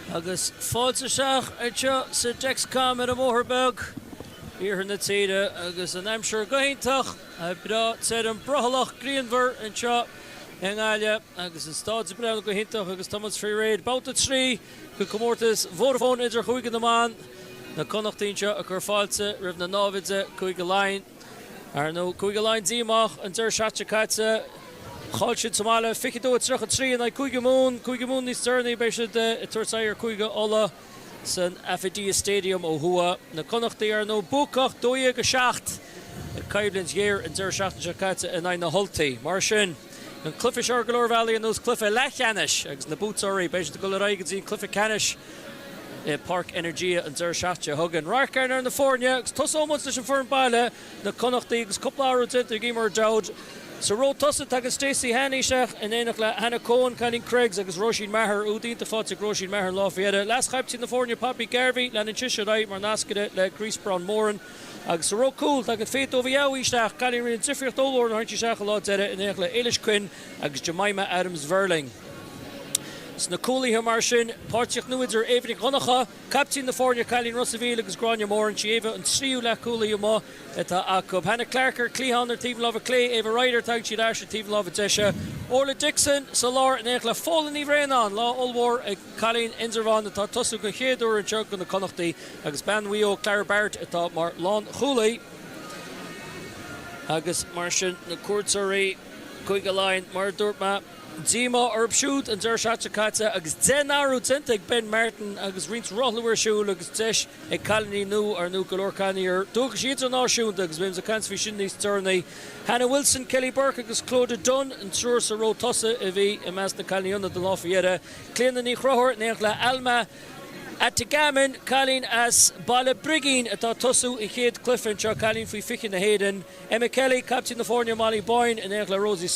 Agus fáilte isteach anseo sa Dexcom ar an mBóthar Beag, iarthar na tíre, agus an aimsir go hiontach, breá tirim, brothallach, grianmhar anseo i nGaillimh agus an staid ag breathnú go hiontach agus tá muid faoi réir babhta 3 de chomórtas Vodafone Idir-Chúige na mBan, na Connachtaí anseo ag cur fáilte roimh na námhaid, Cúige Laighean. Ar ndóigh, Cúige Laighean díomách an deireadh seachtaine seo caite. Chaill siad sa mbaile 22-33 in aghaidh Cúige Mumhan. Cúige Mumhan níos deireanaí, beidh siad ag tabhairt aghaidh ar Chúige Uladh san Affidea Stadium ó thuaidh. Na Connachtaí, ar ndóigh, buacach 12-7 i gcoimhlint ghéar an deireadh seachtaine seo caite in aghaidh na hUltaí. Mar sin, an cluiche seo ar go leor bealaí ar nós cluiche leathcheannais agus na buaiteoirí, beidh siad ag dul ar aghaidh go dtí an cluiche ceannais i bPáirc Energia an deireadh seachtaine seo chugainn. Radharc againn ar na foirne agus tosóidh muid leis an bhfoireann baile, na Connachtaí, agus cúpla athrú déanta ag Eimear O'Dowd. Sa ró tosaigh tagann Stacey Hanley isteach in éineacht le Hannah Coen, Cailín Creggs agus Róisín Maher. Úd iontach faighte ag Róisín Maher an lá faoi dheireadh. Leas-chaiptín na foirne Poppy Garvey, leanann sise ar aghaidh mar nascaire le Grace Browne Moran. Agus sa ró cúil tagann Faith Dovey-Yowie isteach, cailín a rinne difríocht ollmhór nuair a tháinig sí isteach an lá deiridh in éineacht le Éilis Quinn agus Jemima Adams-Verling. Sna cúlaithe mar sin, páirtíocht nua idir Éabha Nic Dhonncha, caiptín na foirne, cailín Ros a' Mhíl agus Gráinne Moran. Sí Éabha an tríú leathchúlaí amuigh atá acu. Hannah Clarke ar cliathán ar taobh na láimhe clé, Ava Ryder, tagann sí ar ais ar taobh na láimhe deise. Orla Dixon sa lár in éineacht le Fódhla Ní Bhraonáin. Lá ollmhór ag cailín Indreabhán atá ag tosú den chéad uair anseo do na Connachtaí agus bean Mhaigh Eo Clara Barrett atá mar lánchúlaí. Agus mar sin na cuairteoirí, Cúige Laighean, mar a dúirt mé, Díomá orthu siúd an deireadh seachtaine caite agus 10 n-athrú déanta ag Ben Martin agus roinnt rothlú ar siúl agus deis ag cailíní nua, ar ndóigh go leor cailíní ar dualgaisí idirnáisiúnta agus beidh muid ag caint faoi sin níos deireanaí. Hannah Wilson, Kelly Burke agus Clodagh Dunne an triúr sa ró tosaigh a bhí i measc na cailíní ionaid an lá faoi dheireadh. Clíona Ní Chonchúir in éineacht le Alma Atagamen, cailín as Baile Brigín atá ag tosú an chéad cluiche anseo, cailín faoi 20 na hÉireann. Emma Kelly, caiptín na foirne, Molly Boyne in éineacht le Rosie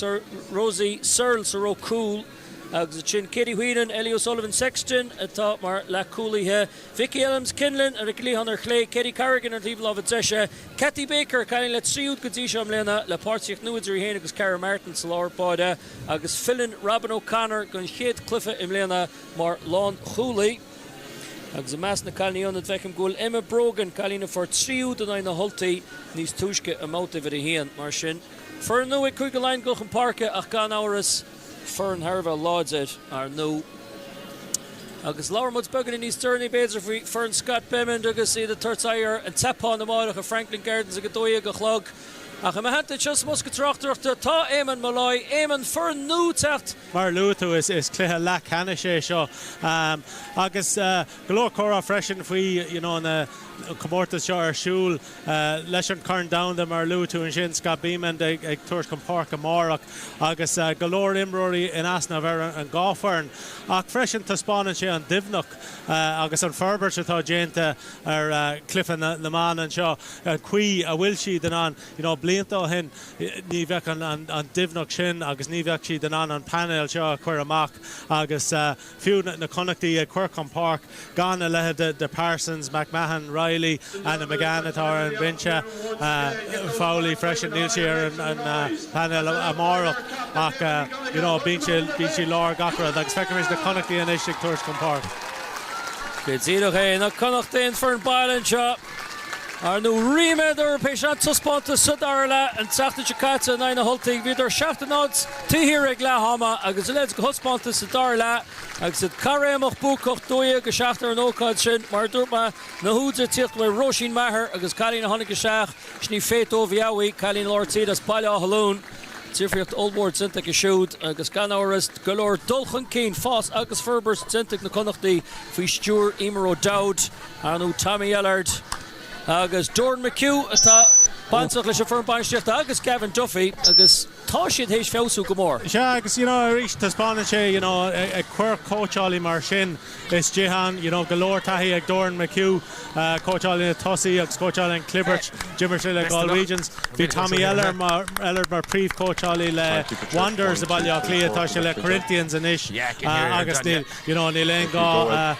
Searle sa ró cúil agus ansin Katie Whelan, Ellie O'Sullivan Sexton atá mar leathchúlaithe, Vicky Elmes Kinlan ar an gcliathán ar chlé, Katie Corrigan ar thaobh na láimhe deise, Cathy Baker, cailín le 3 úd go dtí seo i mbliana, le páirtíocht nua idir í féin agus Cara Martin sa lár báire agus filleann Robyn O'Connor don chéad cluiche i mbliana mar lánchúlaí. Agus i measc na cailíní ionaid feicim go bhfuil Emma Brogan, cailín a fuair 3 úd in aghaidh na hUltaí níos túisce i mbabhta uimhir a haon. Mar sin, foireann nua ag Cúige Laighean ag dul chun páirce ach gan amhras foireann thar a bheith láidir, ar ndóigh. Agus labhróidh muid beagáinín níos deireanaí b'fhéidir faoi foireann Scott Bemand agus iad ag tabhairt aghaidh ar an tSeapáin amárach i Franklin Gardens ag 12 a chlog. Ach i mo theannta anseo sa mbosca tráchtaireachta tá Éamonn Molloy. Éamonn, foireann nua ag teacht Mar a luaigh tú, is cluiche leathcheannais é seo agus go leor comhrá freisin faoi you know na comórtas seo ar siúl leis an Corn Domhanda mar a luaigh tú ansin, Scott Bemand ag tabhairt chun páirce amárach agus go leor imreoirí in easnamh ar an dhá foireann. Ach freisin taispeánann sé an doimhneacht agus an forbairt atá déanta ar chluiche na mban anseo, an chaoi a bhfuil siad in ann you know blianta ó shin Ní bheadh an doimhneacht sin agus ní bheadh siad in ann an painéal seo a chur amach agus fiú na Connachtaí ag cur chun páirc gan a leithéid de Parsons, McMahon, Reilly, Anna McGann atá ar an bhinse, Fowley freisin, níl sí ar an bpainéal amárach ach you know bíonn sí i lár gach rud agus feicfimid na Connachtaí anois ag tabhairt chun páirc. Go díreach é, na Connachtaí an foireann baile anseo. Ar ndóigh, ríméad orthu théis an taispeántas sa dara leath an tseachtain seo caite in aghaidh na hUltaigh. Bhíodar 7-0 taobh thiar ag leath ama agus a leithéid de thaispeántas sa dara leath agus iad caithréimeach buacach 12-7 ar an ócáid sin. Mar a dúirt mé, na húid ag tíocht uaidh Róisín Maher agus cailín a tháinig isteach, sin í Faith Dovey-Yowie, cailín lár tíre as Baile Átha Luain. Difríocht ollmhór déanta aici siúd agus gan amhras go leor dul chun cinn, fás agus forbairt déanta ag na Connachtaí faoi stiúir Eimear O'Dowd. Ar ndóigh Tommy Ellard agus Doran McHugh atá bainteach leis an bhfoireann bainistíochta agus Gavin Duffy agus tá siad théis feabhsú go mór. Sea agus you know arís taispeánann sé you know ag cur cóitseálaí mar sin istigh ann you know go leor taithí ag Doran McHugh, cóitseálaí na tosaí agus cóitseálaí an chlibirt, d'imir sé le Galwegians. Bhí Tommy Ellard mar Ellard mar príomhchóitseálaí le Wanderers i Baile Átha Cliath, tá sé le Corinthians anois agus níl you know níl aon ghá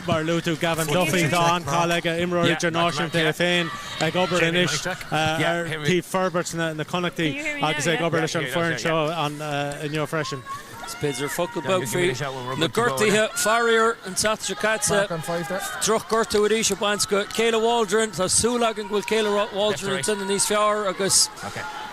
Mar a luaigh tú, Gavin Duffy, tá an-cháil aige, imreoir idirnáisiúnta é féin, ag obair anois ar thaobh forbairt na Connachtaí agus ag obair leis an foireann seo inniu freisin. Is b'fhéidir focal beag faoi na gortuithe, faraor, an tseachtain seo caite. Drochghortú arís ag baint go Kayla Waldron. Tá súil againn go bhfuil Kayla Waldron ag déanamh níos fearr agus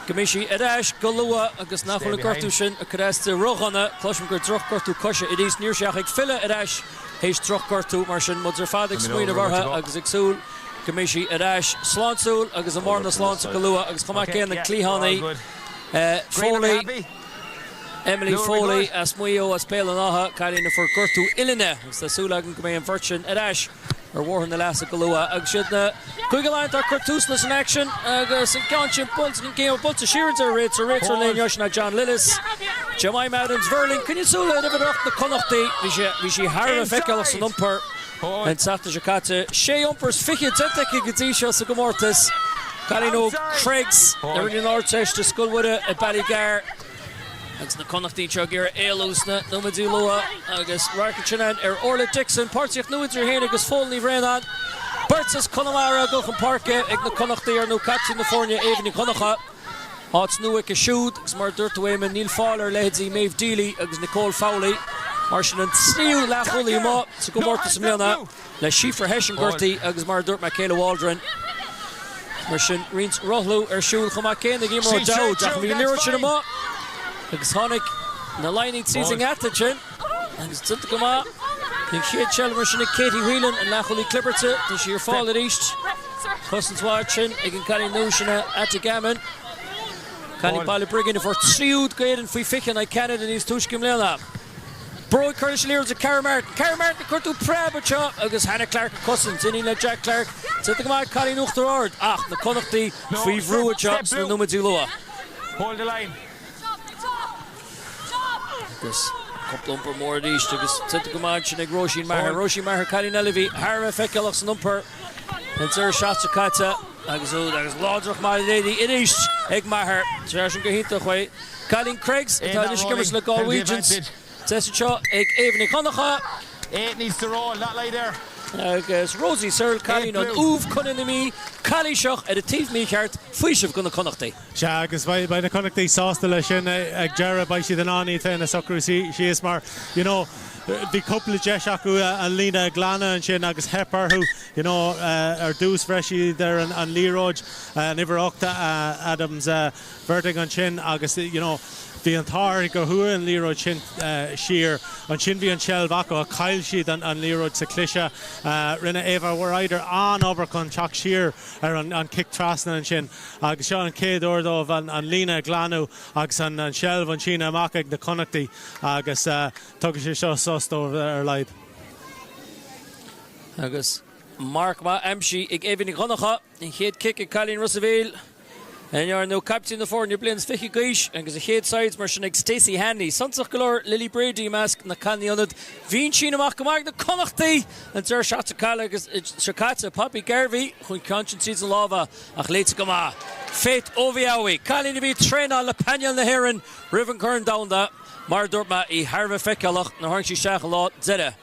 go mbeidh sí ar ais go luath agus nach bhfuil an gortú sin ag cur as di ródhona. Cloisim gur drochghortú coise arís. Ní raibh sí ach ag filleadh ar ais théis drochghortú, mar sin muid ar fad ag smaoineamh uirthi agus ag súil go mbeidh sí ar ais sláintiúil agus i mbarr na sláinte go luath agus chomh maith céanna an cliathánaí Foley, Emily Foley as Maigh Eo as Béal an Átha, cailín a fuair gortú uillinne agus tá súil againn go mbeidh an bheirt sin ar ais ar bhóthar na leasa go luath. Agus siad na Cúige Laighean atá ag cur tús leis an aicsean agus an ceann sin buailte chun cinn, buailte siar a deir an réiteoir, réiteoir an lae inniu sin ná John Lillis. Jemima Adams Verling, coinnigh súil ar uimhir 8 na Connachtaí, bhí sé bhí sí thar a bheith feiceálach san iompar an tseachtain seo caite. Sé iompar is 20 déanta aici go dtí seo sa gcomórtas. Cailín óg Creggs a rinne an Ardteist i Scoil Mhuire i Ballygar. Agus na Connachtaí anseo ag iarraidh éalú sna nóiméidí luatha agus radharc ansin ann ar Orla Dixon, páirtíocht nua idir í féin agus Fódhla Ní Bhraonáin. Beirt as Conamara ag dul chun páirce ag na Connachtaí, ar ndóigh captaen na foirne Éabha Nic Dhonncha. Áit nua aici siúd agus mar a dúirt tú Éamonn, níl fáil ar leithéidí Méabh Deely agus Nicole Fowley. Mar sin an tríú leathchúlaí amuigh sa gcomórtas i mbliana. Le Síofra Hession gortaithe agus mar a dúirt mé Kayla Waldron. Mar sin roinnt rothlú ar siúl chomh maith céanna ag Emer O'Dowd ach bhí an liathróid sin amuigh agus tháinig na Laighnigh tríd an ngeata ansin agus déanta go maith. An chéad seilbh mar sin ag Katie Whelan, an leathchúlaí clibirte. Tá sí ar fáil arís. Cosaint mhaith ansin ag an gcailín nua sin Ata Gammon. Cailín Baile Brigin a fuair tríú d'Éirinn faoi 20 in aghaidh Ceanada níos túisce i mbliana. Bró ag cur leis an liathróid ag Cara Martin. Cara Martin ag cuartú preab anseo agus Hannah Clarke ag cosaint. Iníon le Jack Clarke. Déanta go maith ag cailín Uachtar Ard ach na Connachtaí faoi bhrú anseo sna nóiméidí luath. Agus cúpla iompar mór arís agus déanta go maith ansin ag Róisín Maher. Róisín Maher, cailín eile a bhí thar a bheith feiceálach san iompar an deireadh seachtaine seo caite agus agus láidreacht maith léirithe arís ag Maher. Tá sin go hiontach uaidh. Cailín Creggs atá anois ag imirt le Galwegians. Deis anseo ag Éabha Nic Dhonncha. Agus Rosie Searle, cailín an Uaimh, Contae na Mí, calaoiseach ar an taobh mícheart, faoiseamh do na Connachtaí. Sea, agus beidh na Connachtaí sásta leis sin ag deireadh. Beidh siad in ann iad féin a socrú síos mar, you know, bhí cúpla deis acu an líne a ghlanadh ansin agus theip orthu. You know, ar dtús bhreith siad ar an liathróid, an uimhir 8, Adams. Verting ansin agus you know bhí an t-ádh orthu gur chuaigh an liathróid sin siar. Ansin bhí an tseilbh acu ach chaill siad an liathróid sa chliseadh. Rinne Ava Ryder an-obair chun teacht siar ar an cic trasna ansin agus seo an chéad uair dóibh an líne a ghlanadh agus an tseilbh an síneadh amach ag na Connachtaí agus tugann sé seo sos dóibh ar a laghad. Agus marc maith aimsithe ag Éabha Nic Dhonncha, an chéad cic ag cailín Ros a' Mhíl. Ar ndóigh, caiptín na foirne, bliain is fiche d'aois agus a chéad saighead mar sin ag Stacey Hanley. Suntasach go leor Lily Brady i measc na cailíní ionad. Bhí an síneadh amach go maith ag na Connachtaí an deireadh seachtaine seo caite. Poppy Garvey chun ceann sin tríd na lámha ach léite go maith. Faith Oviawe, cailín a bhí ag traenáil le painéal na hÉireann roimh an gCorn Domhanda, mar a dúirt mé, í thar a bheith feiceálach nuair a tháinig sí isteach an lá deiridh.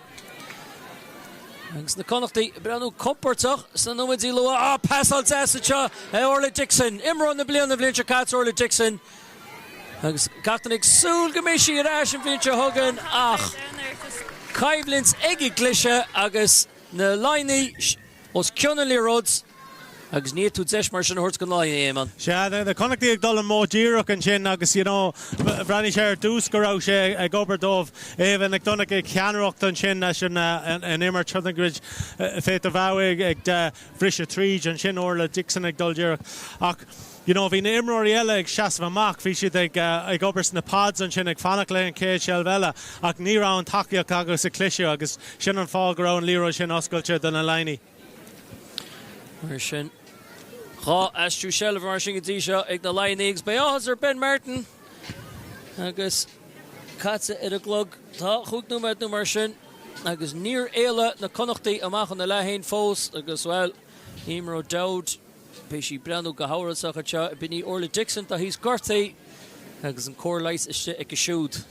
Agus na Connachtaí ag breathnú compordach sna nóiméidí luath. Ah, pasáil deas anseo ag Orla Dixon. Imreoir na bliana an bhliain seo caite, Orla Dixon. Agus gach duine ag súil go mbeidh sí ar ais an bhliain seo chugainn ach coimhlint ag an gcliseadh agus na Laighnigh os cionn an liathróid. Agus ní fhéadfaidh tú deis mar sin a thabhairt do na Laighnigh, a Éamonn. Sea, na Connachtaí ag dul an modh díreach ansin agus you know bhreathnaigh sé ar dtús go raibh sé ag obair dóibh. Éabha Nic Dhonncha ag ceannaireacht ansin leis an imirt chun go Faith Oviawe ag bhriseadh tríd ansin Orla Dixon ag dul díreach. Ach you know bhí na imreoirí eile ag seasamh amach, bhí siad ag ag obair sna pods ansin ag fanacht le an chéad seilbh eile ach ní raibh an tacaíocht acu sa chliseadh agus sin an fáth go raibh an liathróid sin oscailte do na Laighnigh. Mar sin, 2 aistriú seilbhe mar sin go dtí seo ag na Laighnigh agus beidh áthas ar Ben Martin agus caite ar an gclog. Tá chúig nóiméad nó mar sin agus níor éalaigh na Connachtaí amach óna leath féin fós agus, bhuel, Emer O'Dowd, beidh sí ag breathnú go hamhrasach anseo. B'in í Orla Dixon atá thíos gortaithe agus an cóir leighis istigh aici siúd.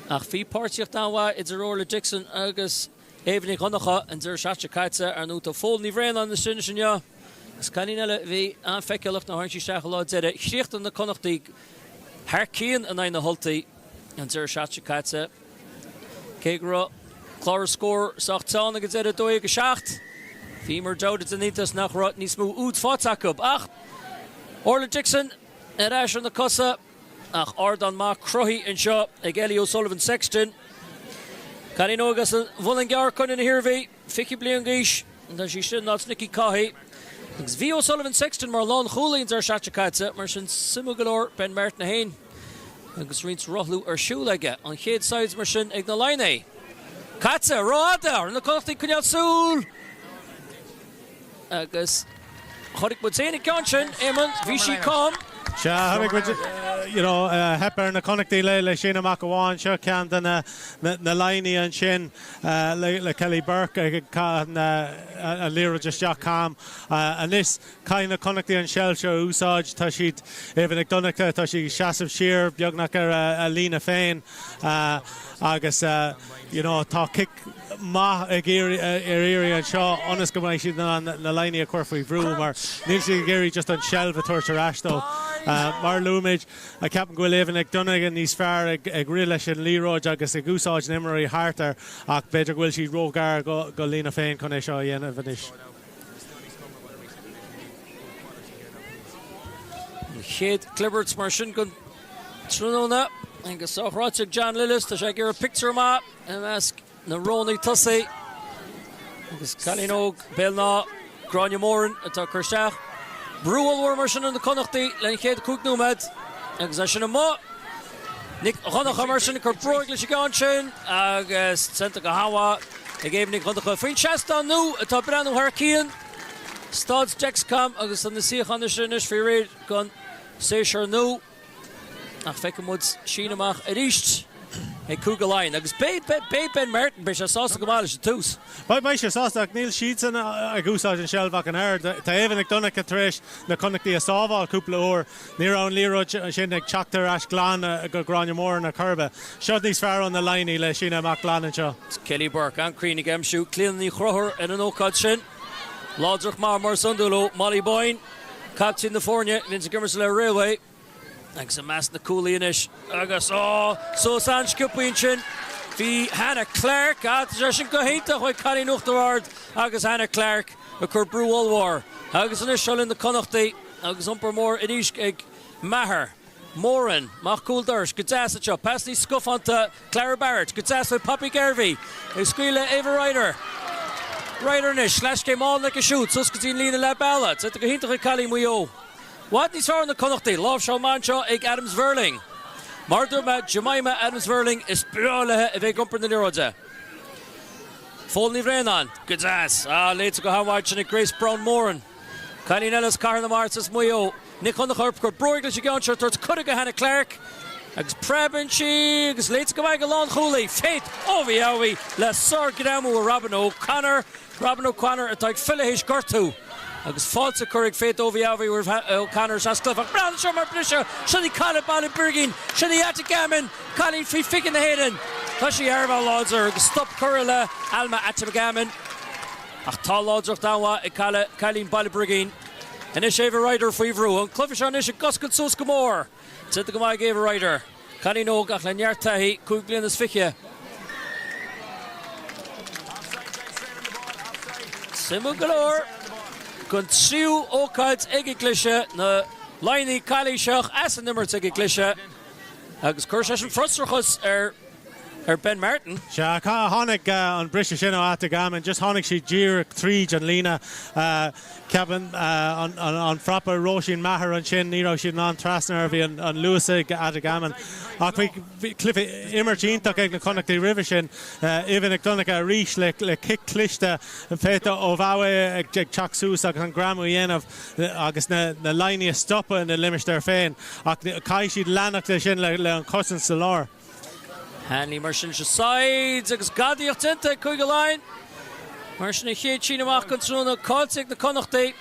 Ach bhí páirtíocht an-mhaith idir Orla Dixon agus Éabha Nic Dhonncha an deireadh seachtaine seo caite, ar ndóigh tá Fódhla Ní Bhraonáin istigh anois inniu agus cailín eile a bhí an-fheiceálach nuair a tháinig sí isteach an lá deiridh. Chríochnaigh na Connachtaigh thar cionn in aghaidh na hUltaí. An deireadh seachtaine seo caite, cé go raibh clár na scór sách teann ag an deireadh, 12-7, bhíomar deabhadh den iontas nach raibh níos mó úd faighte acu. Ach Orla Dixon ar ais ar na cosa ach ardán maith cruthaithe anseo ag Ellie O'Sullivan Sexton. Cailín óg as an Mhuileann gCearr, Contae na hIarmhí. 20 bliain d'aois, tá sí istigh in áit Nikki Caughey. Agus bhí O'Sullivan Sexton mar lánchúlaí an deireadh seachtaine seo caite, mar sin suimiúil go leor Ben Martin é féin agus roinnt rothlú ar siúl aige. An chéad said mar sin ag na Laighnigh. Caite rófhada ar na Connachtaigh ag coinneáil súil agus chonaic muid féin an ceann sin, Éamonn, bhí sí cam. Sea, chonaic muid, you know, theip ar na Connachtaigh le síneadh amach amháin. Seo ceann de na Laighnigh ansin. le Kelly Burke ag caitheamh an liathróid isteach cam. Anois caithfidh na Connachtaigh an seilbh seo a úsáid. Tá siad, Éabha Nic Donncha, tá sí ag seasamh siar beagnach ar a líne féin agus you know tá cic maith ag iarraidh ar iarraidh anseo ionas go mbeidh siad in ann na Laighnigh a chur faoi bhrú mar níl siad ag iarraidh just an seilbh a thabhairt ar ais dóibh. Mar a luaigh muid, Ceapaim go bhfuil Éabha Nic Donncha níos fearr ag rith leis an liathróid agus ag úsáid na n-imreoirí thart air ach b'fhéidir go bhfuil siad ró-ghar do líne féin chun é seo a dhéanamh anois. An chéad clibirt mar sin den tráthnóna agus á ráite ag John Lillis, tá sé ag iarraidh pictiúr maith i measc na roghanna tosaigh agus cailín óg Béal an Átha, Gráinne Moran, atá ag cur isteach. Brú ollmhór mar sin ar na Connachtaigh len chéad 5 nóiméad agus é sin amuigh. Nic Dhonncha mar sin ag cur bróig leis an gceann sin agus déanta go han-mhaith ag Éabha Nic Dhonncha. Faoin seastán nua atá ag breathnú thar cionn, Staid Dexcom agus tá na suíocháin sin anois faoi réir don séasúr nua. Ach feicfidh muid síneadh amach arís ag Cúige Laighean agus beidh Ben Martin, beidh sé sásta go maith leis an tús. Beidh sé sásta ach níl siadsan ag úsáid an seilbh ach an oiread. Tá Éabha Nic Donncha tar éis na Connachtaigh a sábháil cúpla uair. Ní raibh an liathróid sin ag teacht ar ais glan go Gráinne Moran ar chor ar bith. Seo níos fearr ó na Laighnigh le síneadh amach glan anseo. Kelly Burke an-chruinn ag aimsiú Clíona Ní Chonchúir ar an ócáid sin. Láidreacht maith mar is iondúil ó Molly Boyne, captaen na foirne, a bhíonns ag imirt le Railway. Agus i measc na cúlaí anois agus, á, suas an-sciobtha ansin, bhí Hannah Clarke. Á, tá sé sin go hiontach uaidh cailín Uachtar Ard agus Hannah Clarke ag cur brú ollmhór. Agus anois seo linn na Connachtaigh agus iompar mór arís ag Maher. Moran, amach cúl dorais, go deas anseo, pas níos scafánta, Clara Barrett, go deas uaidh Poppy Garvey, ag scaoileadh Ava Ryder. Ryder anois, leathscéim álainn aici siúd, suas go dtí an líne leath bealaigh, déanta go hiontach ag cailín Mhaigh Eo. Bhfad níos fearr na Connachtaigh, láimhseáil maith anseo ag Adams Verling. Mar a dúirt mé, Jemima Adams Verling, is breá léi a bheith ag iompar na liathróide. Fódhla Ní Bhraonáin, go deas. Ah, léite go han-mhaith ansin ag Grace Browne Moran. Cailín eile as Cathair na Mart as Maigh Eo. Nic Dhonncha ag cur bróig leis an gceann seo, tabhairt cuireadh go Hannah Clarke agus preabann sí agus léite go maith ag an lánchúlaí, Faith Oviawe le sár-ghreamú ar Robin O'Connor. Robin O'Connor atá ag filleadh théis gortú agus fáilte curtha ag Faith Oviawe roimh O'Connor sa gcluiche. Ach breathnaigh anseo mar briseadh! Sin í cailín Bhaile Brigín, sin í Atagamen, cailín faoi 20 na hÉireann. Tá sí thar a bheith láidir agus stop curtha le Alma Atagamen. Ach tá láidreacht an-mhaith ag cailín Bhaile Brigín. Anois Ava Ryder faoi bhrú. An cluiche seo anois ag oscailt suas go mór. Déanta go maith ag Ava Ryder. Cailín óg ach le neart taithí, 25 bliana. Suimiúil go leor don tríú ócáid ag an gcliseadh, na Laighnigh calaoiseach as an imirt ag an gcliseadh agus chuir sé sin frustrachas ar ar Ben Martin. Sea, tháinig an briseadh sin ó Atagamen, just tháinig sí díreach tríd an líne. Ceapaim an frapa Róisín Maher ansin, ní raibh siad in ann trasna air, bhí an luas ag Atagamen. Ach bhí cluiche, imirt iontach ag na Connachtaigh roimhe sin. Aoibhinn Nic Donncha arís le cic cliste, Faith Ovawe ag teacht suas agus an greamú a dhéanamh agus na Laighnigh a stopadh ina limistéar féin. Ach caithfidh siad leanacht leis sin le an chosaint sa lár. Hanley mar sin leis an said agus gadaíocht déanta ag Cúige Laighean. Mar sin an chéad síneadh amach den tráthnóna caillte ag na Connachtaigh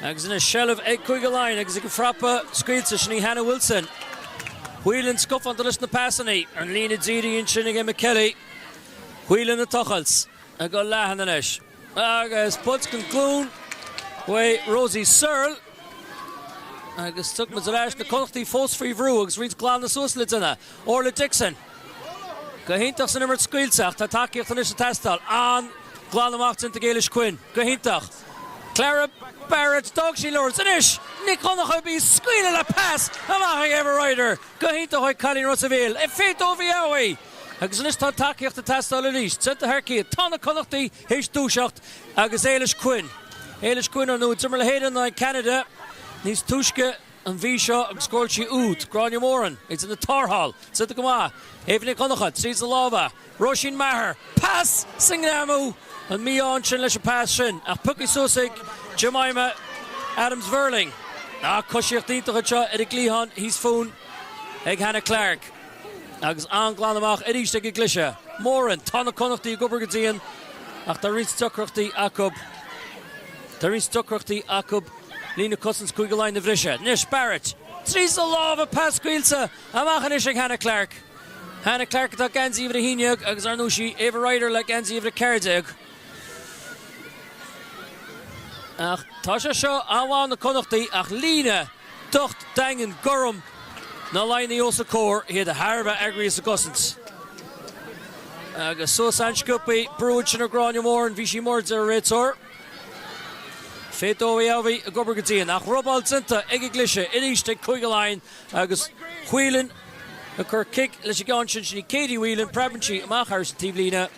agus anois seilbh ag Cúige Laighean agus ag an phrapa scaoilte sin í Hannah Wilson. Whelan scafánta leis na pasanna ar an líne dírithe ansin ag Emma Kelly. Whelan ag tochailt ag dul leathan anois agus buailte den ghlúin uaidh Rosie Searle. Agus tiocfaidh muid ar ais, na Connachtaigh fós faoi bhrú agus roinnt glanadh suas le déanamh. Orla Dixon go hiontach san imirt scaoilte ach tá tacaíocht anois ag teastáil. An-ghlanadh amach déanta ag Éilis Quinn. Go hiontach. Clara Barrett, d'fhág sí Lawrence. Anois Nic Dhonncha bhí scaoileadh le pas amach ag Eva Ryder. Go hiontach ag cailín Ros a' Mhíl. Faith Oviawe! Agus anois tá tacaíocht ag teastáil arís. Déanta thar cionn. Tá na Connachtaigh théis dúiseacht agus Éilis Quinn. Éilis Quinn, ar ndóigh, d'imir le hÉirinn in aghaidh Ceanada níos túisce an mhí seo agus scóráil sí úd. Gráinne Moran ag déanamh tarrtháil. Déanta go maith. Eva Nic Dhonncha tríd na lámha. Róisín Maher. Pas sa ngreamú! An mí-ádh ansin leis an pas sin ach pioctha suas ag Jemima Adams Verling. Ah, coisíocht iontach anseo ar an gcliathán thíos fúinn ag Hannah Clarke. Agus an-ghlanadh amach arís ag an gcliseadh. Moran, tá na Connachtaigh ag obair go dian ach tá roinnt deacrachtaí acu. Tá roinnt deacrachtaí acu líne cosanta Chúige Laighean a bhriseadh. Anois Barrett, tríd na lámha, pas scaoilte amach anois ag Hannah Clarke. Hannah Clarke atá geansaí uimhir 11 agus ar ndóigh sí Eva Ryder le geansaí uimhir 14. Ach tá sé seo an-mhaith na Connachtaigh ach líne docht daingean gorm na Laighnigh os a comhair, iad thar a bheith eagraithe sa gcosaint. Agus suas an-sciobtha, brú ansin ar Gráinne Moran, bhí sí mar deir an réiteoir. Faith Oviawe ag obair go dian ach robáil déanta ag an gcliseadh arís ag Cúige Laighean agus Whelan ag cur cic leis an gceann sin, sin í Katie Whelan, preabann sí amach thar an taobhlíne.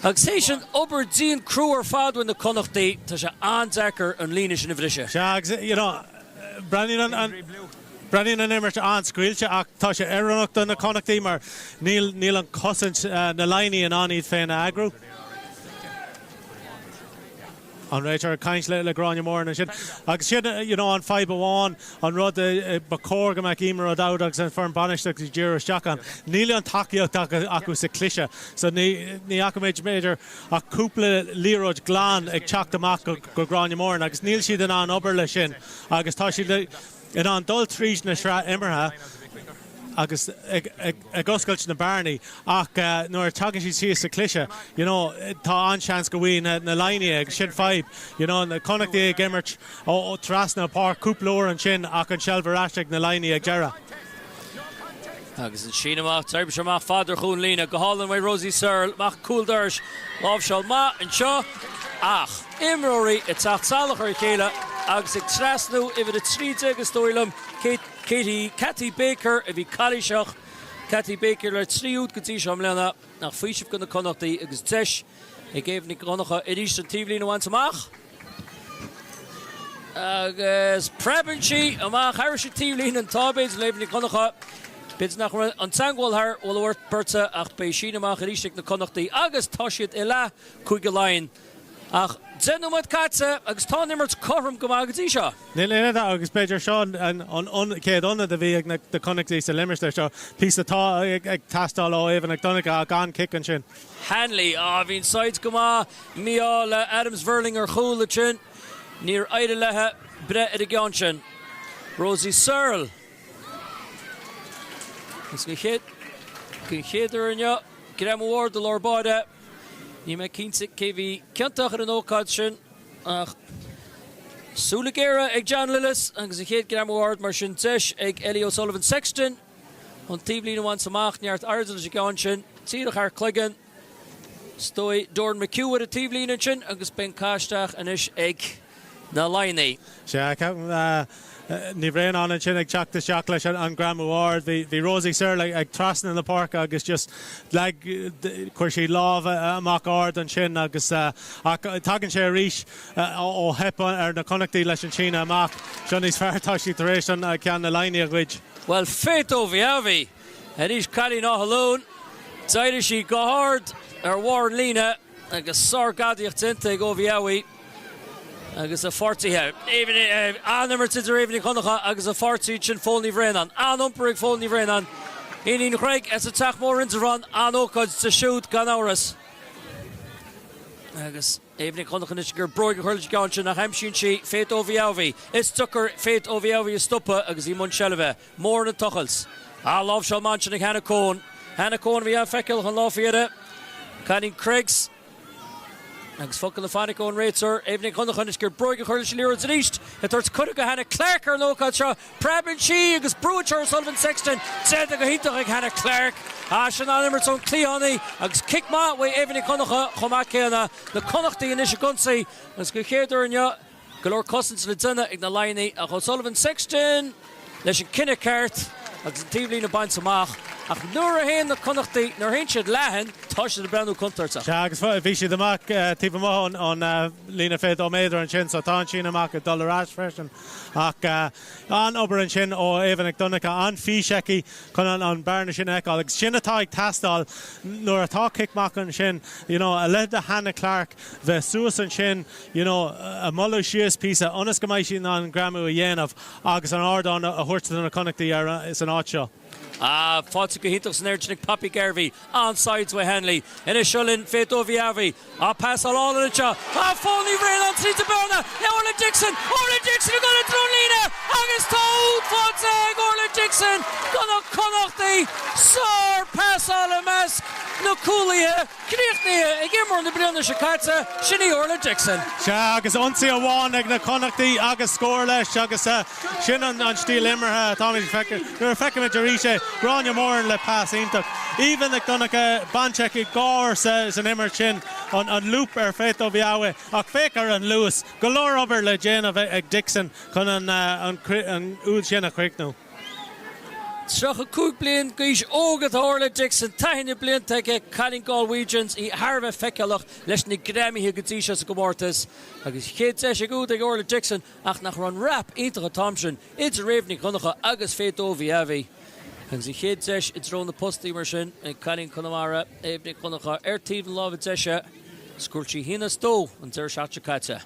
Agus théis an obair dian crua ar fad uaidh na Connachtaigh, tá sé an-deacair an líne sin a bhriseadh. Sea, agus, you know, breathnaíonn an, breathnaíonn an imirt an-scaoilte ach tá sé oiriúnach do na Connachtaigh mar níl, níl an cosaint, na Laighnigh in ann iad féin a eagrú. An réiteoir ag caint le Gráinne Moran ansin. Agus sin, you know, an fadhb amháin, an rud ba chóir go mbeadh Emer O'Dowd agus an foireann bainistíochta ag díriú isteach ann. Níl an tacaíocht acu sa chliseadh. So ní fhaca muid, b'fhéidir, ach cúpla liathróid glan ag teacht amach go Gráinne Moran agus níl siad in ann obair leis sin agus tá siad in ann dul tríd na sraith imeartha agus ag oscailt na bearnaí ach nuair a tagann siad síos sa chliseadh, you know, tá an-seans go bhfaighidh na Laighnigh agus sin fadhb. You know, na Connachtaigh ag imirt ó trasna an pháirc cúpla uair ansin ach an seilbh ar ais ag na Laighnigh ag deireadh. Agus an síneadh amach, d'oibrigh sé amach fad ar chúl an líne, go hálainn uaidh Rosie Searle, amach cúl dorais, láimhseáil maith anseo ach imreoirí ag teacht salach ar a chéile agus ag trasnú uimhir 13 is dóigh liom, Katie, Cathy Baker a bhí calaoiseach, Cathy Baker le 3 úd go dtí seo i mbliana ach faoiseamh do na Connachtaigh agus deis ag Éabha Nic Dhonncha arís an taobhlíne a bhaint amach. Agus preabann sí amach thairis an taobhlíne an t-ádh b'fhéidir le Éabha Nic Dhonncha. B'fhéidir nach raibh an teagmháil thar bhualadh beirte ach beidh síneadh amach arís ag na Connachtaigh agus tá siad i leath Cúige Laighean. Ach 10 nóiméad caite agus tá an imirt cothrom go maith go dtí seo. Níl aon dabht agus b'fhéidir seo an chéad ionad a bhí ag na Connachtaigh sa limistéar seo. Píosa t-ádh ag teastáil ó Éabha Nic Dhonncha ach an-chic ansin. Hanley, ah bhí an said go maith, mí-ádh le Adams Verling ar chúl ansin. Níor éirigh léi breith ar an gceann sin. Rosie Searle. Agus den chéad uair inniu, greamú ard i lár báire. Níl mé cinnte cé bhí ciontach ar an ócáid sin ach súile géara ag John Lillis agus an chéad greamú ard mar sin deis ag Ellie O'Sullivan Sexton an taobhlíne a bhaint amach. Neart airde leis an gceann sin, díreach thar cloigeann is dóigh Doran McHugh ar an taobhlíne ansin agus beidh an caith isteach anois ag na Laighnigh. Sea, ceapaim Ní Bhraonáin ansin ag teacht isteach leis an greamú ard. Bhí Rosie Searle ag trasna na páirce agus just leag, chuir sí lámh amach ard ansin agus ach tagann sé arís ó theip ar na Connachtaigh leis an síneadh amach. Seo níos fearr, tá siad tar éis an ceann na Laighnigh a ghoid. Bhuel, Faith Oviawe arís cailín Átha Luain. D'éirigh sí go hard ar bharr an líne. Agus sárghadaíocht déanta ag Oviawe agus a pháirtithe. An-imirt idir Éabha Nic Dhonncha agus a pháirtí ansin Fódhla Ní Bhraonáin. An-iompar ag Fódhla Ní Bhraonáin. Iníon Ghreg as an Teach Mór Indreabhán. An-ócáid di siúd gan amhras. Agus Éabha Nic Dhonncha anois ag iarraidh bróig a chur leis an gceann sin ach aimsíonn sí Faith Oviawe. Is deacair Faith Oviawe a stopadh agus í i mbun seilbhe. Moran ag tochailt. Ah, láimhseáil maith ansin ag Hannah Coen. Hannah Coen a bhí an-fheiceálach an lá faoi dheireadh. Cailín Creggs. Agus focal na fainice ón réiteoir, Éabha Nic Dhonncha anois gur bróig a chur leis an liathróid arís, ag tabhairt cuireadh do Hannah Clarke ar an ócáid seo. Preabann sí agus brú anseo ar O'Sullivan Sexton. Déanta go hiontach ag Hannah Clarke. Ah, sin an-imirt ón cliathánaí agus cic maith uaidh Éabha Nic Dhonncha chomh maith céanna. Na Connachtaigh anois ag ionsaí agus don chéad uair inniu, Go leor cosaint le déanamh ag na Laighnigh ach O'Sullivan Sexton leis an cinneadh ceart agus an taobhlíne bainte amach. Ach nuair a théann na Connachtaigh, nuair a théann siad leathan, tá siad ag breathnú contúirteach. Sea, agus bhí siad amach taobh amuigh ón líne 22 méadar ansin, so tá an síneadh amach ag dul ar ais freisin. Ach an-obair ansin ó Éabha Nic Dhonncha, an-fhís aici chun an bearna sin a fheiceáil. Agus sin atá ag teastáil nuair atá cic amach ansin, you know, a leithéid de Hannah Clarke bheith suas ansin, you know, a mhoilliú síos píosa ionas go mbeidh siad in ann an greamú a dhéanamh agus an ardán a thabhairt do na Connachtaigh ar san áit seo. Ah, faighte go hiontach san aer sin ag Poppy Garvey. An-tsaighead uaidh Hanley. Anois seo linn Faith Oviavi. Ah, pasáil álainn anseo. Ah, Fódhla Ní Bhraonáin tríd an bearna le Orla Dixon. Orla Dixon ag dul i dtreo an líne agus tá úd faighte ag Orla Dixon do na Connachtaigh. Sár pasáil i measc na cúlaithe. Críochnaithe ag imreoir na bliana seo caite, sin í Orla Dixon. Sea, agus ionsaí amháin ag na Connachtaigh agus scór leis agus sin an stíl imeartha atáimid ag feiceáil. Nuair a feicimid arís é, Gráinne Moran le pas iontach. Éabha Nic Dhonncha, bainte aici dhá uair san imirt sin, an loop ar Faith Oviawe ach féach ar an luas. Go leor obair le déanamh ag Dixon chun an úd sin a chríochnú. 35 bliain d'aois óg atá Orla Dixon, taithí na blianta aici, cailín Galwegians, í thar a bheith feiceálach leis na greamaithe go dtí seo sa gcomórtas. Agus chéad deis ag úd ag Orla Dixon ach nach raibh an wrap iontach an t-am sin idir Éabha Nic Dhonncha agus Faith Oviawe. Agus an chéad deis i dtreo na postaí mar sin ag cailín Chonamara, Éabha Nic Dhonncha ar taobh na láimhe deise. Scóráil sí 1-2 an deireadh seachtaine seo caite.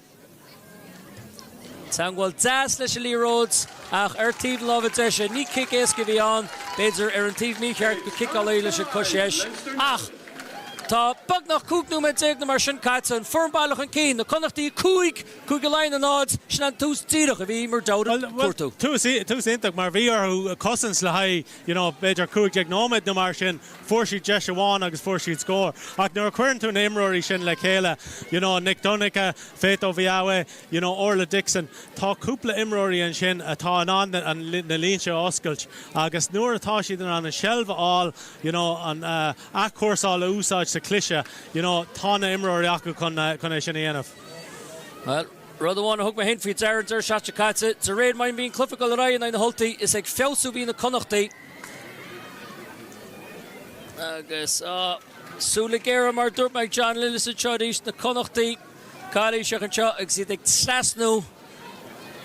Teagmháil deas leis an liathróid ach ar taobh na láimhe deise. Ní cic éasca a bhí ann, b'fhéidir ar an taobh mícheart go ciceálaí leis an cois dheis. Ach tá beagnach 15 nóiméad nó mar sin caite, an foireann baile chun cinn, na Connachtaigh 5, Cúige Laighean 0, sin an tús díreach a bhí Eimear Dowd ag cuartú. Tús iontach mar bhí orthu cosaint le haghaidh you know b'fhéidir 15 nóiméad nó mar sin. Fuair siad deis amháin agus fuair siad scór. Ach nuair a chuireann tú na imreoirí sin le chéile, you know Nic Dhonncha, Faith Oviawe, you know Orla Dixon, tá cúpla imreoirí ansin atá in ann na línte a oscailt agus nuair atá siad in ann an seilbh a fháil, you know an athchúrsáil a úsáid sa chliseadh, you know tá na imreoirí acu chun é sin a dhéanamh. Bhuel, rud amháin a thug mé féin faoi deara an deireadh seachtaine seo caite, de réir mar a bhí an cluiche ag dul ar aghaidh in aghaidh na hUltaí, is ag feabhsú a bhí na Connachtaigh agus súile géara mar a dúirt mé ag John Lillis anseo arís, na Connachtaigh calaoiseach anseo agus iad ag trasnú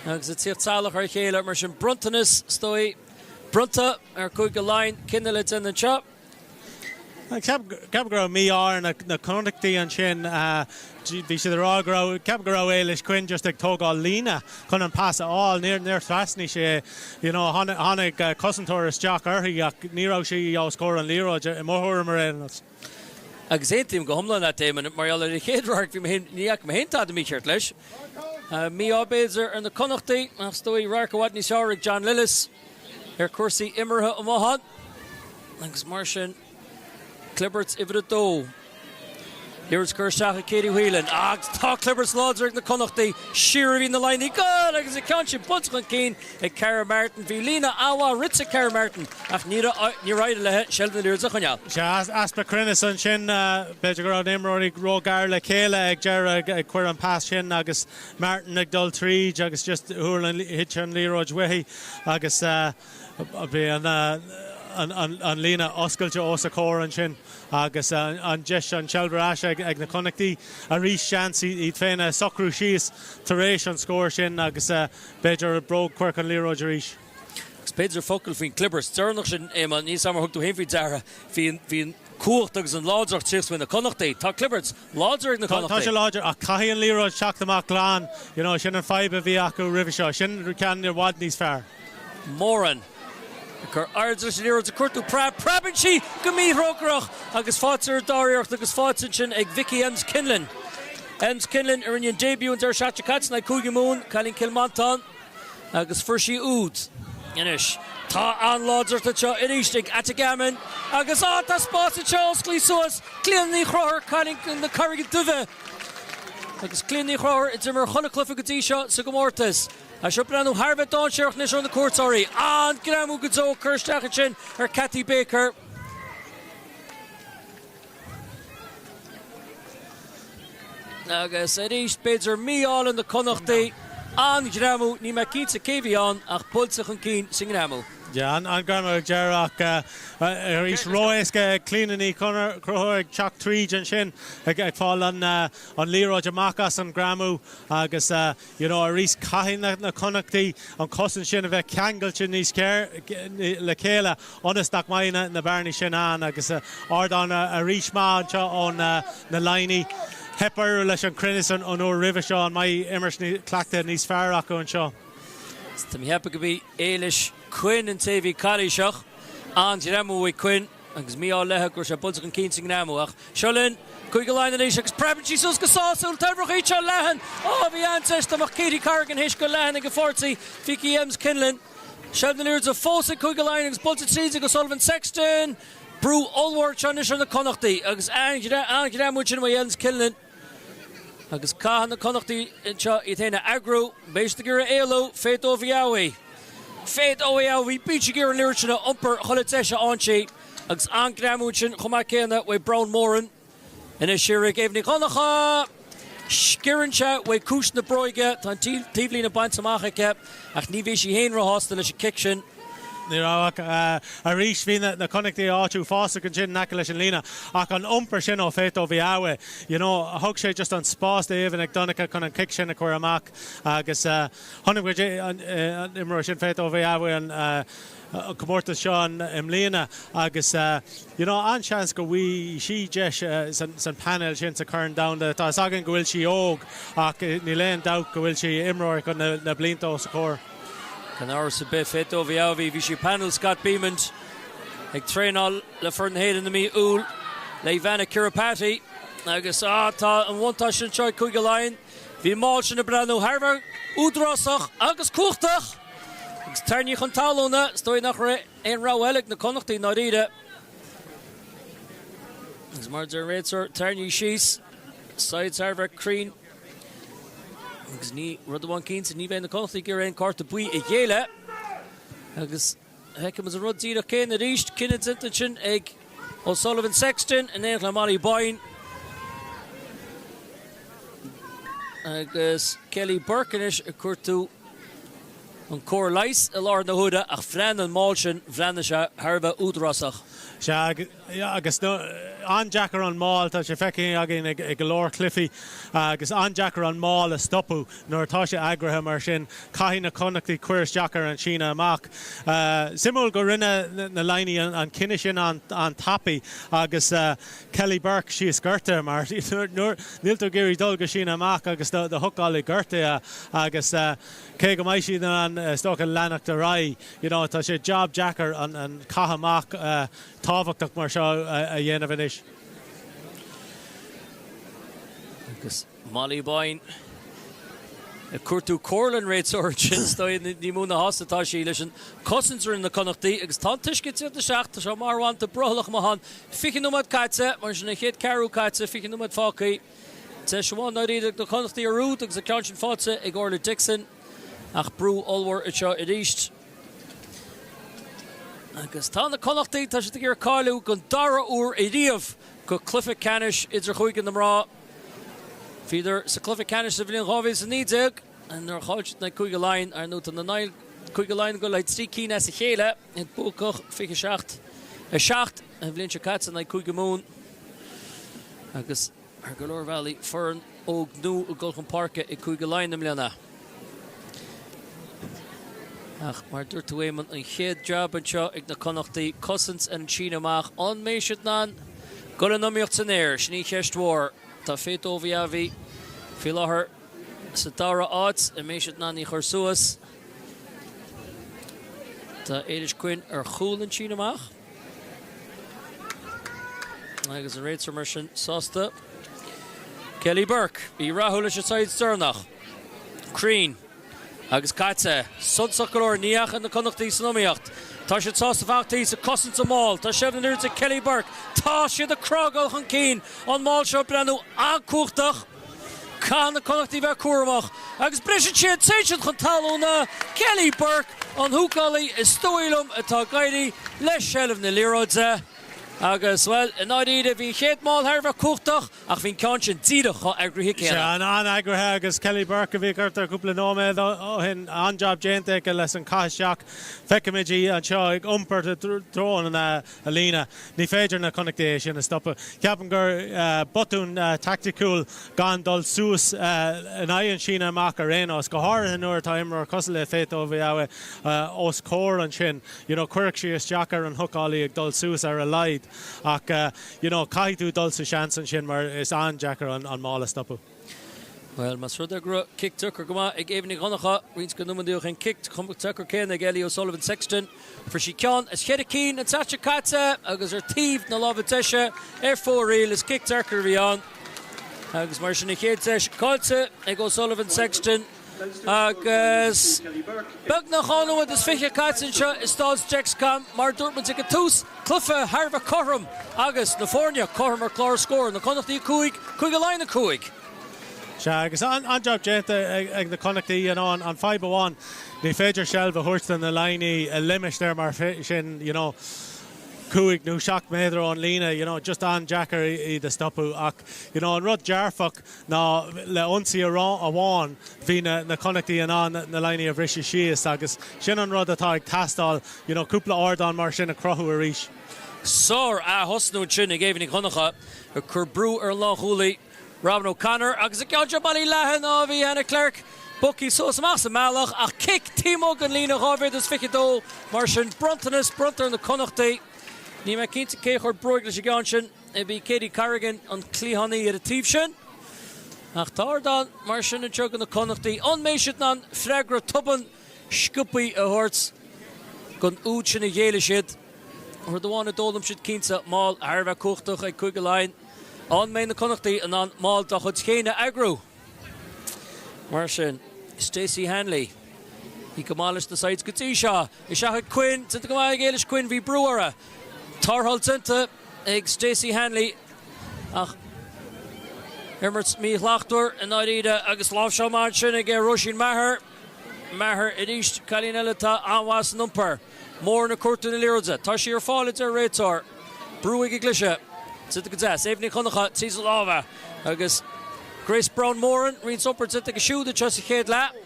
agus ag tíocht salach ar a chéile mar sin bronntanas is dóigh bronnta ar Chúige Laighean cinneadh le déanamh anseo. Ceapaim go raibh mí-ádh ar na Connachtaigh ansin. Bhí siad ag rá go raibh, ceapaim go raibh Éilis Quinn just ag tógáil líne chun an pas a fháil. Níor, níor thrasnaigh sí é. You know, tháinig cosantóir isteach uirthi ach ní raibh sí os comhair an liathróid, i mo thuairim ar aon nós. Agus aontaím go hiomlán leat, Éamonn, mar gheall ar an chéad radharc, bhí mé féin, ní fhaca mé féin tada mícheart leis. Mí-ádh b'fhéidir ar na Connachtaigh, ach is dóigh radharc i bhfad níos fearr ag John Lillis ar chúrsaí imeartha amuigh ann. Agus mar sin, clibirt uimhir a dó. Liathróid curtha isteach ag Katie Whelan. Agus tá clibirt láidir ag na Connachtaigh. Siar a bhí na Laighnigh. Goal! Agus an ceann sin buailte chun cinn ag Cara Martin. Bhí líne an-mhaith rite ag Cara Martin ach níor éirigh léi seilbh na liathróide a choinneáil. Sea, easpa cruinnis ansin. B'fhéidir go raibh na himreoirí ró-ghar le chéile ag deireadh ag cur an pas sin agus Martin ag dul tríd agus just thit an liathróid uaithi agus Bhí an líne oscailte os a comhair ansin agus an deis an tseilbh ar ais ag na Connachtaigh arís. Seans iad féin a socrú síos tar éis an scóir sin agus b'fhéidir bróg a chur chun liathróid arís. Agus b'fhéidir focal faoin gclibirt deireanach sin, Éamonn, níl 's a'm ar thug tú féin faoi deara, bhí an cumhacht agus an láidreacht síos faoi na Connachtaigh. Tá clibirt láidir ag na Connachtaigh. Tá sé láidir ach caithfidh an liathróid teacht amach glan. You know, sin an fadhb a bhí acu roimhe seo. Sin ceann i bhfad níos fearr. Moran ag cur airde leis an liathróid ag cuartú preab. Preabann sí go míthrócaireach agus faighte ar an dara iarracht agus faighte ansin ag Vicky Ems Kinlan. Ems Kinlan a rinne an debut an deireadh seachtaine caite in aghaidh Cúige Mumhan, cailín Cill Mhantáin agus fuair sí úd. Anois tá an-láidreacht anseo arís ag Atagamen agus á tá spás anseo osclaithe suas. Clíona Ní Chonchúir, cailín na Carraige Duibhe. Agus Clíona Ní Chonchúir a d'imir chuile cluiche go dtí seo sa gcomórtas. Tá seo ag breathnú thar a bheith dainséarach anois ó na cuairteoirí. An-ghreamú go deo curtha isteach ansin ar Cathy Baker. Agus arís, b'fhéidir mí-ádh le na Connachtaigh. An-ghreamú, níl mé cinnte cé bhí ann ach buailte chun cinn sa ngreamú. Yeah, an-ghreamú ag deireadh ach arís ró-éasca ag Clíona Ní Chonchúir ag teacht tríd ansin ag fáil an liathróid amach as an greamú agus you know arís caithfidh na Connachtaigh an chosaint sin a bheith ceangailte níos le chéile ionas nach mbeidh na bearnaí sin ann agus ardán arís maith anseo ó na Laighnigh. Theip orthu leis an cruinneas an uair roimhe seo, an mbeidh imirt cleachtaithe níos fearr acu anseo? Tá mé ag ceapadh go b'í Éilis Quinn an té a bhí calaoiseach. An-ghreamú uaidh Quinn agus mí-ádh léi go raibh sé buailte chun cinn sa ngreamú. Ach seo linn Cúige Laighean arís agus preabann sí suas go sásúil. Taibhreach í seo leathan! Á, bhí an-deis dá mbeadh Katie Corrigan théis dul leathan ag a pháirtí, bhí Ems Kinlan. Seilbh na liathróide fós ag Cúige Laighean agus buailte tríd ag O'Sullivan Sexton. Brú ollmhór anseo anois ar na Connachtaigh agus an-ghreamú ansin uaidh Ems Kinlan. Agus caithfidh na Connachtaigh anseo iad féin a eagrú. Beidh siad ag iarraidh éalú. Faith Oviawe. Faith Oviawe. Bíonn sí ag iarraidh an liathróid sin a iompar chuile deis a fhaigheann sí. Agus an-ghreamú ansin chomh maith céanna uaidh Browne Moran. Anois siar ag Aoibhe Nic Dhonncha. Sciorrann sé uaidh cúis na bróige. Tá an taobhlíne bainte amach aici ach ní bheidh sí féin róshásta leis an cic sin. Ní raibh ach arís bhí na Connachtaigh áit uafásach ansin in aice leis an líne ach an iompar sin ó Faith Oviawe, you know, thug sé just an spás d'Aoibhinn Nic Dhonncha chun an cic sin a chur amach agus chonaic muid an imreoir sin Faith Oviawe an comórtas seo i mbliana agus you know an-seans go bhfaighidh sí deis san painéal sin sa Chorn Domhanda. Tá 'fhios againn go bhfuil sí óg ach níl aon dabht go bhfuil sí imreoir chun na blianta os a comhair. Gan amhras ar bith, Faith Oviawe, bhí sí ar painéal Scott Bemand ag traenáil le foireann na hÉireann i mí Iúil le Ivana Kiripati agus ah tá an bhuntáiste anseo ag Cúige Laighean. Bhí an máll sin ag breathnú thar a bheith údarásach agus cumhachtach agus tarraingthe chun talúna. Is dóigh nach raibh aon rogha eile ag na Connachtaigh i ndáiríre. Agus mar a deir an réiteoir, tarraingthe síos, said thar a bheith cruinn. Agus ní rud amháin cinnte, ní bheidh na Connachtaigh ag iarraidh aon cárta buí a ghéilleadh. Agus feicimid an rud díreach céanna arís, cinneadh déanta ansin ag O'Sullivan Sexton in éineacht le Molly Boyne. Agus Kelly Burke anois ag cuartú an cóir leighis i láthair na huaire ach bhreathnaigh an máll sin, bhreathnaigh sé thar a bheith údarásach. Sea, agus an-deacair an máll, tá sé feicthe againn i go leor cluichí, agus an-deacair an máll a stopadh nuair atá sé eagraithe mar sin. Caithfidh na Connachtaigh cuir isteach ar an síneadh amach. Suimiúil go rinne na Laighnigh an cinneadh sin an-tapaidh agus Kelly Burke síos gortaithe mar níl tú ag iarraidh dul go síneadh amach agus do hocálaí gortaithe agus cé go mbeidh siad in ann is dócha leanacht ar aghaidh, you know, tá sé jab deacair an cath amach tábhachtach mar seo a dhéanamh anois. Agus Molly Boyne ag cuartú comhairle an réiteora ansin, is dóigh ní mó ná sásta atá sí leis an cosaint a rinne na Connachtaigh agus tá an t-uisce ag tíocht isteach, tá sé marbhánta brothallach amuigh ann. 20 nóiméad caite, mar sin an chéad ceathrú caite, 20 nóiméad fágtha. Deis amháin dáiríre ag na Connachtaigh ar úd agus an ceann sin faighte ag Orla Dixon ach brú ollmhór anseo arís. Agus tá na Connachtaigh, tá siad ag iarraidh cáiliú don dara huair ariamh go cluiche ceannais idirchúige na mná. Bhíodar sa cluiche ceannais sa bhliain 2019 nuair a chaill siad in aghaidh Cúige Laighean. Ar ndóigh tá na Cúige Laighean ag dul le haghaidh 3 cinn as a chéile, iad buacach 27, 7 an bhliain seo caite in aghaidh Cúige Mumhan. Agus ar go leor bealaí, foireann óg nua ag dul chun páirce ag Cúige Laighean i mbliana. Ach mar a dúirt tú Éamonn, an chéad jab anseo ag na Connachtaigh, cosaint ar an síneadh amach. An mbeidh siad in ann dul in iomaíocht san aer? Sin í an cheist mhór. Tá Faith Oviawe faoi láthair sa dara háit. An mbeidh siad in ann í a chur suas? Tá Éilis Quinn ar chúl an síneadh amach. Agus an réiteoir mar sin sásta. Kelly Burke, í rathúil leis an tsaighead deireanach. Cruinn agus caite. Sonsach go leor, ní dheachaigh na Connachtaigh san iomaíocht. Tá siad sásta fanacht thíos ag cosaint an máll. Tá seilbh na liathróide ag Kelly Burke. Tá siad ag crá dul chun cinn. An máll seo ag breathnú an-chumhachtach. Caithfidh na Connachtaigh bheith cúramach agus briseann siad, téann siad chun talúna, Kelly Burke, an húcálaí is dóigh liom atá ag éirí le seilbh na liathróide. Agus, bhuel, i ndáiríre, bhí an chéad máll thar a bheith cumhachtach ach bhí an ceann sin díreach chomh eagraithe céanna. Sea, an-eagraithe agus Kelly Burke a bhí gortaithe cúpla nóiméad ó shin, an-jab déanta aici leis an caith isteach. Feicimid í anseo ag iompar i dtreo an líne. Ní féidir na Connachtaigh é sin a stopadh. Ceapaim gur botún taicticiúil gan dul suas in aghaidh an síneadh amach ar aon nós, go háirithe nuair atá imreoir cosúil le Faith Oviawe os comhair ansin. You know, chuirfeadh sí isteach ar an húcálaí ag dul suas ar a laghad ach you know, caithfidh tú dul sa seans ansin mar is an-deacair an mála a stopadh. Bhuel, más rud é go raibh cic deacair go maith ag Éabha Nic Dhonncha, roinnt de nóiméadaí ó shin, cic chomh deacair céanna ag Ellie O'Sullivan Sexton. Fuair sí ceann as cheithre cinn an tseachtain seo caite agus ar taobh na láimhe deise ar fóraoil. Is cic deacair a bhí ann agus mar sin an chéad deis caillte ag O'Sullivan Sexton. Agus beagnach 2 nóiméad is 20 caite anseo i Staid Dexcom, mar a dúirt muid ag an tús, cluiche thar a bheith cothrom agus na foirne cothrom ar chlár scóir, na Connachtaigh 5, Cúige Laighean 5. Sea, agus an-jab déanta ag na Connachtaigh, you know, an fadhb amháin, ní féidir seilbh a thabhairt do na Laighnigh i limistéar mar sin, you know, 5 nó 7 méadar ón líne, you know, just an-deacair iad a stopadh ach, you know, an rud dearfach, ná le ionsaí amháin bhí na Connachtaigh in ann na Laighnigh a bhriseadh síos agus sin an rud atá ag teastáil, you know, cúpla ardán mar sin a chruthú arís. Sár-ath-thosnú ansin ag Éabha Nic Dhonncha ag cur brú ar an lánchúlaí Robyn O'Connor agus an ceann seo bailithe leathan á bhí Hannah Clarke bogtha suas amach sa mbealach ach cic taobh amuigh den líne 2 mhéadar is 22 mar sin bronntanas bronnta ar na Connachtaigh. Níl mé cinnte cé a chuir bróig leis an gceann sin. Bhí Katie Corrigan, an cliathánaí, ar an taobh sin. Ach tá ardán mar sin anseo do na Connachtaigh. An mbeidh siad in ann freagra tobann sciobtha a thabhairt don úd sin a ghéillfidh siad? Rud amháin a d'fhoghlaim siad cinnte, máll thar a bheith cumhachtach ag Cúige Laighean. An mbeidh na Connachtaigh in ann máll dá chuid féin a eagrú? Mar sin, Stacey Hanley, í go maith leis na sides go dtí seo. Isteach ag Quinn, déanta go maith ag Éilis Quinn, bhí brú uirthi. Tarrtháil déanta. ag Stacey Hanley ach imirt mhíshlachtmhar i ndáiríre agus láimhseáil maith ansin ag Róisín Maher. Maher arís, cailín eile atá an-mhaith san iompar. Moran ag cuartú na liathróide. Tá sí ar fáil a deir an réiteoir. Brú ag an gcliseadh. Déanta go deas. Éabha Nic Dhonncha trí a lámha agus Grace Browne Moran, roinnt iompair déanta aici siúd anseo sa chéad leath.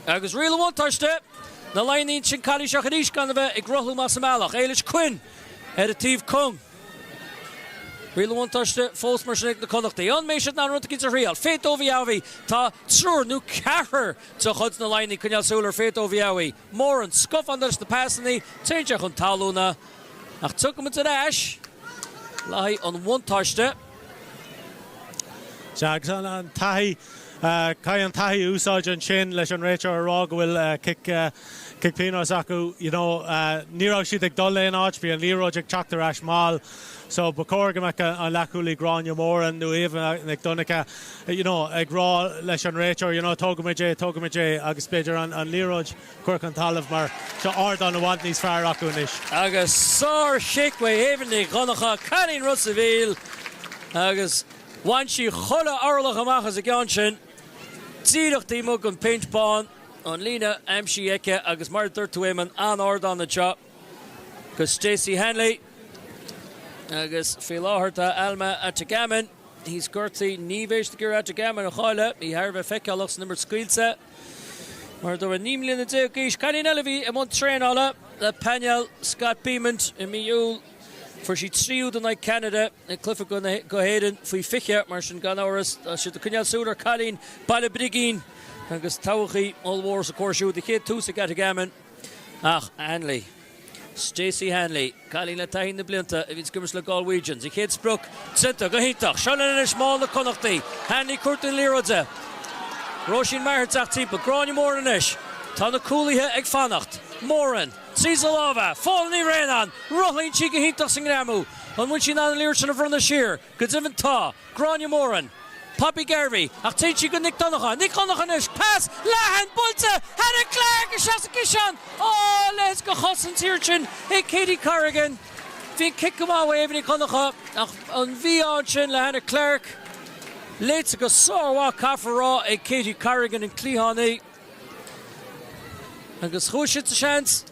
Agus riail an bhuntáiste, na Laighnigh ansin calaoiseach arís gan a bheith ag rothlú amach sa mbealach. Éilis Quinn. Ar an taobh cúng. Riail an bhuntáiste fós mar sin ag na Connachtaigh. An mbeidh siad in ann rud eicínt a thriail? Faith Oviawe, Tá triúr nó ceathrar de chuid na Laighnigh ag coinneáil súil ar Faith Oviawe. Moran, Scafánta leis na pasannaí, téann sé chun talúna. Ach tiocfaimid ar ais le haghaidh an bhuntáiste. Sea, agus an taithí, caithfidh an taithí a úsáid ansin leis an réiteoir a rá go bhfuil cic, cic pionóis acu. You know, ní raibh siad ag dul aon áit, bhí an liathróid ag teacht ar ais mall. So ba chóir go mbeadh an leathchúlaí Gráinne Moran nó Éabha Nic Dhonncha, you know, ag rá leis an réiteoir, you know, tógfaimid é, tógfaimid é agus b'fhéidir an liathróid a chur chun talaimh mar seo ardán i bhfad níos fearr acu anois. Agus sár-chic uaidh Éabha Nic Dhonncha, cailín Ros a' Mhíl agus bhain sí chuile orlach amach as an gceann sin, díreach taobh amuigh den phéint bán. An líne aimsithe aici agus mar a dúirt tú Éamonn, an-ardán anseo do Stacey Hanley agus faoi láthair tá Alma Atagamen thíos gortaithe. Ní bheidh siad ag iarraidh Atagamen a chailleadh, í thar a bheith feiceálach san imirt scaoilte. Mar a dúradh, 19 mbliana d'aois. Cailín eile a bhí i mbun traenála le painéal Scott Bemand i mí Iúil. Fuair sí 3 úd in aghaidh Ceanada i gcluiche do hÉirinn faoi 20, mar sin gan amhras tá siad ag coinneáil súil ar cailín Baile Brigín agus todhchaí ollmhór os a comhair siúd. An chéad tús ag Atagamen ach Hanley. Stacey Hanley, cailín le taithí na blianta a bhíonns ag imirt le Galwegians. An chéad sprioc déanta go hiontach. Seo linn anois máll na Connachtaí. Hanley cuartú na liathróide. Róisín Maher ag teacht timpeall. Gráinne Moran anois. Tá na cúlaithe ag fanacht. Moran. Tríd a lámha. Fódhla Ní Bhraonáin. Rothlaíonn sí go hiontach sa ngreamú. An bhfuil sí in ann an liathróid sin a bhronnadh siar? Go deimhin tá. Gráinne Moran. Poppy Garvey. Ach téann sí go Nic Dhonncha. Nic Dhonncha anois. Pas leathan buailte. Hannah Clarke isteach sa gciseán. Á, a leithéid de chosaint thiar ansin ag Katie Corrigan. Bhí an cic go maith ó Éabha Nic Dhonncha ach an mhí-ádh ansin le Hannah Clarke. Léite go sármhaith, caithfear a rá, ag Katie Corrigan, an cliathánaí. Agus chuaigh siad sa seans.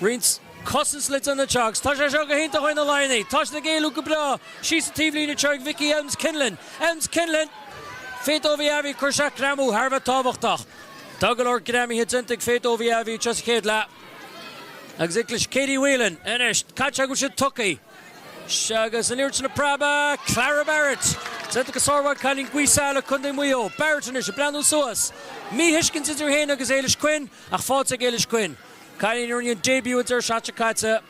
Roinnt cosaint le déanamh anseo agus tá sé seo go hiontach ó na Laighnigh. Tá siad ag éalú go breá síos an taobhlíne anseo ag Vicky Elmes Kinlan. Elmes Kinlan! Faith Oviavi ag cur isteach greamú thar a bheith tábhachtach. Tá go leor greamaithe déanta ag Faith Oviavi anseo sa chéad leath. Agus ag leis Katie Whelan anois. Caithfidh sé go bhfuil siad tugtha. Agus an liathróid sin ag preabadh, Clara Barrett! Déanta go sármhaith ag cailín Gaoth Sáile, Contae Mhaigh Eo. Barrett anois ag breathnú suas. Míthuiscint idir í féin agus Éilis Quinn, ach faighte ag Éilis Quinn. Cailín a rinne an debut an deireadh seachtaine seo caite.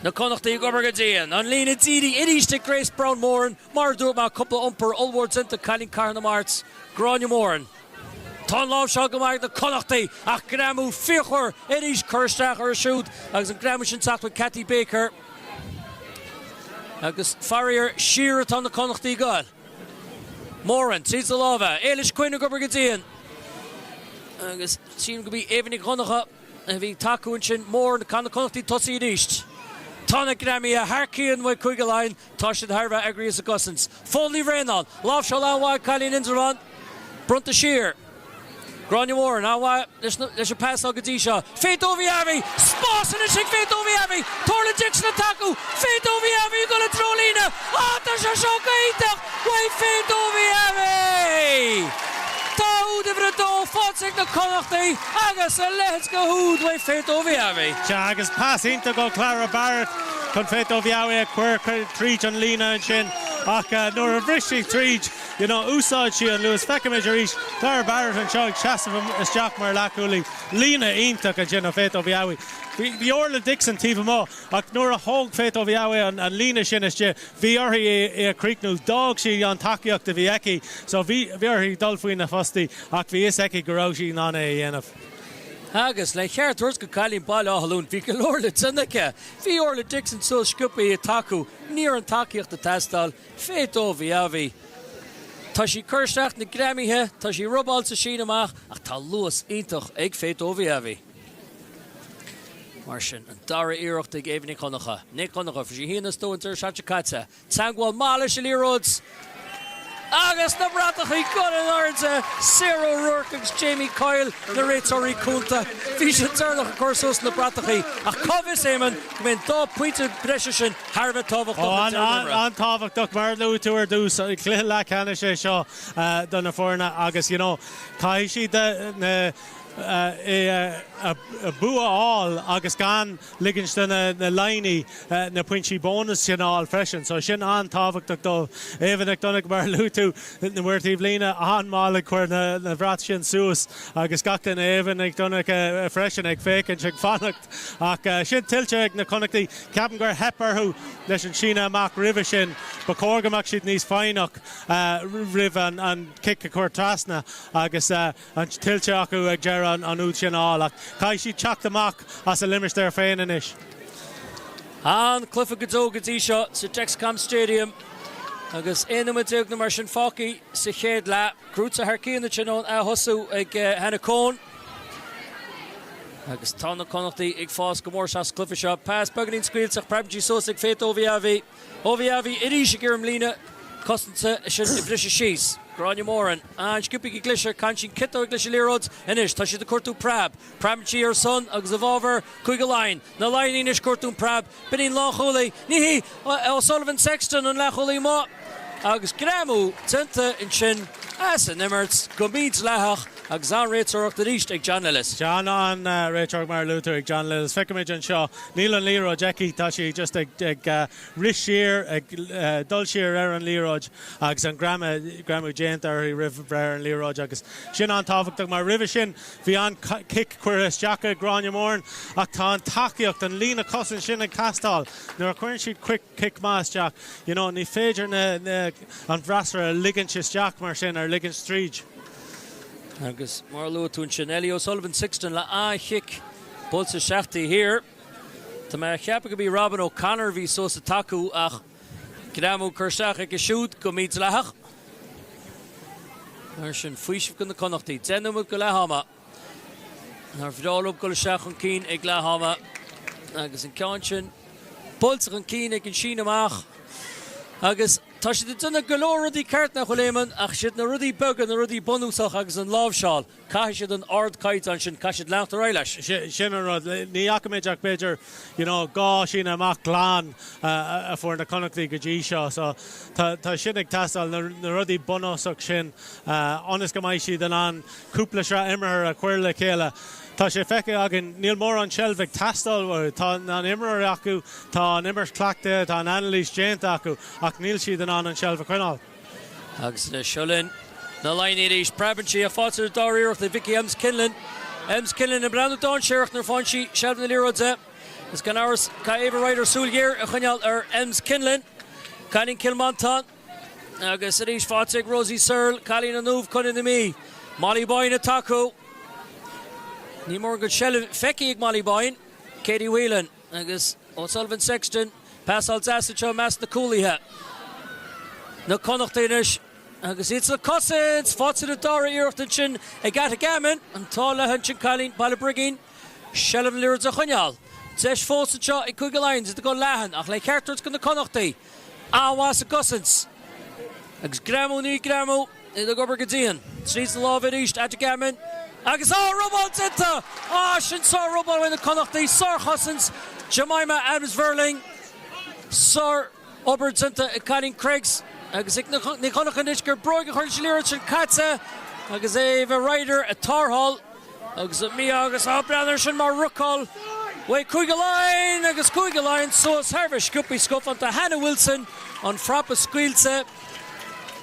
Na Connachtaigh ag obair go dian. An líne dírithe arís ag Grace Browne Moran. Mar a dúirt mé, cúpla iompar ollmhór déanta ag cailín Cathair na Mart, Gráinne Moran. Tá an láimhseáil go maith ag na Connachtaigh ach greamú fíochmhar arís curtha isteach orthu siúd agus an greamú sin teacht ó Cathy Baker. Agus faraor, siar atá na Connachtaigh ag goil. Moran tríd na lámha. Éilis Quinn ag obair go dian agus sílim go b'í Eva Nic Dhonncha a bhí ag tacú ansin. Moran, caithfidh na Connachtaigh tosaí arís. Tá na greamaithe thar cionn uaidh Cúige Laighean. Tá siad thar a bheith eagraithe sa gcosaint. Fódhla Ní Bhraonáin, láimhseáil an-mhaith ag cailín Indreabhán. Bronnta siar. Gráinne Moran, an-mhaith leis an bpasáil go dtí seo. Faith Oviavi! Spás anois ag Faith Oviavi! Torla Dixon ag tacú! Faith Oviavi ag dul i dtreo líne! Á, tá sé seo go hiontach uaidh Faith Oviavi! Tá úd uimhir a dó faighte ag na Connachtaigh agus a leithéid de úd uaidh Faith Oviavi! Sea, agus pas iontach ó Clara Barrett chun Faith Oviavi a chur tríd an líne ansin ach nuair a bhris sí tríd, you know, úsáid sí an luas. Feicimid arís Clara Barrett anseo ag seasamh isteach mar leathchúlaí. Líne iontach ansin ó Faith Oviawi. Bhí Orla Dixon taobh amuigh ach nuair a thóg Faith Oviawi an líne sin istigh, bhí uirthi é a chríochnú. D'fhág sí an tacaíocht a bhí aici so bhí uirthi dul faoi na postaí ach bhí fhios aici go raibh sí in ann é a dhéanamh. Agus le ceart a thabhairt go cailín Baile Átha Luain, bhí go leor le déanamh aici. Bhí Orla Dixon suas sciobtha ag tacú, ní raibh an tacaíocht ag teastáil. Faith Oviavi. Tá sí ag cur isteach na greamaithe, tá sí robáilte síneadh amach ach tá luas iontach ag Faith Oviavi. Mar sin, an dara iarracht ag Éabha Nic Dhonncha. Nic Dhonncha, fuair sí a haon is dó an deireadh seachtaine caite. Teagmháil maith leis an liathróid agus na bratachaí ag dul in airde. Sarah O'Rourke agus Jamie Coyle na réiteoirí cúnta. Bhí siad deireanach ag cur suas na bratachaí ach cá bhfios, Éamonn, go mbeidh an dá phointe breise sin thar a bheith tábhachtach ag deireadh na himeartha. An-tábhachtach, mar a luaigh tú ar dtús, cluiche leathcheannais é seo do na foirne agus you know caithfidh siad na bua a fháil agus gan ligint do na Laighnigh na pointí bónais sin a fháil freisin. So sin an-tábhachtach dóibh. Éabha Nic Donncha, mar a luaigh tú, na maoir taobh líne an-mhall ag cur na bhrat sin suas agus gach duine Éabha Nic Donncha freisin ag féachaint, ag fanacht. Ach sin tuillte ag na Connachtaigh. Ceapaim gur theip orthu leis an síneadh amach roimhe sin. Ba chóir go mbeadh siad níos foighneach roimh an cic a chur trasna agus an tuillte acu ag deireadh an úd sin a fháil. Ach caithfidh siad teacht amach as a limistéar féin anois. An-chluiche go deo go dtí seo sa Dexcom Stadium agus 11 nóiméad nó mar sin fágtha sa chéad leath. Gnóite thar cionn ansin ón ath-thosú ag Hannah Coen. Agus tá na Connachtaigh ag fás go mór sa chluiche seo. Pas beagáinín scaoilte ach preabann sí suas ag Faith Oviavi. Oviavi arís ag iarraidh an líne cosanta sin a bhriseadh síos. Gráinne Moran an-sciobtha ag cliseadh. Caitlín Kitto ag cliseadh liathróid anois. Tá siad ag cuartú preab. Preabann sí ar son agus i bhfabhar Cúige Laighean. Na Laighnigh anois ag cuartú an preab. B'in í an lánchúlaí. Ní hí! O'Sullivan Sexton an leathchúlaí amuigh agus greamú déanta ansin as an imirt go mídhleathach agus an-réiteoireacht arís ag John Lillis. Sea, an-réiteoireacht mar a luaigh tú ag John Lillis. Feicimid anseo, níl an liathróid aici, tá sí just ag rith siar, ag dul siar ar an liathróid agus an greamú déanta uirthi roimh bhreith ar an liathróid agus sin an-tábhachtach mar roimhe sin bhí an cic curtha isteach ag Gráinne Moran ach tá an tacaíocht, an líne cosaint sin ag teastáil nuair a chuireann siad cic maith isteach. You know, ní féidir na, na, an bhfreasúra a ligint isteach mar sin, ar ligint tríd. Agus mar a luaigh tú ansin, Ellie O'Sullivan Sexton le an-chic buailte isteach taobh thiar. Tá mé a cheapadh go b'í Robin O'Connor a bhí suas ag tacú ach greamú curtha isteach aici siúd go mídhleathach. Mar sin, faoiseamh do na Connachtaigh. 10 nóiméad go leath ama. Nár bhreá leo dul isteach chun cinn ag leath ama agus an ceann sin buailte chun cinn ag an síneadh amach agus. Tá siad ag déanamh go leor rudaí ceart, nach bhfuil Éamonn, ach siad na rudaí beaga, na rudaí bunúsach agus an láimhseáil, caithfidh siad an ardchaighdeán sin, caithfidh siad leanacht ar aghaidh leis. Sin an rud. Ní fhaca muid ach b'fhéidir you know 2 síneadh amach glan a fuair na Connachtaigh go dtí seo so tá sin ag teastáil, na rudaí bunúsach sin ionas go mbeidh siad in ann cúpla sraith imeartha a chur le chéile. Tá sé feicthe againn, níl mórán seilbh ag teastáil uathu. Tá an imreoirí acu, tá an imirt cleachtaithe, tá an anailís déanta acu, ach níl siad in ann an tseilbh a choinneáil. Agus anois, seo linn na Laighnigh arís. Preabann sí ach faighte ar dara iarracht ag Vicky Ems Kinlan. Ems Kinlan ag breathnú dainséarach nuair a faigheann sí seilbh na liathróide. Agus gan amhras, caithfidh Ava Ryder súil ghéar a choinneáil ar Ems Kinlan, cailín Chill Mhantáin. Agus arís faighte ag Rosie Searle, cailín an Uaimh, Contae na Mí. Molly Boyne ag tacú. Níl mórán den tseilbh feicthe ag Molly Boyne. Katie Whelan agus O'Sullivan Sexton. Pasáil deas anseo i measc na cúlaithe. Na Connachtaigh anois agus iad sa chosaint. Faighte ar an dara iarracht ansin ag Ata Gammon. An t-ádh léi ansin cailín Baile Brigín. Seilbh na liathróide a choinneáil. Deis fós anseo ag Cúige Laighean iad ag dul leathan ach le ceart a thabhairt do na Connachtaigh. An-mhaith sa gcosaint agus greamú ní greamú, iad ag obair go dian. Tríd na lámha arís, Ata Gammon agus á! Robáil déanta! Á! Sin sár-robáil uaidh na Connachtaigh, sár-chosaint Jemima Adams-Verling. Sár-obair déanta ag cailín Creggs agus ag Ní Dhonncha anois gur bróig a chuireann sí liathróid sin caite agus Ava Ryder ag tarrtháil. Agus an mí agus á breathnú air sin mar rucáil uaidh Cúige Laighean agus Cúige Laighean suas thar a bheith sciobthaí scafánta. Hannah Wilson an frapa scaoilte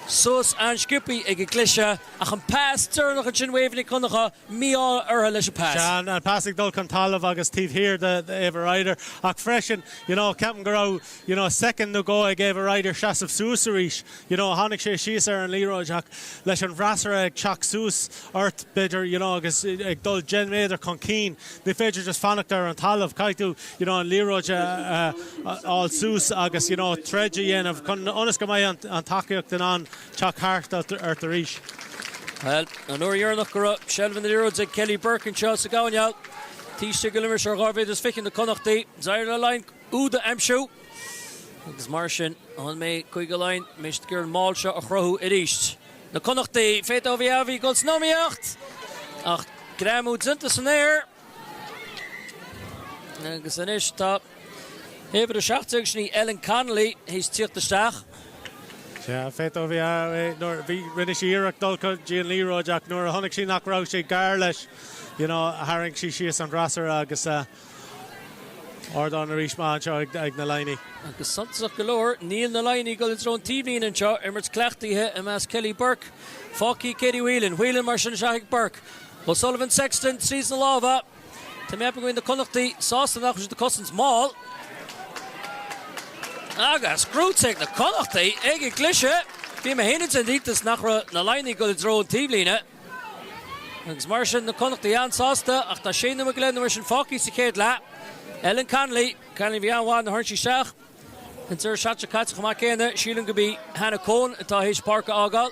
suas an-sciobthaí ag an gcliseadh ach an pas deireanach ansin uaidh Eva Nic Dhonncha, mí-ádh uirthi leis an pas. Sea, an pas ag dul chun talaimh agus taobh thiar de Ava Ryder ach freisin, you know, ceapaim go raibh, you know, soicind nó dhó ag Ava Ryder seasamh suas arís. You know, tháinig sé síos ar an liathróid ach leis an bhfreasúra ag teacht suas ort, b'fhéidir, you know, agus ag dul 10 méadar chun cinn, ní féidir just fanacht ar an talamh. Caithfidh tú, you know, an liathróid a fháil suas agus, you know, troid a dhéanamh chun, ionas go mbeidh an tacaíocht in ann teacht thart ort arís. Bhuel, an uair dheireanach go raibh seilbh na liathróide ag Kelly Burke anseo sa gcoirnéal, taobh istigh de limistéar 2 mhéadar is fiche na Connachtaí, d'éirigh le Laighin úd a aimsiú agus mar sin, an mbeidh Cúige Laighean, an mbeidh siad ag iarraidh an mál seo a chruthú arís? Na Connachtaigh, Faith Oviavi ag dul san iomaíocht ach greamú déanta san aer agus anois tá uimhir 17, sin í Ellen Connolly, théis tíocht isteach. Sea, Faith Oviavi, nuair bhí, rinne sí iarracht dul go dtí an liathróid ach nuair a chonaic sí nach raibh sé gar leis, you know, tharraing sí síos an fhreasúra agus eh, Ardán arís maith anseo ag na Laighnigh. Agus suntasach go leor, níl na Laighnigh ag dul i dtreo an taobhlíne anseo. Imirt cleachtaithe i measc Kelly Burke. Fágtha ag Katie Whelan. Whelan mar sin isteach ag Burke. O'Sullivan Sexton tríd na lámha. Tá mé ag ceapadh go bhfuil na Connachtaigh sásta nach bhfuil siad ag cosaint mall. Agus gnóite ag na Connachtaigh ag an gcliseadh. Bhí mé féin ag déanamh iontais nach raibh na Laighnigh ag dul i dtreo an taobhlíne. Agus mar sin, na Connachtaigh an-sásta, ach tá sé nóiméad go leith nó mar sin fágtha sa chéad leath. Ellen Connolly, cailín a bhí an-mhaith nuair a tháinig sí isteach an deireadh seachtaine seo caite chomh maith céanna. Sílim gurb í Hannah Coen atá théis páirc a fhágáil.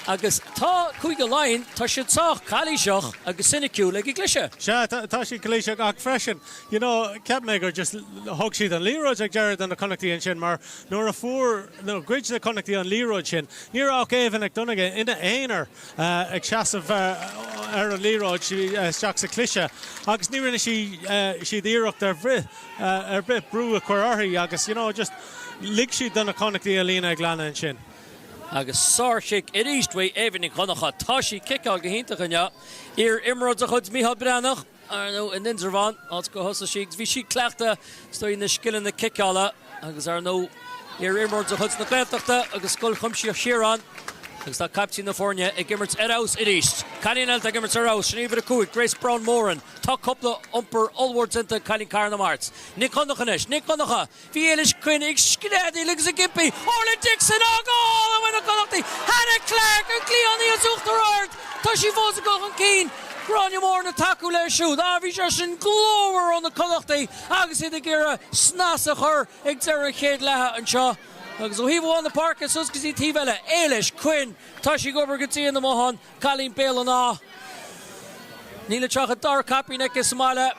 Agus tá Cúige Laighean, tá siad sách calaoiseach agus soiniciúil ag an gcliseadh. Sea, tá siad calaoiseach ach freisin, you know, cheap mé gur just thug siad an liathróid ag deireadh do na Connachtaigh ansin mar nuair a fuair, nuair a ghoid na Connachtaigh an liathróid sin, ní raibh ach Ava Nic Dhonnacha ina aonar ag seasamh ar an liathróid isteach sa chliseadh agus ní rinne sí siad iarracht ar bith ar bith brú a chur uirthi agus you know just lig siad do na Connachtaigh a líne a ghlanadh ansin. Agus sárchic arís uaidh Ava Nic Dhonncha. Tá sí ag ciceáil go hiontach inniu. Iar-imreoir de chuid Micheál Breathnach. Ar ndóigh, in Indreabhán, áit gur thosaigh sí agus bhí sí cleachta is dóigh na scileanna ciceála agus ar ndóigh, iar-imreoir de chuid na Gaeltachta agus Scoil Chuimsitheach Chiaráin agus tá caiptín na foirne ag imirt ar fheabhas arís. Cailín eile atá ag imirt ar fheabhas, sin uimhir 5, Grace Browne Moran. Tá cúpla iompar ollmhór déanta ag cailín Cathair na Mart. Nic Dhonncha anois, Nic Dhonncha! Bhí Éilis Quinn ag screadaíl agus ag impí. Orla Dixon á gcáil uaidh na Connachtaigh. Hannah Clarke, an cliathánaí as Uachtar Ard. Tá sí fós ag dul chun cinn. Gráinne Moran ag tacú léi siúd. Á, bhí sé sin glórmhar ó na Connachtaigh agus iad ag iarraidh snas a chur ag deireadh an chéad leatha anseo. Agus ó thaobh amháin na páirce suas go dtí an taobh eile, Éilis Quinn, tá sí ag obair go dian amuigh ann. Cailín Béal an Átha. Níl anseo ach an dara caipín aici sa mbaile.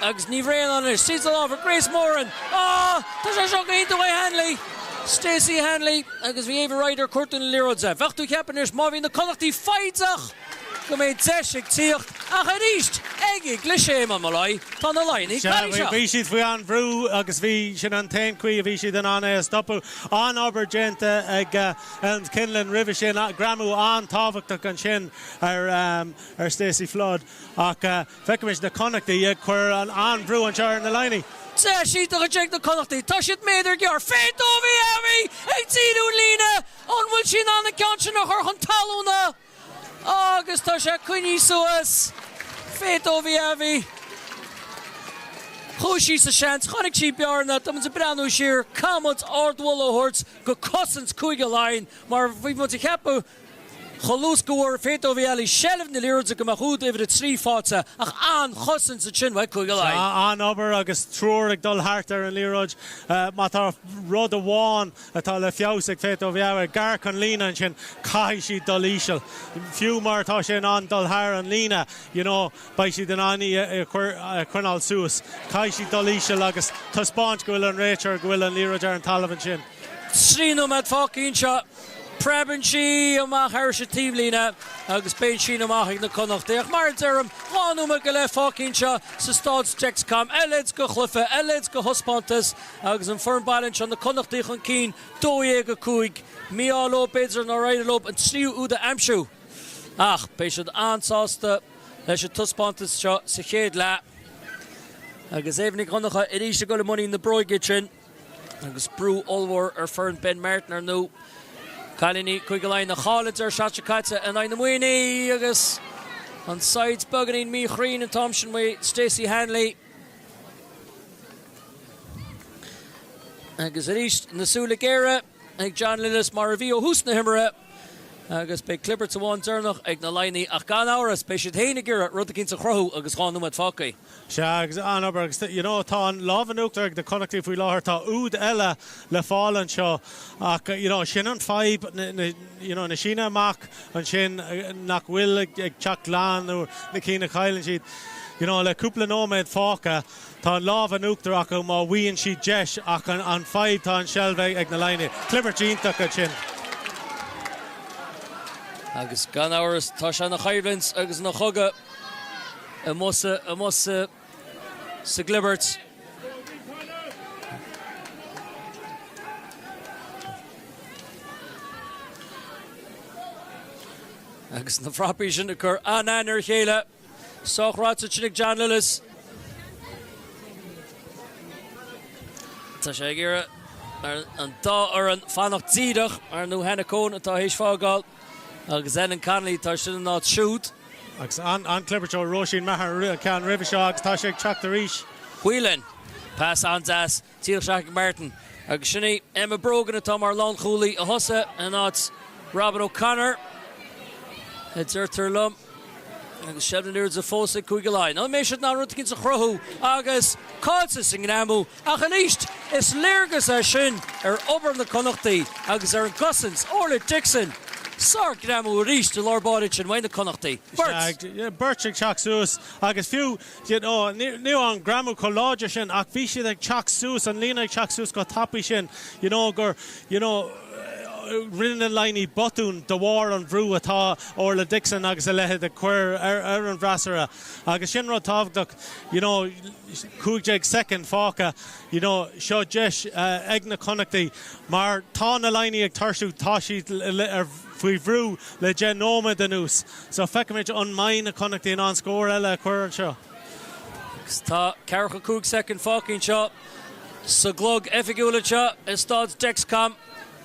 agus Ní Bhraonáin anois. Tríd an lámh ar Grace Moran. Á! Tá sé seo go hiontach uaidh Hanley! Stacey Hanley agus bhí Ava Ryder ag cuartú na liathróide. Bheadh tú ag ceapadh anois má bhí na Connachtaigh foighdeach go mbeidh deis ag tíocht ach arís ag an gcliseadh Éamonn Molloy, tá na Laighnigh caiseach. Bhí siad faoi an-bhrú agus bhí, sin an t-aon chaoi a bhí siad in ann é a stopadh. An-obair déanta ag Ellen Kinlan roimhe sin, greamú an-tábhachtach ansin ar Stacey Flood ach feicimid na Connachtaigh ag cur an-bhrú anseo ar na Laighnigh. Deis iontach anseo ag na Connachtaigh, tá siad méadar gearr. Faith Oviavi ag díriú an líne! An bhfuil sí in ann an ceann sin a chur chun talúna? Agus tá sé coinnithe suas. Faith Oviavi. Chuaigh sí sa seans, chonaic sí bearna, tá muid ag breathnú siar, caithfidh muid ardmholadh a thabhairt go cosaint Cúige Laighean mar bhí muid ag ceapadh chomh luath is go bhfuair Faith Oviavi seilbh na liathróide go mbeadh úd uimhir 3 faighte ach an-chosaint ansin uaidh Cúige Laighean. An-obair agus triúr ag dul thart ar an liathróid. Má tá rud amháin atá le feabhas ag Faith Oviawe gar chun líne ansin, caithfidh siad dul íseal. Fiú má tá sé in ann dul thar an líne, you know, beidh siad in ann í a choinneáil suas. Caithfidh siad dul íseal agus taispeáint go bhfuil an réiteoir go bhfuil an liathróid ar an talamh ansin. 3 nóiméad fágtha anseo. Preabann sí amach thairis an taobhlíne agus beidh an síneadh amach ag na Connachtaigh. Ach mar a deirim, 2 nóiméad go leith fágtha anseo sa staid Dexcom. A leithéid de chluiche, a leithéid de thaispeántas agus an foireann baile anseo, na Connachtaigh chun cinn, 12-5. Mí-ádh leo, b'fhéidir, nár éirigh leo an tríú úd a aimsiú. Ach beidh siad an-sásta leis an taispeántas seo sa chéad leath. Agus Éabha Nic Dhonncha arís ag dul i muinín na bróige sin. Agus brú ollmhór ar foireann Ben Martin, ar ndóigh. Cailíní Chúige Laighean a chaill an deireadh seachtaine seo caite in aghaidh na Muimhní agus an tsaighead beagáinín míchruinn an t-am sin uaidh Stacey Hanley. Agus arís na súile géara ag John Lillis mar a bhí ó thús na himeartha agus beidh clibirt amháin deireanach ag na Laighnigh ach gan amhras beidh siad féin ag iarraidh rud eicínt a chruthú agus 2 nóiméad fágtha. Sea, agus an-obair agus you know tá an lámh in uachtar ag na Connachtaigh faoi láthair, tá úd eile le fáil anseo ach you know sin an fadhb, na you know na síneadh amach ansin nach bhfuil ag teacht glan nó na cinn a chailleann siad. You know le cúpla nóiméad fágtha tá an lámh in uachtar acu má bhfaigheann siad deis ach an fadhb tá an seilbh ag na Laighnigh. Clibirt iontach ansin. Agus gan amhras tá sé ina choimhlint agus ina chogadh. Amuigh sa gclibirt. Agus na frapaí sin ag cur an-aithne ar a chéile. Sách ráite ansin ag John Lillis. Tá sé ag iarraidh ar an dá fhoireann fanacht díreach ar ndóigh Hannah Coen atá théis fágáil agus Ellen Connolly atá istigh ina n-áit siúd. Agus an-chlibirt ó Róisín Maher an ceann roimhe seo agus tá sé ag teacht arís. Whelan. Pas an-deas díreach isteach ag Martin agus sin í Emma Brogan atá mar lánchúlaí a thosaigh in áit Robin O'Connor, a deirtear liom. Agus seilbh na liathróide fós ag Cúige Laighean. An mbeidh siad in ann rud eicínt a chruthú agus caillte sa ngreamú Ach arís, is léargas é sin ar obair na Connachtaí agus ar an gcosaint. Orla Dixon, sár-ghreamú arís i lár báire ansin uaidh na Connachtaí. Beirt. Beirt ag teacht suas agus fiú, you know, ní raibh an greamú chomh láidir sin ach bhí siad ag teacht suas, an líne ag teacht suas chomh tapaidh sin, you know, gur, you know, rinne na Laighnigh botún de bharr an bhrú atá Orla Dixon agus a leithéid ag cur ar an bhfreasúra agus sin rud tábhachtach, you know, 15 soicind fágtha, you know, seo deis ag na Connachtaigh mar tá na Laighnigh ag tuirsiú, tá siad faoi bhrú le 10 nóiméad anuas. So feicfimid an mbeidh na Connachtaigh in ann scór eile a chur anseo. Agus tá ceathracha 5 soicind fágtha anseo sa gclog oifigiúil anseo i Staid Dexcom.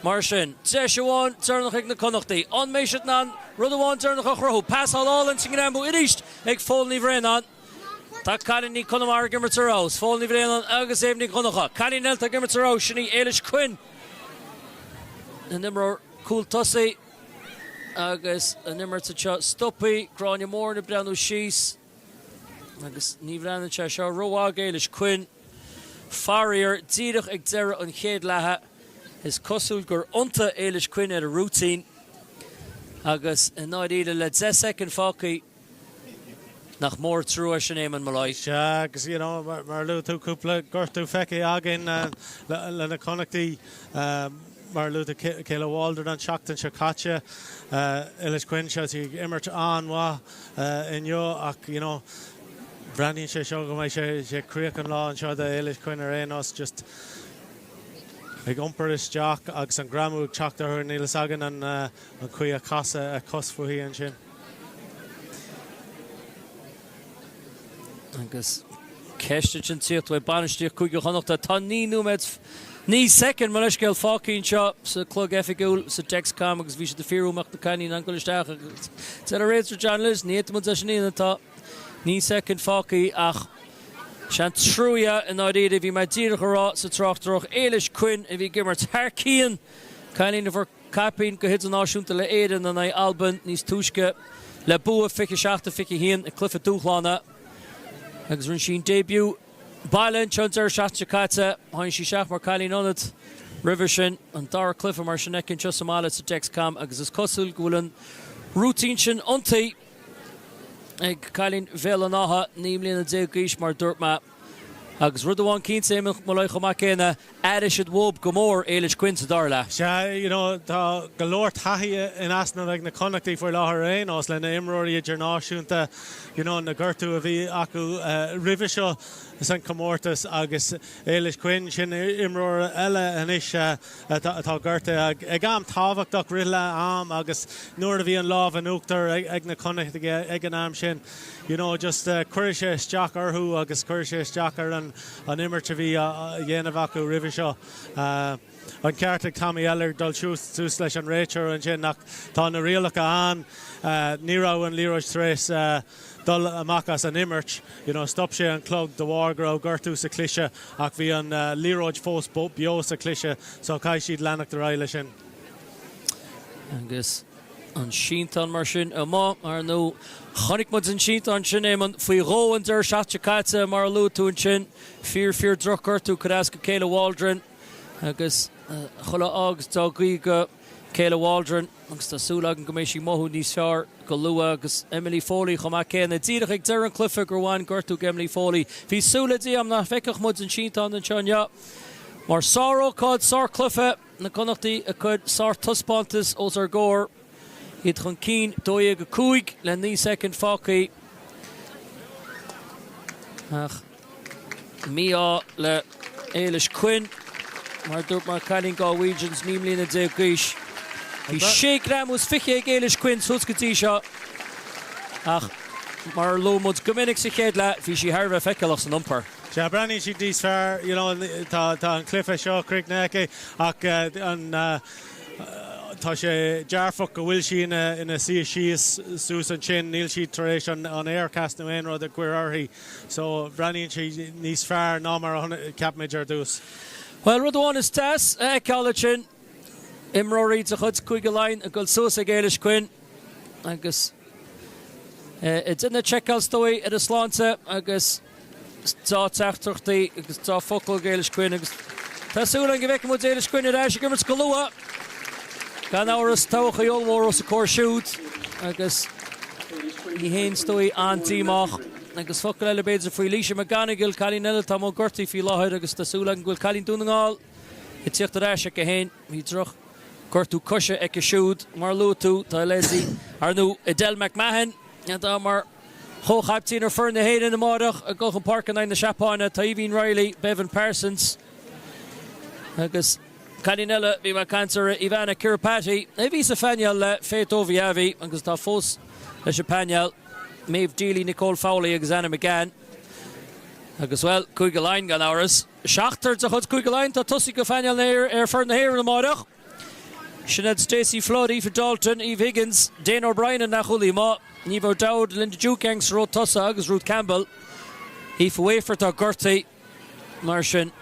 Mar sin, deis amháin deireanach ag na Connachtaigh. An mbeidh siad in ann rud amháin deireanach a chruthú? Pasáil álainn sa ngreamú arís ag Fódhla Ní Bhraonáin. Tá cailíní Chonamara ag imirt ar fheabhas, Fódhla Ní Bhraonáin agus Éabha Nic Dhonncha. Cailín eile atá ag imirt ar fheabhas, sin í Éilis Quinn, an imreoir cúl tosaigh agus an imirt anseo stoptha. Gráinne Moran ag breathnú síos agus ní bhreathnaíonn sé seo rómhaith d'Éilis Quinn. Faraor, díreach ag deireadh an chéad leatha, is cosúil gur iontaigh Éilis Quinn ar a rúitín agus i ndáiríre le 10 soicind fágtha. Nach mór trua sin Éamonn Molloy. Sea, agus you know, mar a luaigh tú, cúpla gortú feicthe againn le na Connachtaigh. Mar a luaigh tú, Kayla Waldron an tseachtain seo caite. Eilish Quinn, tá sí ag imirt an-mhaith inniu ach you know, breathnaíonn sé seo go mbeidh sé sé críoch an lá anseo d'Eilish Quinn ar aon nós. Just ag iompar isteach agus an greamú ag teacht orthu, níl fhios againn an chaoi a casadh a cos fúithi ansin. Agus ceist ansin ag tíocht uaidh bainistíocht Chúige Chonnachta. Tá 9 nóiméad, 9 soicind, mo leithscéal, fágtha anseo sa chlog oifigiúil sa Dexcom agus bhí siad ag fiafraí an mbeadh na cailíní in ann dul isteach agus deir an réiteoir John Lewis, ní fhéadfaidh muid é sin a dhéanamh, tá 9 soicind fágtha ach sé an trua i ndáiríre, bhí mé díreach a rá sa tráchtaireacht, Éilis Quinn a bhí ag imirt thar cionn, cailín a fuair caipín go hidirnáisiúnta le Éirinn in aghaidh Albain níos túisce le bua 27-21 i gcluiche dúshlána agus rinne sí an début baile anseo an deireadh seachtaine seo caite. Tháinig sí isteach mar cailín ionaid roimhe sin, an dara cluiche mar sin aici anseo sa mbaile sa Dexcom agus is cosúil go bhfuil an routine sin iontaí ag cailín Bhéal an Átha, 19 mbliana d'aois mar a dúirt mé. Agus rud amháin cinnte, Éamonn Molloy chomh maith céanna, aireoidh siad uathu go mór Éilis Quinn sa dara leath. Sea, you know, tá go leor taithí in easnamh ag na Connachtaigh faoi láthair ar aon nós, le na imreoirí idirnáisiúnta, you know, na gortú a bhí acu roimhe seo san comórtas agus Éilis Quinn, sin imreoir eile anois atá gortaithe ag am tábhachtach, rith le am agus nuair a bhí an lámh in uachtar ag na Connachtaigh ag an am sin. you know just cuirfidh sé isteach orthu agus cuirfidh sé isteach ar an an imirt a bhí á dhéanamh acu roimhe seo. An ceart ag Tommy Elder dul suas leis an réiteoir ansin ach tá na rialacha ann, ní raibh an liathróid tar éis dul amach as an imirt, you know stop sé an clog de bharr go raibh gortú sa chliseadh ach bhí an liathróid fós beo sa chliseadh so caithfidh siad leanacht ar aghaidh leis sin. Agus an sínteán mar sin amuigh, ar ndóigh. Chonaic muid an sínteán sin, Éamonn, faoi dhó an deireadh seachtaine seo caite, mar a luaigh tú ansin. Fíor, fíor droch-ghortú curtha as go Kayla Waldron agus chuile ádh agus dea-ghuí go Kayla Waldron agus tá súil agam go mbeidh sí ag mothú níos fearr go luath agus Emily Foley chomh maith céanna. Díreach ag deireadh an chluiche gur bhain gortú go Emily Foley. Bhí súil le Dia agam nach bhfeicfeadh muid an sínteán anseo inniu mar sárócáid, sárchluiche. Na Connachtaigh ag cur sártaispeántas os ár gcomhair, iad chun cinn 12-5 le 9 soicind fágtha. Ach mí-ádh le Éilis Quinn, mar a dúirt mé, cailín Galwegians, 19 mbliana d'aois. Bhí sé greamú is 20 ag Éilis Quinn suas go dtí seo ach mar a luaigh muid go minic sa chéad leath, bhí sí thar a bheith feiceálach san iompar. Sea, breathnaíonn sí níos fearr, you know, tá an cluiche seo críochnaithe aici ach an, tá sé dearfach go bhfuil sí ina suí síos suas ansin, níl sí tar éis an aircast nó aon rud a chur uirthi so breathnaíonn sí níos fearr ná mar a cheap muid ar dtús. Bhuel, rud amháin is deas a fheiceáil ansin, imreoirí de chuid Chúige Laighean ag dul suas ag Éilis Quinn agus ag déanamh seiceáil is dóigh ar a sláinte agus Deá-teachtaireachtaí agus deá-fhocail ag Éilis Quinn agus tá súil againn go bhfeicfidh muid Éilis Quinn ar ais ag imirt go luath. Gan amhras, todhchaí ollmhór os a comhair siúd agus í féin is dóigh an-díomách. Agus focal eile b'fhéidir faoi Laoise McGonigle, cailín eile atá amuigh gortaithe faoi láthair agus tá súil againn go bhfuil cailín Dún na nGall ag tíocht ar ais aici féin. Bhí droch gortú coise aici siúd, mar a luaigh tú, tá leithéidí, ar ndóigh, Edel McMahon atá mar chomhchaiptín ar foireann na hÉireann amáireach ag dul chun páirce in aghaidh na Seapáine. Tá Aoibhín Reilly, Beibhinn Parsons agus cailín eile, bhí mé ag caint uirthi, Ivana Kiripati, a bhí sa phainéal le Faith Oviavi agus atá fós leis an bpainéal, Maeve Deely, Nicole Fowley agus Anna McGann. Agus, bhuel, Cúige Laighean gan amhras. Seachtar de chuid Cúige Laighean atá tosaithe go phainéal ar foireann na hÉireann amáireach. Sinéad Stacey Flood, Aoife Dalton, Eve Higgins, Dane O'Brien an leathchúlaí amuigh, Niamh O'Dowd, Linda Djougang sa ró tosaigh agus Ruth Campbell. Aoife Wafer atá gortaithe mar sin.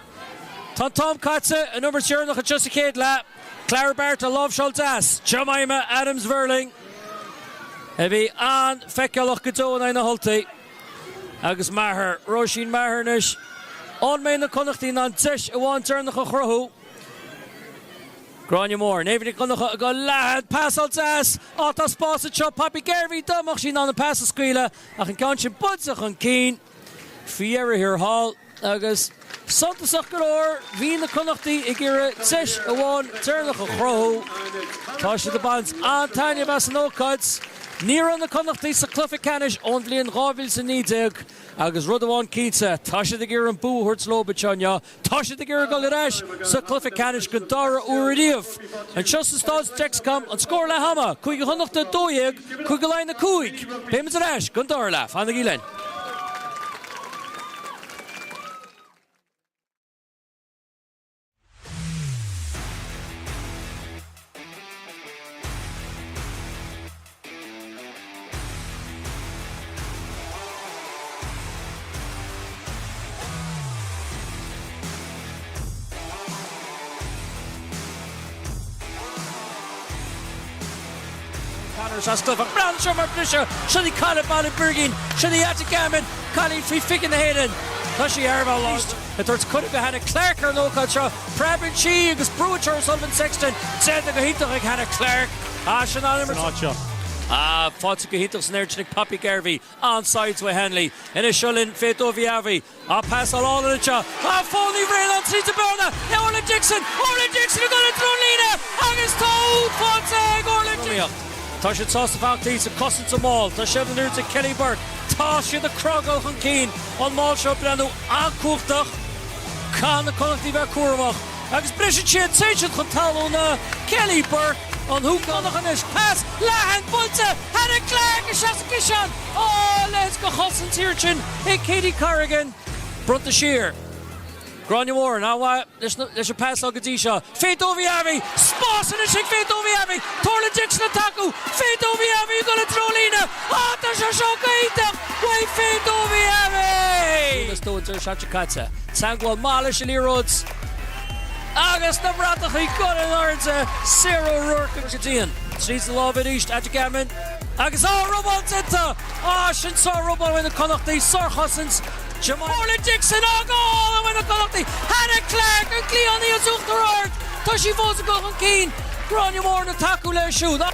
Tá an t-am caite, an imirt dheireanach anseo sa chéad leath. Clara Barrett ag láimhseáil deas. Jemima Adams Verling a bhí an-fheiceálach go deo in aghaidh na hUltaí. Agus Maher, Róisín Maher anois. An mbeidh na Connachtaigh in ann deis amháin deireanach a chruthú? Gráinne Moran, Éabha Nic Dhonncha ag dul leathan, pasáil deas, á tá spás anseo, Poppy Garvey dá mbeadh sí in ann an pas a scaoileadh ach an ceann sin buailte chun cinn faoi dheireadh thiar thall agus suntasach go leor bhí na Connachtaigh ag iarraidh deis amháin deireanach a chruthú. Tá siad ag baint an-taitneamh as an ócáid. Ní raibh na Connachtaigh sa chluiche ceannais ón bhliain 2019 agus rud amháin cinnte, tá siad ag iarraidh an bua a thabhairt leo anseo inniu. Tá siad ag iarraidh dul ar ais sa chluiche ceannais den dara huair ariamh. Anseo sa staid Dexcom, an scór leath ama, Cúige Chonnachta 12, Cúige Laighean 5. Beimid ar ais don dara leath. Fanaigí linn. Connors as cluiche. Breathnaigh seo mar briseadh. Sin í cailleadh Baile Brigín. Sin í Aite Gammon, cailín faoi 20 na hÉireann. Tá sí thar a bheith láidir. Ag tabhairt cuireadh do Hannah Clarke ar an ócáid seo. Preabann sí agus brúitear O'Sullivan Sexton. Déanta go hiontach ag Hannah Clarke. Ah, sin an-imirt. San áit seo. Ah, faighte go hiontach san aer sin ag Poppy Garvey. Onside uaidh Hanley. Anois seo linn Faith Oviavi. Ah, pasáil álainn anseo. Ah, Fódhla Ní Bhraonáin tríd an bearna. Orla Dixon! Orla Dixon ag dul i dtreo an líne agus tá úd faighte ag Orla Dixon. Tá siad sásta fanacht thíos ag cosaint an mál. Tá seilbh na liathróide ag Kelly Burke. Tá siad ag crá chun cinn. An mál seo ag breathnú an-chumhachtach. Caithfidh na Connachtaigh bheith cúramach. Agus briseann siad, téann siad chun talúna, Kelly Burke, an húcánach anois, pas leathan buailte, Hannah Clarke isteach sa gciseán! Á, a leithéid de chosaint thiar ansin ag Katie Corrigan. Bronnta siar. Gráinne Moran, an-mhaith leis an bpasáil go dtí seo. Faith Oviavi! Spás anois ag Faith Oviavi! Orla Dixon ag tacú! Faith Oviavi ag dul i dtreo líne! Á, tá sé seo go hiontach uaidh Faith Oviavi! Is dóigh an deireadh seachtaine caite. Teagmháil maith leis an liathróid agus na bratacha ag dul in airde. Sarah O'Rourke go dian. Tríd na lámha arís, Aide Gammon agus á, robáil déanta! Á, sin sár-robáil uaidh na Connachtaigh, sárchosaint. Orla Dixon á, go hálainn uaidh na Connachtaigh! Hannah Clarke, an cliathánaí as Uachtar Ard! Tá sí fós ag dul chun cinn! Gráinne Moran ag tacú léi siúd.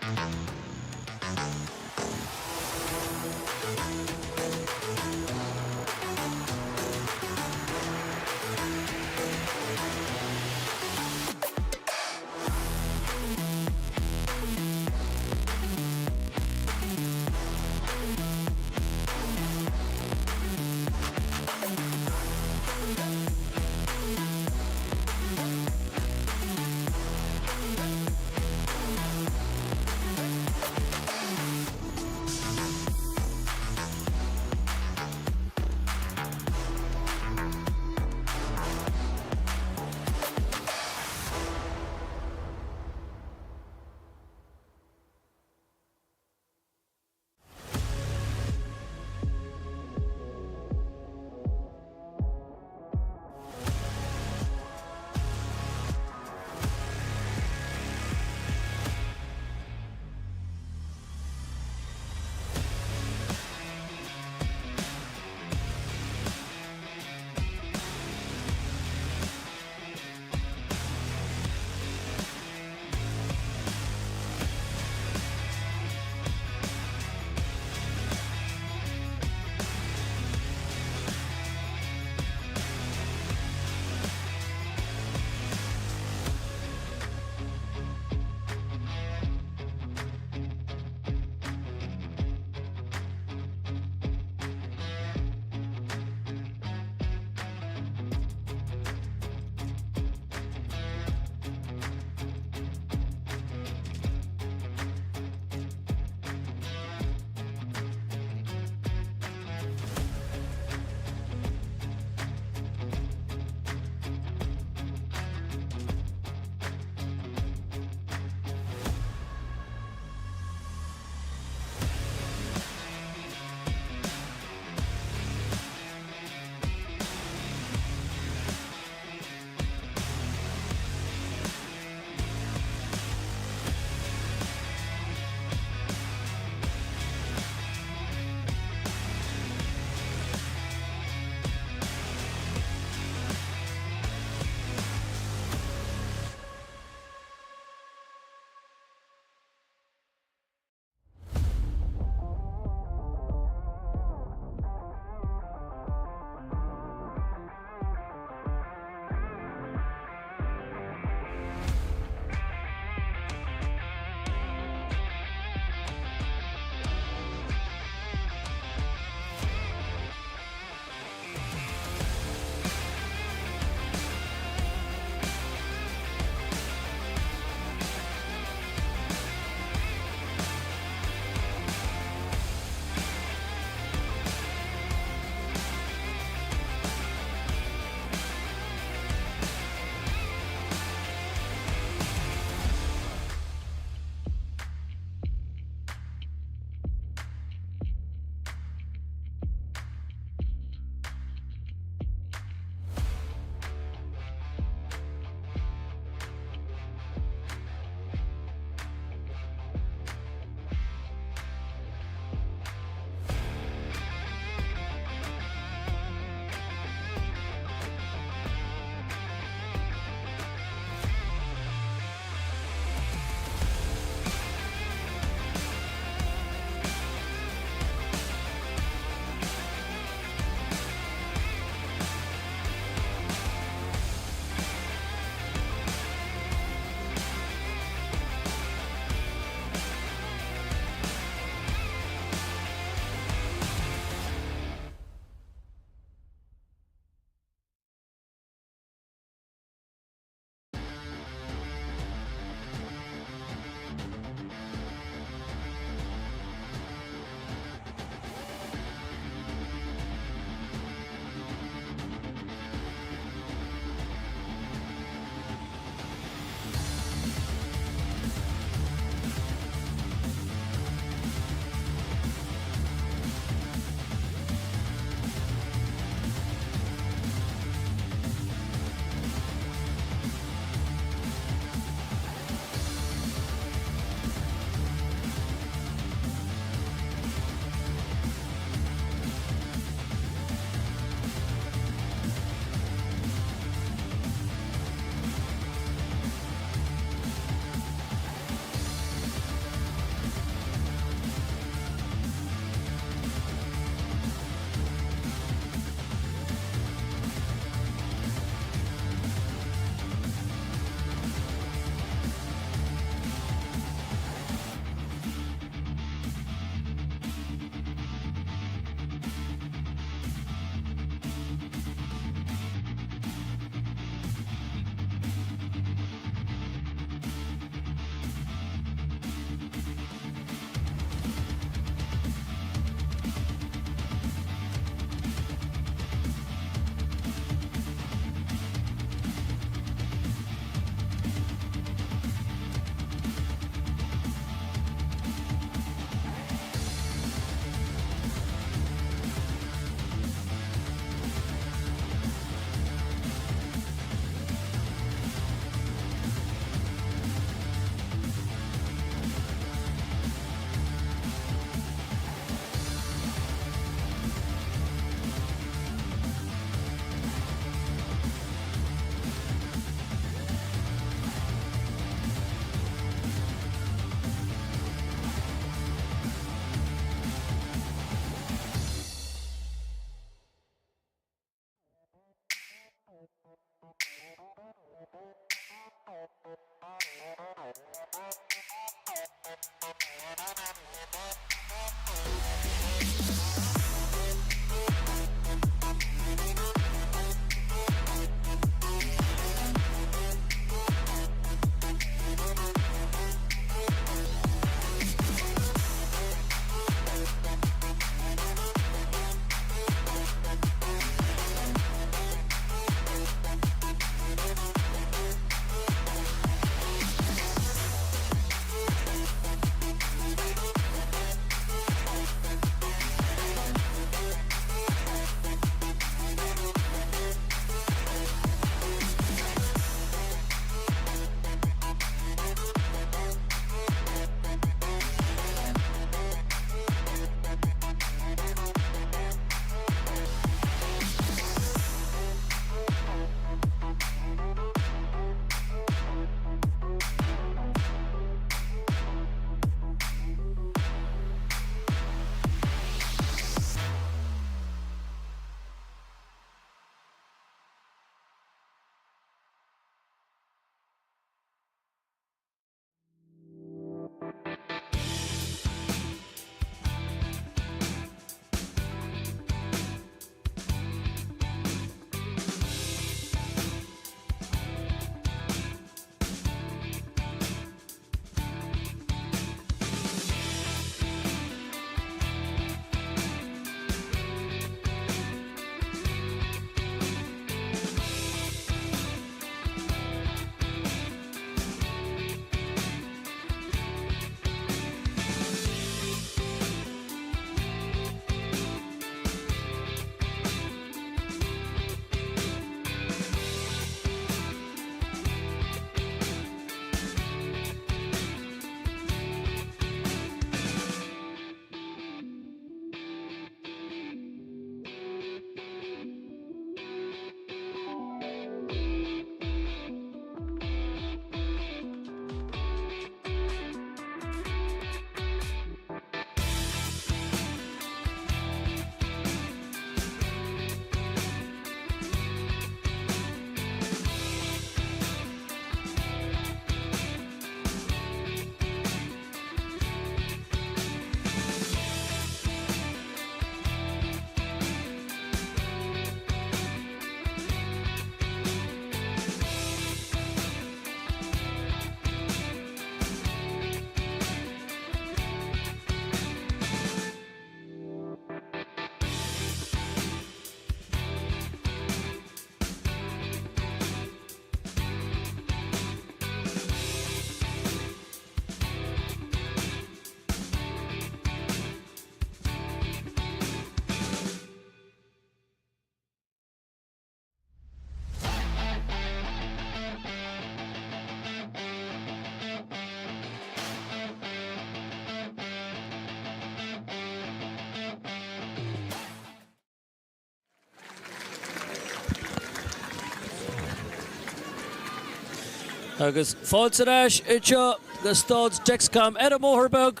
Agus fáilte ar ais anseo go Staid Dexcom ar an mBóthar Beag.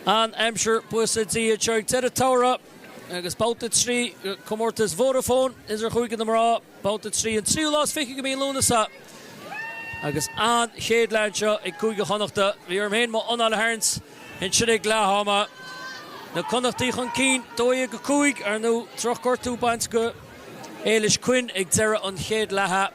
An aimsir, buíochas le Dia, anseo ag deireadh an tsamhraidh agus babhta 3 de chomórtas Vodafone idir Chúige na mná. Babhta 3, an tríú lá is fiche de mhí Lúnasa agus an chéad leath anseo ag Cúige Chonnachta. Bhí orm féin m'anáil a tharraingt ansin ag leath ama. Na Connachtaigh chun cinn, 12-5, ar ndóigh, drochghortú bainte go Éilis Quinn ag deireadh an chéad leatha.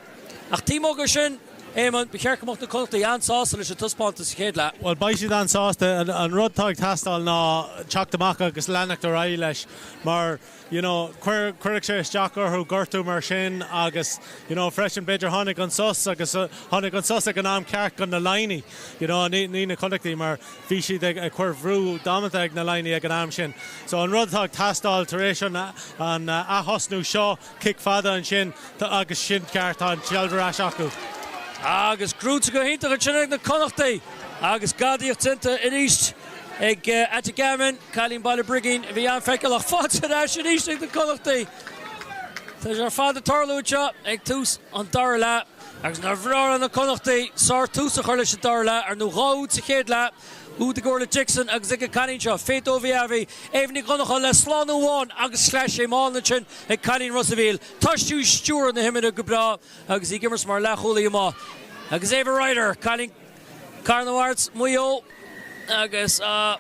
Ach taobh amuigh de sin, Éamonn, ba cheart go mbeadh na Connachtaigh an-sásta leis an taispeántas sa chéad leath. Bhuel, beidh siad an-sásta. An rud atá ag teastáil ná teacht amach agus leanacht ar aghaidh leis mar, you know, cuirfidh sé isteach orthu gortú mar sin agus, you know, freisin b'fhéidir tháinig an sos agus tháinig an sos ag an am ceart do na Laighnigh, you know, ní na Connachtaigh mar bhí siad ag cur brú damanta ag na Laighnigh ag an am sin. So an rud atá ag teastáil tar éis an an athosnú seo, cic fada ansin agus sin ceart, tá an tseilbh ar ais acu. Agus gnóite go hiontach ansin ag na Connachtaigh agus gadaíocht déanta arís ag Atagamen, cailín Baile Brigín a bhí an-fheiceálach. Faighte ar ais arís ag na Connachtaigh. Tá sé ar fad ag tarlú anseo ag tús an dara leath agus nár bhreá le na Connachtaigh sár tús a chur leis an dara leath, ar ndóigh 2 úd sa chéad leath. Úd ag Orla Dixon agus ag an cailín seo, Faith Oviavi, Éabha Nic Dhonncha le slánú amháin agus cleas chéim ansin ag cailín Ros a' Mhíl. Tá sí ag stiúradh na himeartha go breá agus í ag imirt mar leathchúlaí amuigh. Agus Ava Ryder, cailín Carna Ards, Maigh Eo agus ag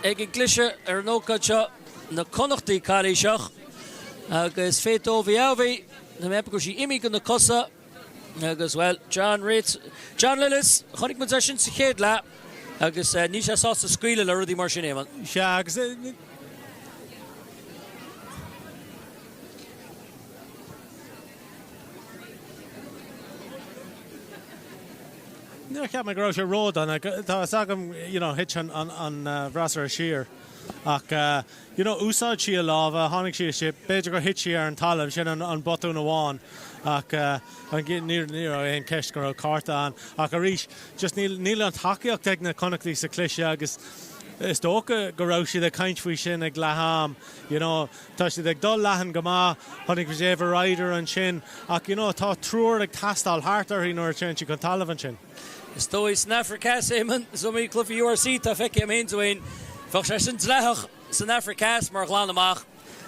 an gcliseadh ar an ócáid seo, na Connachtaí calaoiseach agus Faith Oviavi, tá mé ag ceapadh go raibh sí imithe de na cosa. Agus, bhuel, John Ritz, John Lillis, chonaic muid é sin sa chéad leath agus níl sé sásta scaoileadh le rudaí mar sin, Éamonn. Sea, agus níor cheap mé go raibh sé ródhona. Tá a fhios agam, you know, thit an bhfreasúra siar ach You know, úsáid sí a lámha, tháinig sí isteach, b'fhéidir gur thit sí ar an talamh, sin an botún amháin ach ní raibh aon cheist go raibh cárta ann. Ach arís, just níl, níl an tacaíocht ag na Connachtaigh sa chluiche agus is dócha go raibh siad ag caint faoi sin ag leath am. You know, tá siad ag dul leathan go maith, chonaic muid Ava Ryder ansin ach you know, tá triúr ag teastáil thart uirthi nuair a téann sí chun talaimh ansin. Is dóigh san Afraic Theas, Éamonn, is iomaí cluiche URC atá feicthe agam féin Dwayne. Bheadh sé sin dleathach san Afraic Theas mar ghlan amach.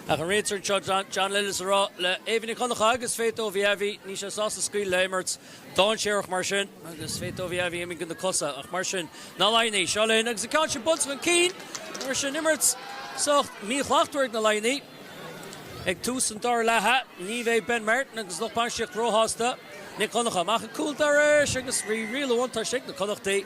Ach an réiteoir anseo, John Lillis, ag rá le Éabha Nic Dhonncha agus Faith Oviavi, níl sé sásta scaoileadh le imirt dainséarach mar sin agus Faith Oviavi imithe de na cosa. Ach mar sin, na Laighnigh, seo linn agus an ceann sin buailte chun cinn, mar sin imirt sách míshlachtmhar ag na Laighnigh. Ag tús an dara leatha, ní bheidh Ben Martin agus lucht bainistíochta róshásta. Nic Dhonncha amach ag cúl dorais agus bhí riail an bhuntáiste ag na Connachtaigh.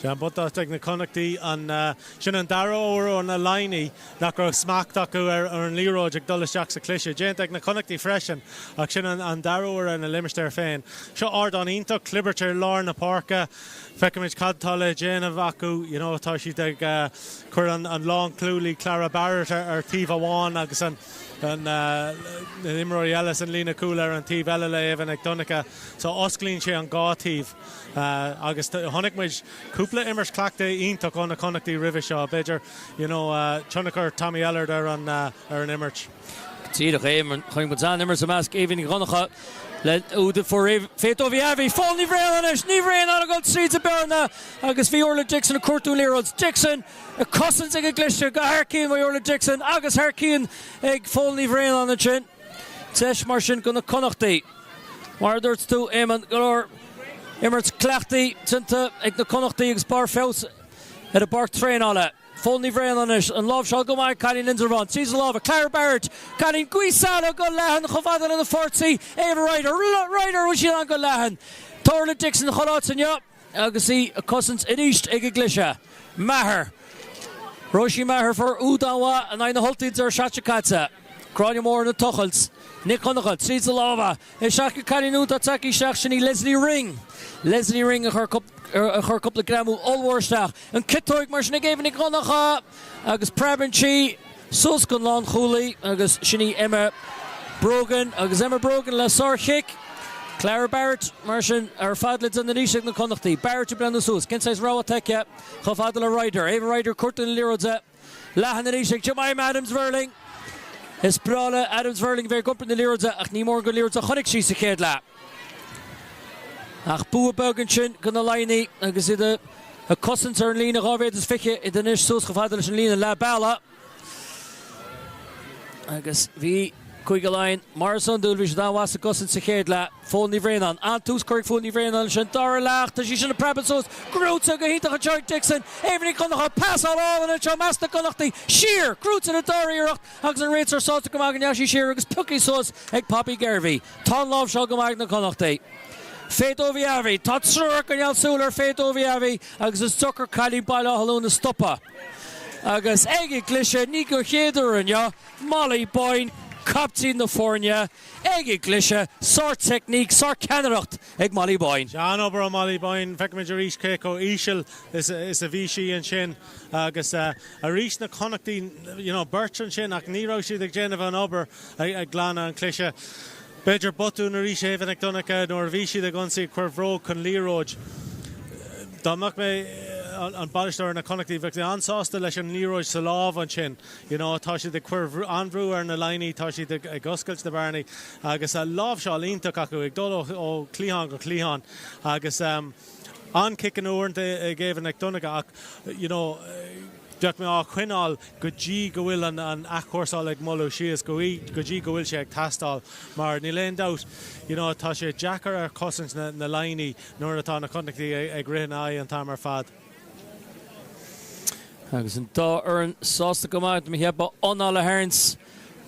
Sea, an buntáiste ag na Connachtaigh. An, sin an dara huair ó na Laighnigh nach raibh smacht acu ar an liathróid ag dul isteach sa chluiche. Déanta ag na Connachtaigh freisin ach sin an dara huair ina limistéar féin. Seo ardán iontach, clibirt ar lár na páirce. Feicfimid cad tá le déanamh acu. You know, tá siad ag cur an lánchúlaí Clara Barrett ar taobh amháin agus an na imreoirí eile san líne cúil ar an taobh eile le Éabha Nic Dhonncha. So osclaíonn sé an dhá taobh agus chonaic muid cúpla imirt cleachtaidh iontach ó na Connachtaí roimhe seo. B'fhéidir, you know, tionchar Tommy Ellard ar an ar an imirt. Díreach é, chonaic muid an-imirt i measc Éabha Nic Dhonncha le úd a fuair Faith Oviavi. Fódhla Ní Bhraonáin anois, Ní Bhraonáin ag dul tríd an bearna agus bhí Orla Dixon ag cuartú an liathróid. Dixon ag cosaint ag an gcliseadh go thar cionn uaidh Orla Dixon agus thar cionn ag Fódhla Ní Bhraonáin ansin. Deis mar sin do na Connachtaigh. Mar a dúirt tú, Éamonn, go leor imirt cleachtaidh déanta ag na Connachtaigh agus barr feabhais ar an bpáirc traenála. Fódhla Ní Bhraonáin anois, an láimhseáil go maith ag cailín Indreabhán, tríd a lámha, Clara Barrett, cailín Gaoth Sáile go leathan chomh fada lena pháirtí, Ava Ryder, Ryder, bhfuil sí ann go leathan? Tá Orla Dixon chuile áit inniu agus í ag cosaint arís ag an gcliseadh. Maher. Róisín Maher fuair úd an-mhaith in aghaidh na hUltaí an deireadh seachtaine seo caite. Gráinne Mór ina tochailt. Nic Dhonncha tríd a lámha. Isteach go cailín úd atá tagtha isteach, sin í Leslie Ring. Leslie Ring a chuir cúpla greamú ollmhór isteach. An ciotóig mar sin ag Éabha Nic Dhonncha agus preabann sí suas don lánchúlaí agus sin í Emma Brogan agus Emma Brogan le sár-chic. Clara Barrett mar sin ar fad le déanamh arís ag na Connachtaigh. Barrett ag breathnú suas. Cén saghas rogha atá aici chomh fada le Ryder? Ava Ryder cuartú na liathróide. Leathan arís ag Jemima Adams-Verling. Is breá le Adams-Verling a bheith ag iompar na liathróide ach ní mórán den liathróid a chonaic sí sa chéad leath. Ach bua beag ansin do na Laighnigh agus iad ag cosaint ar an líne 2 mhéadar is 20, iad anois suas chomh fada leis an líne leath bealaigh. Agus bhí Cúige Laighean, mar is iondúil, bhí siad an-mhaith sa gcosaint sa chéad leath. Fódhla Ní Bhraonáin, an-tús curtha ag Fódhla Ní Bhraonáin ansin. Dara leath, tá sí sin ag preabadh suas, gnóite go hiontach anseo ag Dixon. Éabha Nic Dhonncha, pasáil álainn anseo i measc na gConnachtaí. Siar, gnóite an dara iarracht agus an réiteoir sásta go maith go ndeachaigh sí siar agus pioctha suas ag Poppy Garvey. Tá an láimhseáil go maith ag na Connachtaigh. Faith Oviavi, Tá triúr ag coinneáil súil ar Faith Oviavi agus is deacair cailín Baile Átha Luain a stopadh. Agus ag an gcliseadh, ní den chéad uair inniu, Molly Boyne, captaen na foirne, ag an gcliseadh, sár-teicníc, sár-cheannaireacht ag Molly Boyne. Sea, an-obair ó Molly Boyne. Feicimid arís cé chomh íseal is a bhí sí ansin agus arís na Connachtaigh, you know, beirt ansin ach ní raibh siad ag déanamh an obair ag glanadh an cliseadh. B'fhéidir botún arís Éabha Nic Donncha nuair a bhí siad ag ionsaí ag cur bhróg chun liathróid. Dá mbeadh mé. an bainisteoir ar na Connachtaigh, bheadh sé an-sásta leis an liathróid sa lámh ansin. You know, tá siad ag cur an-bhrú ar na Laighnigh, tá siad ag oscailt na bearnaí agus láimhseáil iontach acu ag dul ó chliathán go cliathán agus an-chiceanna uaireanta ag Éabha Nic Donncha ach, you know, bheadh mé á choinneáil go dtí go bhfuil an athchúrsáil ag moilliú síos, go dtí go bhfuil sé ag teastáil mar níl aon dabht, you know, tá sé deacair ar chosaint na Laighnigh nuair atá na Connachtaigh ag rith ina aghaidh an t-am ar fad. Agus an dá fhoireann sásta go maith, mo cheapadh, anáil a tharraingt.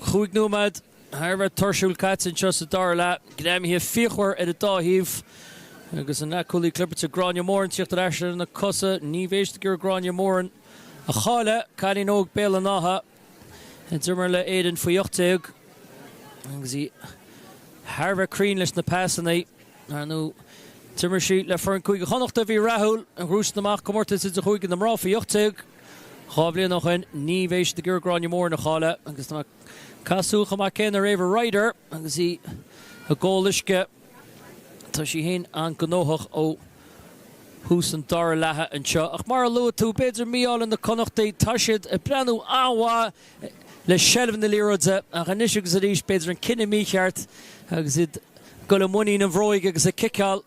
5 nóiméad thar a bheith tuirsiúil caite anseo sa dara leath. Greamaithe fíochmhar ar an dá thaobh agus an leathchúlaí clibirte Gráinne Moran tíocht ar ais ar na cosa. Ní bheidh siad ag iarraidh Gráinne Moran a chailleadh, cailín óg Béal an Átha a d'imir le Éirinn faoi 18 agus í thar a bheith cruinn leis na pasanna. Ar ndóigh, d'imir sí le foireann Cúige Chonnacht a bhí rathúil, a ghnóthaigh siad amach comórtas idirchúige na mná faoi 18 2 bhliain ó shin. Ní bheidh siad ag iarraidh Gráinne Moran a chailleadh agus tá mé ag caitheamh súil chomh maith céanna ar Éabha Ryder agus í ag ól uisce. Tá sí féin an-ghnóthach ó thús an dara leatha anseo. Ach mar a luaigh tú, b'fhéidir mí-ádh le na Connachtaigh, tá siad ag breathnú an-mhaith le seilbh na liathróide ach anois agus arís b'fhéidir an cinneadh mícheart agus iad ag dul i muinín an bhróig agus ag ciceáil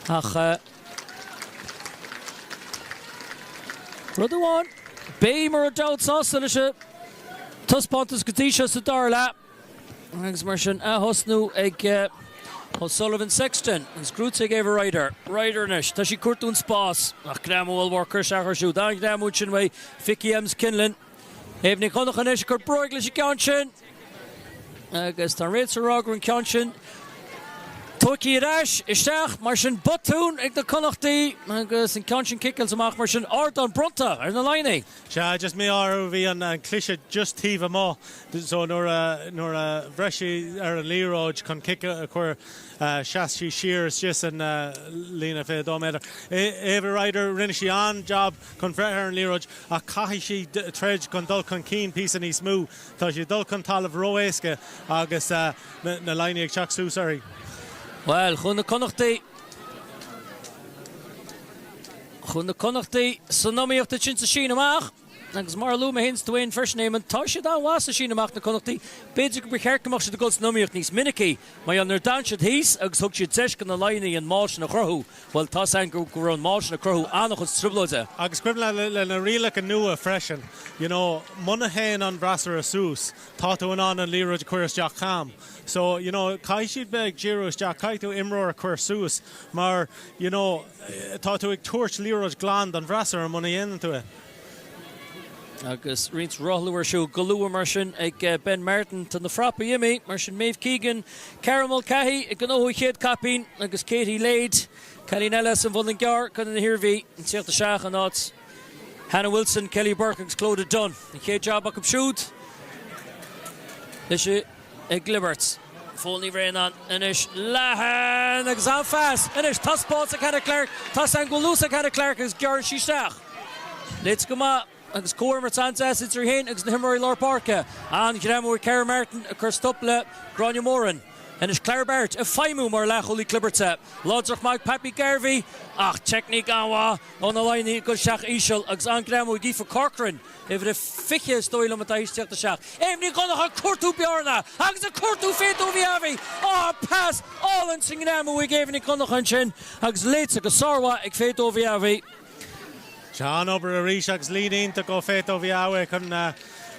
ach rud amháin, beidh Emer O'Dowd sásta leis an taispeántas go dtí seo sa dara leath agus mar sin ath-thosnú ag O'Sullivan Sexton agus gnóthaithe ag Éabha Ryder. Ryder anois, tá sí ag cuartú an spás ach greamú ollmhór curtha isteach uirthi siúd. An-ghreamú ansin uaidh Vicky Ems Kinlan. Éabha Nic Dhonncha anois ag cur bróig leis an gceann sin agus tá an réiteoir ag rá go raibh an ceann sin tógtha ar ais isteach mar sin botún ag na Connachtaigh agus an ceann sin ciceáilte amach mar sin ardán bronnta ar na Laighnigh. Sea, just mí-ádh orthu bhí an cliseadh just taobh amuigh so nuair a nuair a bhreith sí ar an liathróid chun cic a chur sheas sí siar istigh san líne 22 méadar. Éabha Ryder rinne sí an-jab chun bhreith ar an liathróid ach caithfidh sí troid chun dul chun cinn píosa níos mó. Tá sí ag dul chun talamh ró-éasca agus na Laighnigh ag teacht suas uirthi. Bhuel, chuaigh na Connachtaigh, chuaigh na Connachtaigh san iomaíocht ansin sa síneadh amach agus mar a luaigh mé féin is tú féin freisin, Éamonn, tá siad an-mhaith sa síneadh amach, na Connachtaigh. B'fhéidir go ba cheart go mbeadh siad ag dul san iomaíocht níos minicí mar gheall nuair a d'fhan siad thíos agus thug siad deis do na Laighnigh an mál sin a chruthú, Bhuel, tá's againn go raibh an mál sin ag cruthú an-chuid trioblóide. Agus cuimhnigh leat le na rialacha nua freisin, you know, muna théann an freasúra suas, tá tú in ann an liathróid a chur isteach cam. So, you know, caithfidh siad bheith ag díriú isteach, caithfidh tú imreoir a chur suas mar, you know, tá tú ag tabhairt liathróid glan don bhfreasúra muna dhéanann tú é. Agus roinnt rothlú ar siúl go luath mar sin ag Ben Martin. Tá na frapaí imithe, mar sin Maeve Keegan, Cara Mulcahy ag gnóthú a chéad caipín agus Katie Lade, cailín eile as an Mhuileann gCearr, Contae na hIarmhí, ag tíocht isteach in áit Hannah Wilson, Kelly Burke agus Clodagh Dunne. An chéad jab acu siúd leis an gclibirt. Fódhla Ní Bhraonáin anois leathan agus an-phas anois. Tá spás ag Hannah Clarke. Tá a fhios againn go bhfuil luas ag Hannah Clarke agus gearrann sí isteach. Léite go maith agus comhimirt an-deas idir í féin agus na himreoirí lár páirce. An-ghreamú ag Ciara Martin ag cur stop le Gráinne Moran. Anois Clara Barrett ag feidhmiú mar leathchúlaí clibirte. Láidreacht maith ag Pappy Garvey ach teicníc an-mhaith ó na Laighnigh ag dul isteach íseal agus an-ghreamú ag Aoife Corcoran. Uimhir a 20 is dóigh liom atá théis tíocht isteach. Éabha Ní Dhonncha ag cuartú bearna agus ag cuartú Faith Oviavi! Á, pas álainn sa ngreamú ag Éabha Nic Dhonncha ansin agus léite go sármhaith ag Faith Oviavi. Sea, an-obair arís agus líne iontach ó Faith Oviawe chun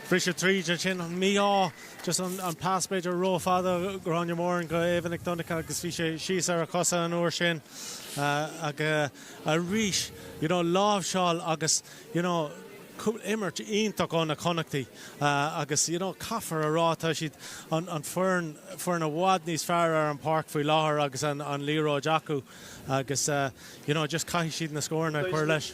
briseadh tríd ansin. An mí-ádh, just an pas b'fhéidir rófhada Gráinne Moran go Éabha Nic Dhonncha agus bhí sé síos ar a cosa an uair sin. Ach arís, you know, láimhseáil agus, you know, imirt iontach ó na Connachtaigh agus, you know, caithfear a rá tá siad an foireann, foireann i bhfad níos fearr ar an páirc faoi láthair agus an liathróid acu agus, you know, just caithfidh siad na scóranna a chur leis.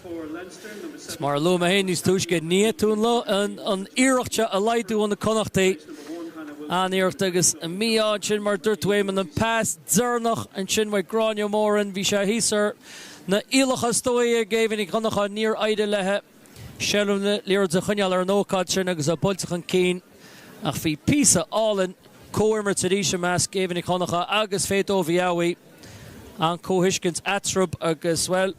Is mar a luaigh mé féin níos túisce, ní fhéadfaí an iarracht seo a laghdú ó na Connachtaigh. An-iarracht agus mí-ádh ansin mar a dúirt tú Éamonn, an pas deireanach ansin uaidh Gráinne Moran, bhí sé thíos ar na hiallacha is dóigh ag Éabha Nic Dhonncha, níor éirigh léi seilbh na liathróide a choinneáil ar an ócáid sin agus é buailte chun cinn ach bhí píosa álainn comhimirt arís i measc Éabha Nic Dhonncha agus Faith Oviawe. An-chomhthuiscint eatarthu agus, bhuel,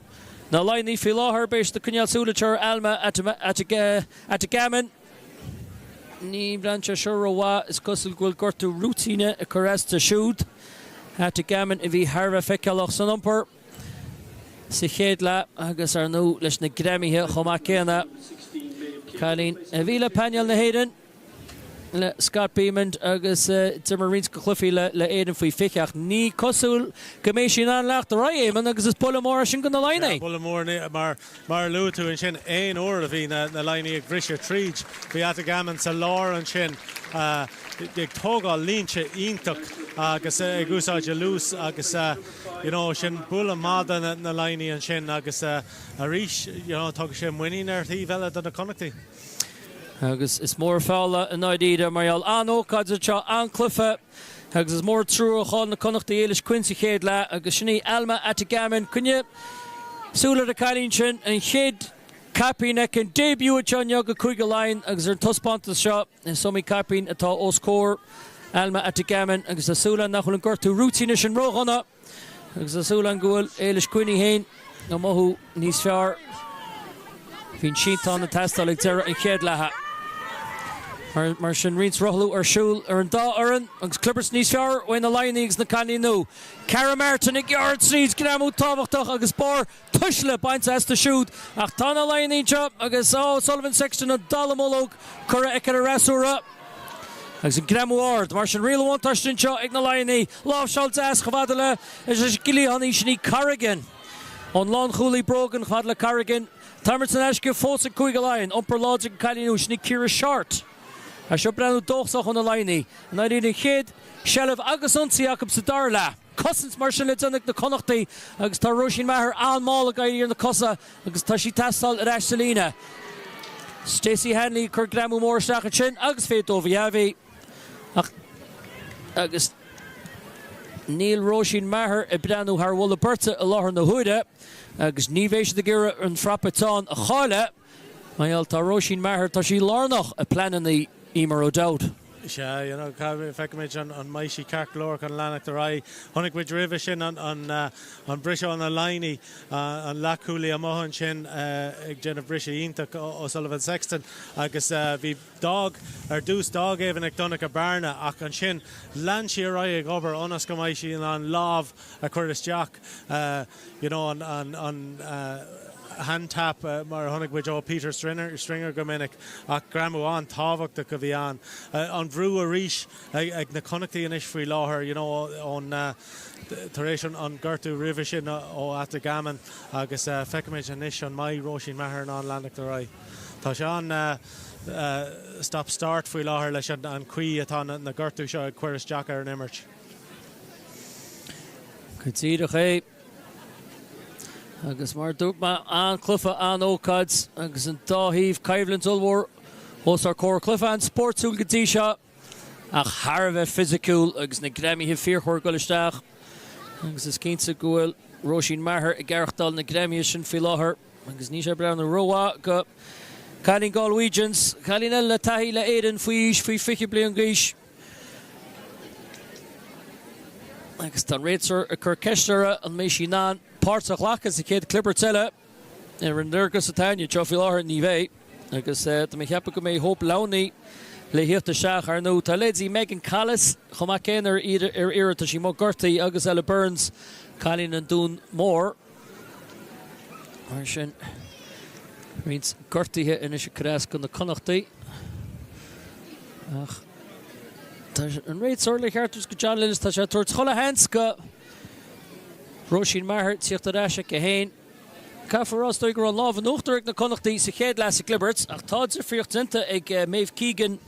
Na Laighnigh faoi láthair, beidh siad ag coinneáil súil anseo ar Alma Atagamen. Ní bhreathnaíonn sé seo rómhaith, is cosúil go bhfuil gortú rúitíne ag cur as di siúd. Atagamen a bhí thar a bheith feiceálach san iompar sa chéad leath agus ar ndóigh leis na greamaithe chomh maith céanna. Cailín a bhí le painéal na hÉireann. le Scott Bemand agus d'imir roinnt de chluichí le Éirinn faoi 20 ach ní cosúil go mbeidh sí in ann leanacht ar aghaidh, Éamonn, agus is buille mór é sin do na Laighnigh. Sea, buille mór mar mar a luaigh tú ansin, aon uair a bhí na Laighnigh ag briseadh tríd, bhí Atagamen sa lár ansin ag tógáil línte iontach agus ag úsáid a luas agus you know sin buille maith do na Laighnigh ansin agus arís you know tugann sé muinín ar thaobh eile do na Connachtaigh. Agus is mór an feall é i ndáiríre mar gheall an-ócáid anseo, an-cluiche agus is mór an trua a chaill na Connachtaigh Éilis Quinn sa chéad leath agus sin í Alma Atagamen. Coinnigh súil ar an cailín sin, an chéad caipín aici, an debut anseo inniu do Cúige Laighean agus ar an taispeántas seo is iomaí caipín atá os comhair Alma Atagamen agus tá súil againn nach bhfuil an gortú rúitíne sin ródhona. Agus tá súil againn go bhfuil Éilis Quinn í féin ag mothú níos fearr. Bhí an sínteán ag teastáil ag deireadh an chéad leatha. Mar sin, roinnt rothlú ar siúl ar an dá fhoireann agus clibirt níos fearr uaidh na Laighnigh agus na cailíní nua. Cara Martin ag gearradh tríd, greamú tábhachtach agus barr tuisle bainte astu siúd ach tá na Laighnigh anseo agus O'Sullivan Sexton an dallamullóg curtha aici ar an fhreasúra agus an greamú ard. Mar sin riail an bhuntáiste anseo ag na Laighnigh. Láimhseáil deas chomh fada le leis an gcliathánaí sin í Corrigan. Ón lánchúlaí Brogan chomh fada le Corrigan. An t-imirt in aisce fós ag Cúige Laighean. Iompar láidir ag an cailín nua sin í Ciara Shortt. É seo breathnú dóchasach ó na Laighnigh. I ndáiríre an chéad seilbh agus ionsaí acu sa dara leath. Cosaint mar sin le déanamh ag na Connachtaigh agus tá Róisín Maher an-mhall ag éirí ar na cosa agus tá sí ag teastáil ar ais sa líne. Stacey Hanley ag cur greamú mór isteach ansin agus fé dóibh ach agus níl Róisín Maher ag breathnú thar mholadh beirte i láthair na huaire agus ní bheidh siad ag iarraidh an frapa teann a chailleadh mar gheall tá Róisín Maher, tá sí lárnach i bpleananna Emer O'Dowd. Sea, you know, feicfimid an mbeidh sí ceart go leor chun leanacht ar aghaidh. Chonaic muid roimhe sin an briseadh ó na Laighnigh, an leathchúlaí amuigh ansin ag déanamh briseadh iontach O'Sullivan Sexton agus bhí, d'fhág, ar dtús d'fhág Ava Nic Donncha bearna ach ansin lean sí ar aghaidh ag obair ionas go mbeidh sí in ann lámh a chur isteach, you know, an, an, an, hand tap mar a chonaic muid ó Peter Stringer go minic ach greamú an-tábhachtach a bhí ann. An bhrú arís ag na Connachtaigh anois faoi láthair you know ón tar éis an gortú roimhe sin ó Atagamen agus feicfimid anois an mbeidh Róisín Maher in ann leanacht ar aghaidh. Tá sé an stop start faoi láthair leis an chaoi atá na gortú seo ag cur isteach ar an imirt. Go díreach é. Agus mar a dúirt mé, an-chluiche, an-ócáid agus an dá thaobh, coimhlint ollmhór os ár comhair. Cluiche an-spórtúil go dtí seo ach thar a bheith fisiciúil agus na greamaithe fíorchóir ag dul isteach agus is cinnte go bhfuil Róisín Maher ag aireachtáil na greamaithe sin faoi láthair agus níl sé ag breathnú rómhaith go cailín Galwegians, cailín eile le taithí le Éirinn faoi aois, faoi 20 bliain d'aois. Agus tá an réiteoir ag cur ceist uirthi an mbeidh sí in ann páirt a ghlacadh sa chéad clibirt eile. Ar an léargas atá againn anseo faoi láthair, ní bheidh. Agus tá mé ag ceapadh go mbeidh Hope Lowney le thíocht isteach. Ar ndóigh, tá leithéidí Megan Collis chomh maith céanna ar iarraidh, tá sí amuigh gortaithe, agus Ella Burns, cailín an Dúin Mór. Mar sin, roinnt gortuithe anois ag cur as do na Connachtaigh. Ach tá an réiteoir le ceart go John Lillis, tá sé ag tabhairt chuile sheans go Róisín Maher tíocht ar ais aici féin. Caithfear a rá is dóigh go raibh an lámh in uachtar ag na Connachtaigh sa chéad leath sa gclibirt ach tá difríocht déanta ag Maeve Keegan,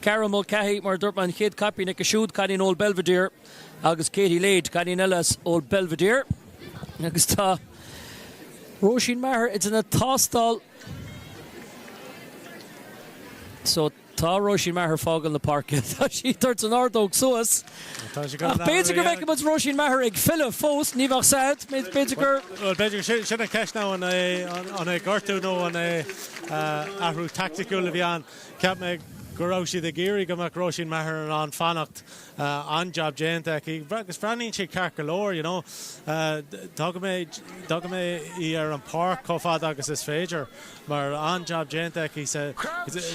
Cara Mulcahy, mar a dúirt mé, an chéad caipín aici siúd, cailín Old Belvedere, agus Katie Lade, cailín eile as Old Belvedere. Agus tá Róisín Maher ag déanamh tástáil so. Tá Róisín Maher ag fágáil na páirce. Tá sí ag tabhairt an ordóg suas. Ach b'fhéidir go bhfeicfidh muid Róisín Maher ag filleadh fós. Ní bheadh sad. B'fhéidir gur. Bhuel, b'fhéidir gur sin an cheist now, an é gortú nó an é athrú taicticiúil a bhí ann. Cheap mé. go raibh siad ag iarraidh go mbeadh Róisín Maher in ann fanacht. An-jab déanta aici agus breathnaíonn sí ceart go leor, you know. D'fhágfaidh mé, d'fhágfaidh mé í ar an páirc chomh fada agus is féidir mar an-jab déanta aici sa,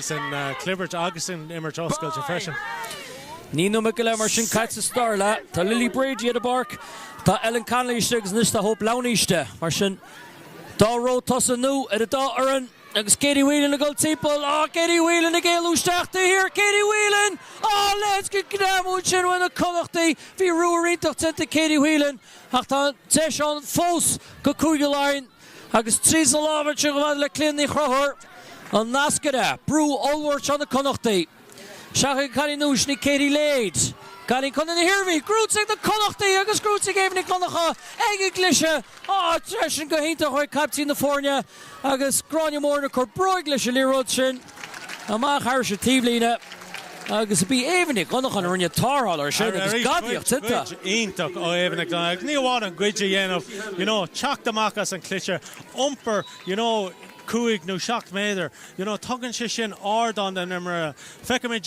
san chlibirt agus san imirt oscailte freisin. 9 nóiméad go leith mar sin caite sa dara leath. Tá Lily Brady ar an bpáirc, tá Ellen Connolly istigh agus anois tá Hope Lowney istigh. Mar sin, dá ró tosaigh nua ar an dá fhoireann. Agus Katie Whelan ag dul timpeall, á, Katie Whelan ag éalú isteach taobh thiar, Katie Whelan! Á, a leithéid de ghreamú ansin uaidh na Connachtaigh! Bhí ruathar iontach déanta ag Katie Whelan ach tá an deis ann fós go Cúige Laighean agus tríd na lámha ansin chomh fada le Clíodhna Ní Chonchúir, an nascaire. Brú ollmhór anseo na Connachtaigh. Isteach ag an cailín nua, sin í Katie Lade. Cailín Contae na hIarmhí, gnóite ag na Connachtaigh agus gnóite ag Éabha Nic Dhonncha ag an gcliseadh. Á, sin go hiontach uaidh caiptín na foirne agus Gráinne Moran ag cur bróig leis an liathróid sin amach thairis an taobhlíne agus b'í Éabha Nic Dhonncha a rinne tarrtháil air sin agus gadaíocht déanta. Goid iontach ó Éabha Nic Dhonncha agus ní amháin an goid a dhéanamh, you know, teacht amach as an chliseadh, iompar, you know, 5 nó 7 méadar, you know, tugann sé sin ardán don imreoir. Feicimid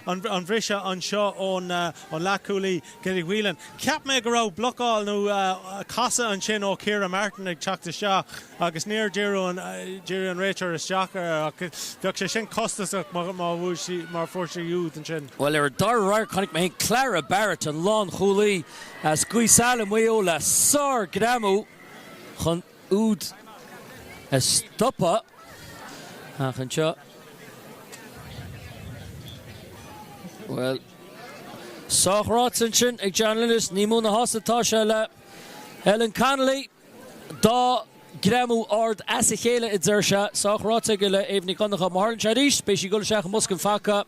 an bhriseadh anseo ón leathchúlaí Katie Whelan. Cheap mé go raibh blocáil nó casadh ansin ó Ciara Martin ag teacht isteach agus níor dhírigh an réiteoir isteach air ach bheadh sé sin costasach má bhuail sí, má fuair sí úd ansin. Bhuel, ar an dara radharc chonaic mé féin Clara Barrett, an lánchúlaí as Gaoth Sáile, Maigh Eo le sár-ghreamú chun úd a stopadh ach anseo, bhuel, sách ráite ansin ag John Lillis, ní mó ná sásta atá sé le Ellen Connolly. Dá greamú ard as a chéile a deir sé, sách ráite aige le Éabha Nic Dhonncha. Má tharlaíonn sé arís, beidh sí ag dul isteach i mbosca an phaca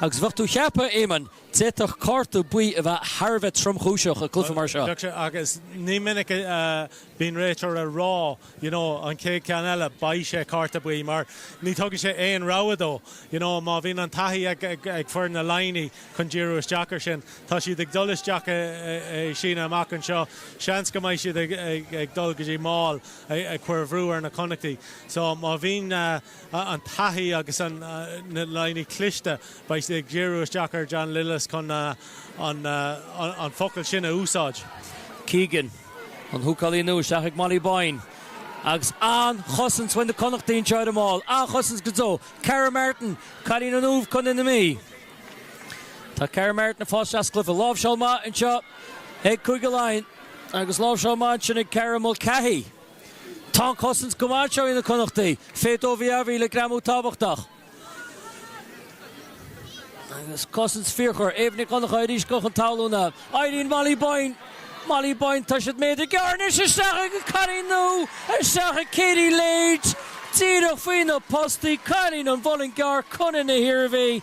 agus bheadh tú a cheapadh, Éamonn, D'fhéadfadh cárta buí a bheith thar a bheith tromchúiseach i gcluiche mar seo. Bheadh sé, agus ní minic a bhíonn réiteoir ag rá you know an chéad cheann eile beidh sé cárta buí mar ní thugann sé aon rogha dó you know má bhíonn an taithí ag ag foireann na Laighean chun díriú isteach ar sin. Tá siad ag dul isteach ag síneadh amach anseo, seans go mbeidh siad ag ag ag dul go dtí mall ag ag cur bhrú ar na Connachtaigh so má bhíonn an taithí agus an na Laighnigh cliste Beidh siad ag díriú isteach ar John Lillis chun an focal sin a úsáid. Keegan, an húcálaí nua, isteach ag Molly Boyne agus an-chosaint uaidh na Connachtaigh anseo ar an mball. An-chosaint go deo. Cara Martin, cailín ón Uaimh, Contae na Mí. Tá Cara Martin ag fáil isteach sa gcluiche. Láimhseáil maith anseo ag Cúige Laighean agus láimhseáil maith ansin ag Cara Mulcahy. Tá an chosaint go maith anseo ag na Connachtaigh. Faith Oviavi le greamú tábhachtach. Agus cosaint fíorchóir. Éabha Nic Dhonncha arís ag dul chun talúna. Éiríonn Molly Boyne. Molly Boyne, tá siad méadar gearr anois isteach ag an cailín nua, isteach ag Katie Lade. Díreach faoi na postaí, cailín an Mhuilinn gCearr, Contae na hIarmhí.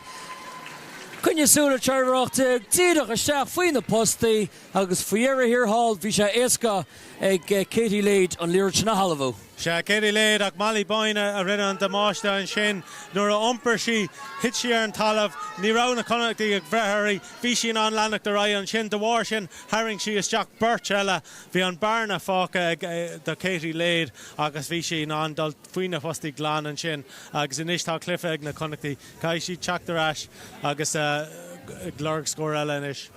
Coinnigh súil ar 13 díreach isteach faoi na postaí agus faoi dheireadh thiar thall bhí sé éasca ag Katie Lade an liathróid sin a thalmhú. Sea, Katie Lade ach Molly Boyne a rinne an damáiste ansin. Nuair a iompair sí, thit sí ar an talamh. Ní raibh na Connachtaigh ag breith uirthi. Bhí sí in ann leanacht ar aghaidh ansin. De bharr sin, tharraing sí isteach beirt eile. Bhí an bearna fágtha ag do Katie Lade agus bhí sí in ann dul faoi na postaí glan ansin. Agus anois tá cluiche ag na Connachtaigh. Caithfidh siad teacht ar ais agus ag lorg scór eile anois.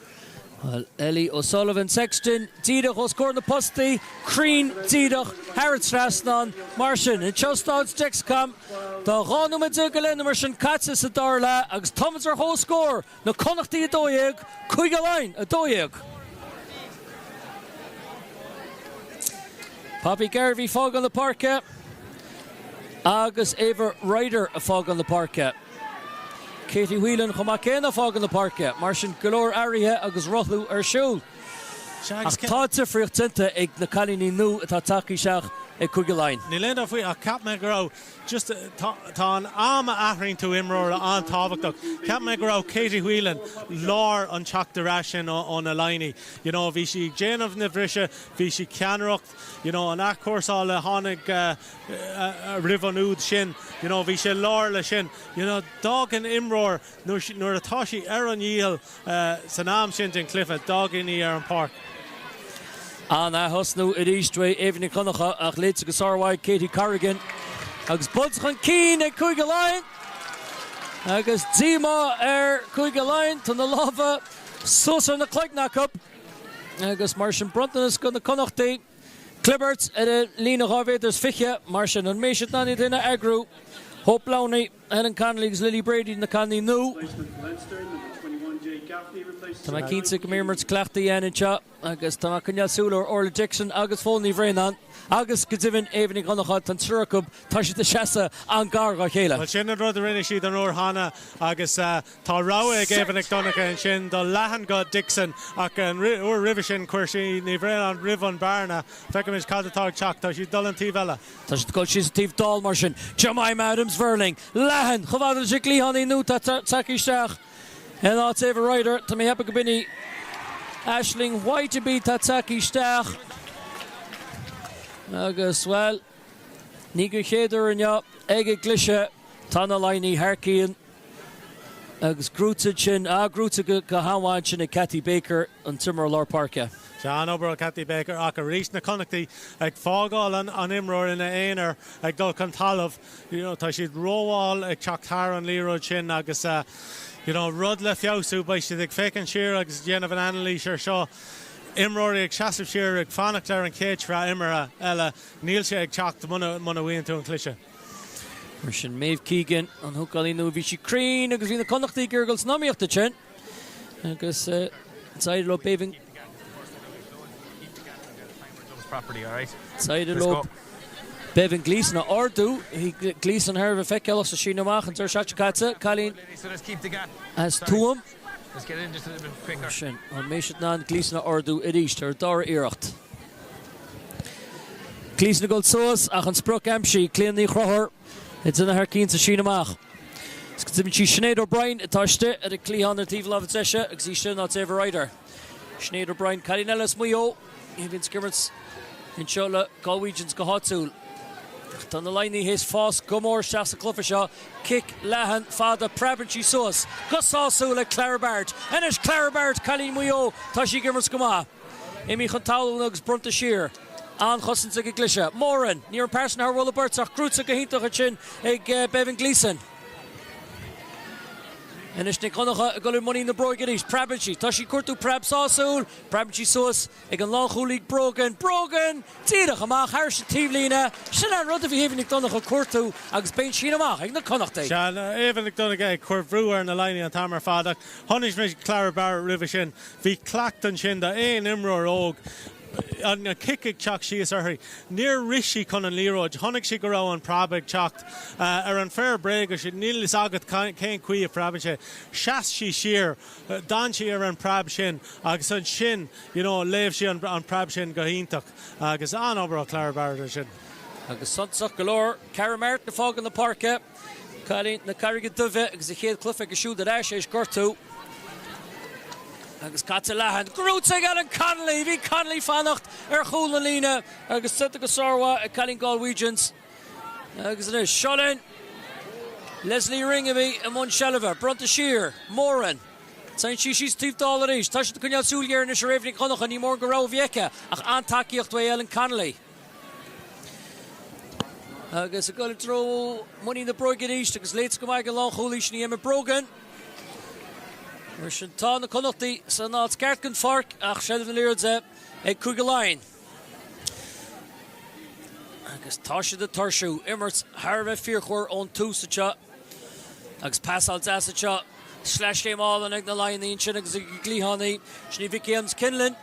Bhuel, Ellie O'Sullivan Sexton díreach os comhair na postaí, cruinn díreach thar an trasnán. Mar sin, anseo i Staid Dexcom, tá 12 nóiméad go leith nó mar sin caite sa dara leath agus táimid ar comhscór, na Connachtaigh 12, Cúige Laighean 12. Poppy Garvey ag fágáil na páirce agus Ava Ryder ag fágáil na páirce. Katie Whelan chomh maith céanna ag fágáil na páirce. Mar sin, go leor athruithe agus rothlú ar siúl. Ach tá difríocht déanta ag na cailíní nua atá tagtha isteach ag Cúige Laighean. Níl aon dabht faoi ach cheap mé go raibh just tá an am a athraíonn tú imreoir an-tábhachtach. Cheap mé go raibh Katie Whelan lár an teacht ar ais sin ó na Laighnigh. You know, bhí sí ag déanamh na bhriseadh, bhí sí ceannaireacht, you know, an athchúrsáil a tháinig roimh an úd sin, you know, bhí sé lár le sin. You know, d'fhág an imreoir, nuair atá sí ar an dhícheall san am sin den chluiche, d'fhágfainn í ar an páirc. An-ath-thosnú arís uaidh Éabha Nic Dhonncha ach léite go sármhaith ag Katie Corrigan agus buzz chun cinn ag Cúige Laighean. Agus díomá ar Chúige Laighean, tá na lámha suas ar na cloigne acu agus mar sin bronntanas do na Connachtaigh. Clibirt ar an líne 2 mhéadar is 20, mar sin an mbeidh siad in ann iad féin a eagrú? Hope Lowney, Helen Connolly agus Lily Brady na cailíní nua. Tá mé cinnte go mbeidh imirt cleachtaidh againn anseo agus tá mé ag coinneáil súil ar Orla Dixon agus Fódhla Ní Bhraonáin agus go deimhin Éabha Nic Dhonnchadha, tá an triúr acu, tá siad ag seasamh an-gar dá chéile. Bhuel sin an rud a rinne siad an uair cheana agus Tá rogha ag Éabha Nic Dhonncha ansin dul leathan go Dixon ach an uair roimhe sin chuir sí Ní Bhraonáin roimh an bearna. Feicfimid cad atá ag teacht. Tá siad ag dul an taobh eile. Tá siad ag dul síos an taobh dall mar sin. Jemima Adams-Verling, leathan, chomh fada leis an gcliathánaí nua atá tagtha isteach in áit Ava Ryder. Tá mé ag ceapadh go b'in í Aisling White a bhí atá tagtha isteach agus, bhuel, ní den chéad uair inniu ag an gcliseadh. Tá na Laighnigh thar cionn. Agus gnóite ansin, ah, gnóite go han-mhaith ansin ag Cathy Baker, an t-imreoir lár páirce. Sea, an-obair ó Cathy Baker ach arís na Connachtaigh ag fágáil an imreoir ina aonar ag dul chun talaimh. You know, tá siad rómhall ag teacht thar an liathróid sin agus you know, rud le feabhsú, beidh siad ag féachaint siar agus ag déanamh an anailís ar seo. Imreoirí ag seasamh siar ag fanacht ar an chéad sraith imeartha eile, níl sé ag teacht muna bhfaigheann tú an cliseadh. Mar sin, Maeve Keegan, an húcálaí nua, bhí sí cruinn agus bhí na Connachtaigh ag iarraidh dul san iomaíocht ansin agus d'éirigh leo Beibhinn D'éirigh leo Beibhinn Gleeson a ardú. Bhí Gleeson thar a bheith feiceálach sa síneadh amach an deireadh seachtaine seo caite. Cailín as Tuaim. Mar sin, an mbeidh siad in ann Gleeson a ardú arís ar an dara iarracht? Gleeson ag dul suas ach an sprioc aimsithe, Clíona Ní Chonchúir ag déanamh thar cionn sa síneadh amach. Is go deimhin sí Sinéad O'Brien atá istigh ar an gcliathán ar taobh na láimhe deise agus í istigh in áit Ava Ryder. Sinéad O'Brien, cailín eile as Maigh Eo, a bhíonn ag imirt anseo le Galwegians go háitiúil. Ach tá na Laighnigh théis fás go mór isteach sa gcluiche seo. Cic leathan fada, preabann sí suas go sásúil ag Clara Barrett. Anois Clara Barrett, cailín Mhaigh Eo, tá sí ag imirt go maith. Imithe chun talún agus bronnta siar. An-chosaint ag an gcliseadh. Moran, ní raibh an pearsan thar mholadh beirte ach gnóite go hiontach ansin ag Beibhinn Gleeson. Anois Nic Dhonncha ag dul i muinín na bróige arís. Preabann sí. Tá sí ag cuartú preab sásúil. Preabann sí suas ag an lánchúlaí Brogan. Brogan! Díreach amach thairis an taobhlíne. Sin é an rud a bhí Éabha Nic Dhonncha ag cuartú agus beidh an síneadh amach ag na Connachtaigh. Sea, Éabha Nic Dhonncha ag cur bhrú ar na Laighnigh an t-am ar fad ach chonaic muid Clara Barrett roimhe sin. Bhí cleacht ansin d'aon imreoir óg. An cic ag teacht síos uirthi. Níor rith sí chun an liathróid. Chonaic sí go raibh an preab ag teacht. Ar an bhféar bréige sin, níl fhios agat cén chaoi a phreabann sé. Sheas sí siar. D'fhan sí ar an preab sin agus ansin, you know, léigh sí an preab sin go hiontach agus an-obair ó Clara Barrett ansin. Agus suntasach go leor, Cara Martin ag fágáil na páirce, cailín na Carraige Duibhe agus a chéad cluiche aici siúd ar ais éis gortú. Agus caite leathan, gnóite ag Ellen Connolly! Bhí Connolly fanacht ar chúl na líne agus déanta go sármhaith ag cailín Galwegians. Agus anois, seo linn! Leslie Ring a bhí i mbun seilbhe, bronnta siar, Moran. Téann sí síos taobh dall arís. Tá siad ag coinneáil súil ghéar anois ar Éabha Nic Dhonncha, ní mór go raibh a bhí aici, ach an-tacaíocht uaidh Ellen Connolly. Agus ag dul i dtreo muinín na bróige arís agus léite go maith ag an lánchúlaí sin í Emma Brogan. Mar sin tá na Connachtaigh san áit ceart den pháirc ach seilbh na liathróide ag Cúige Laighean. Agus tá siad ag tuirsiú. Imirt thar a bheith fíochmhar ón tús anseo. Agus pasáil deas anseo. Sleaschéim álainn ag na Laighnigh ansin agus ag an gcliathánaí. Sin í Vicky Adams Kinlan.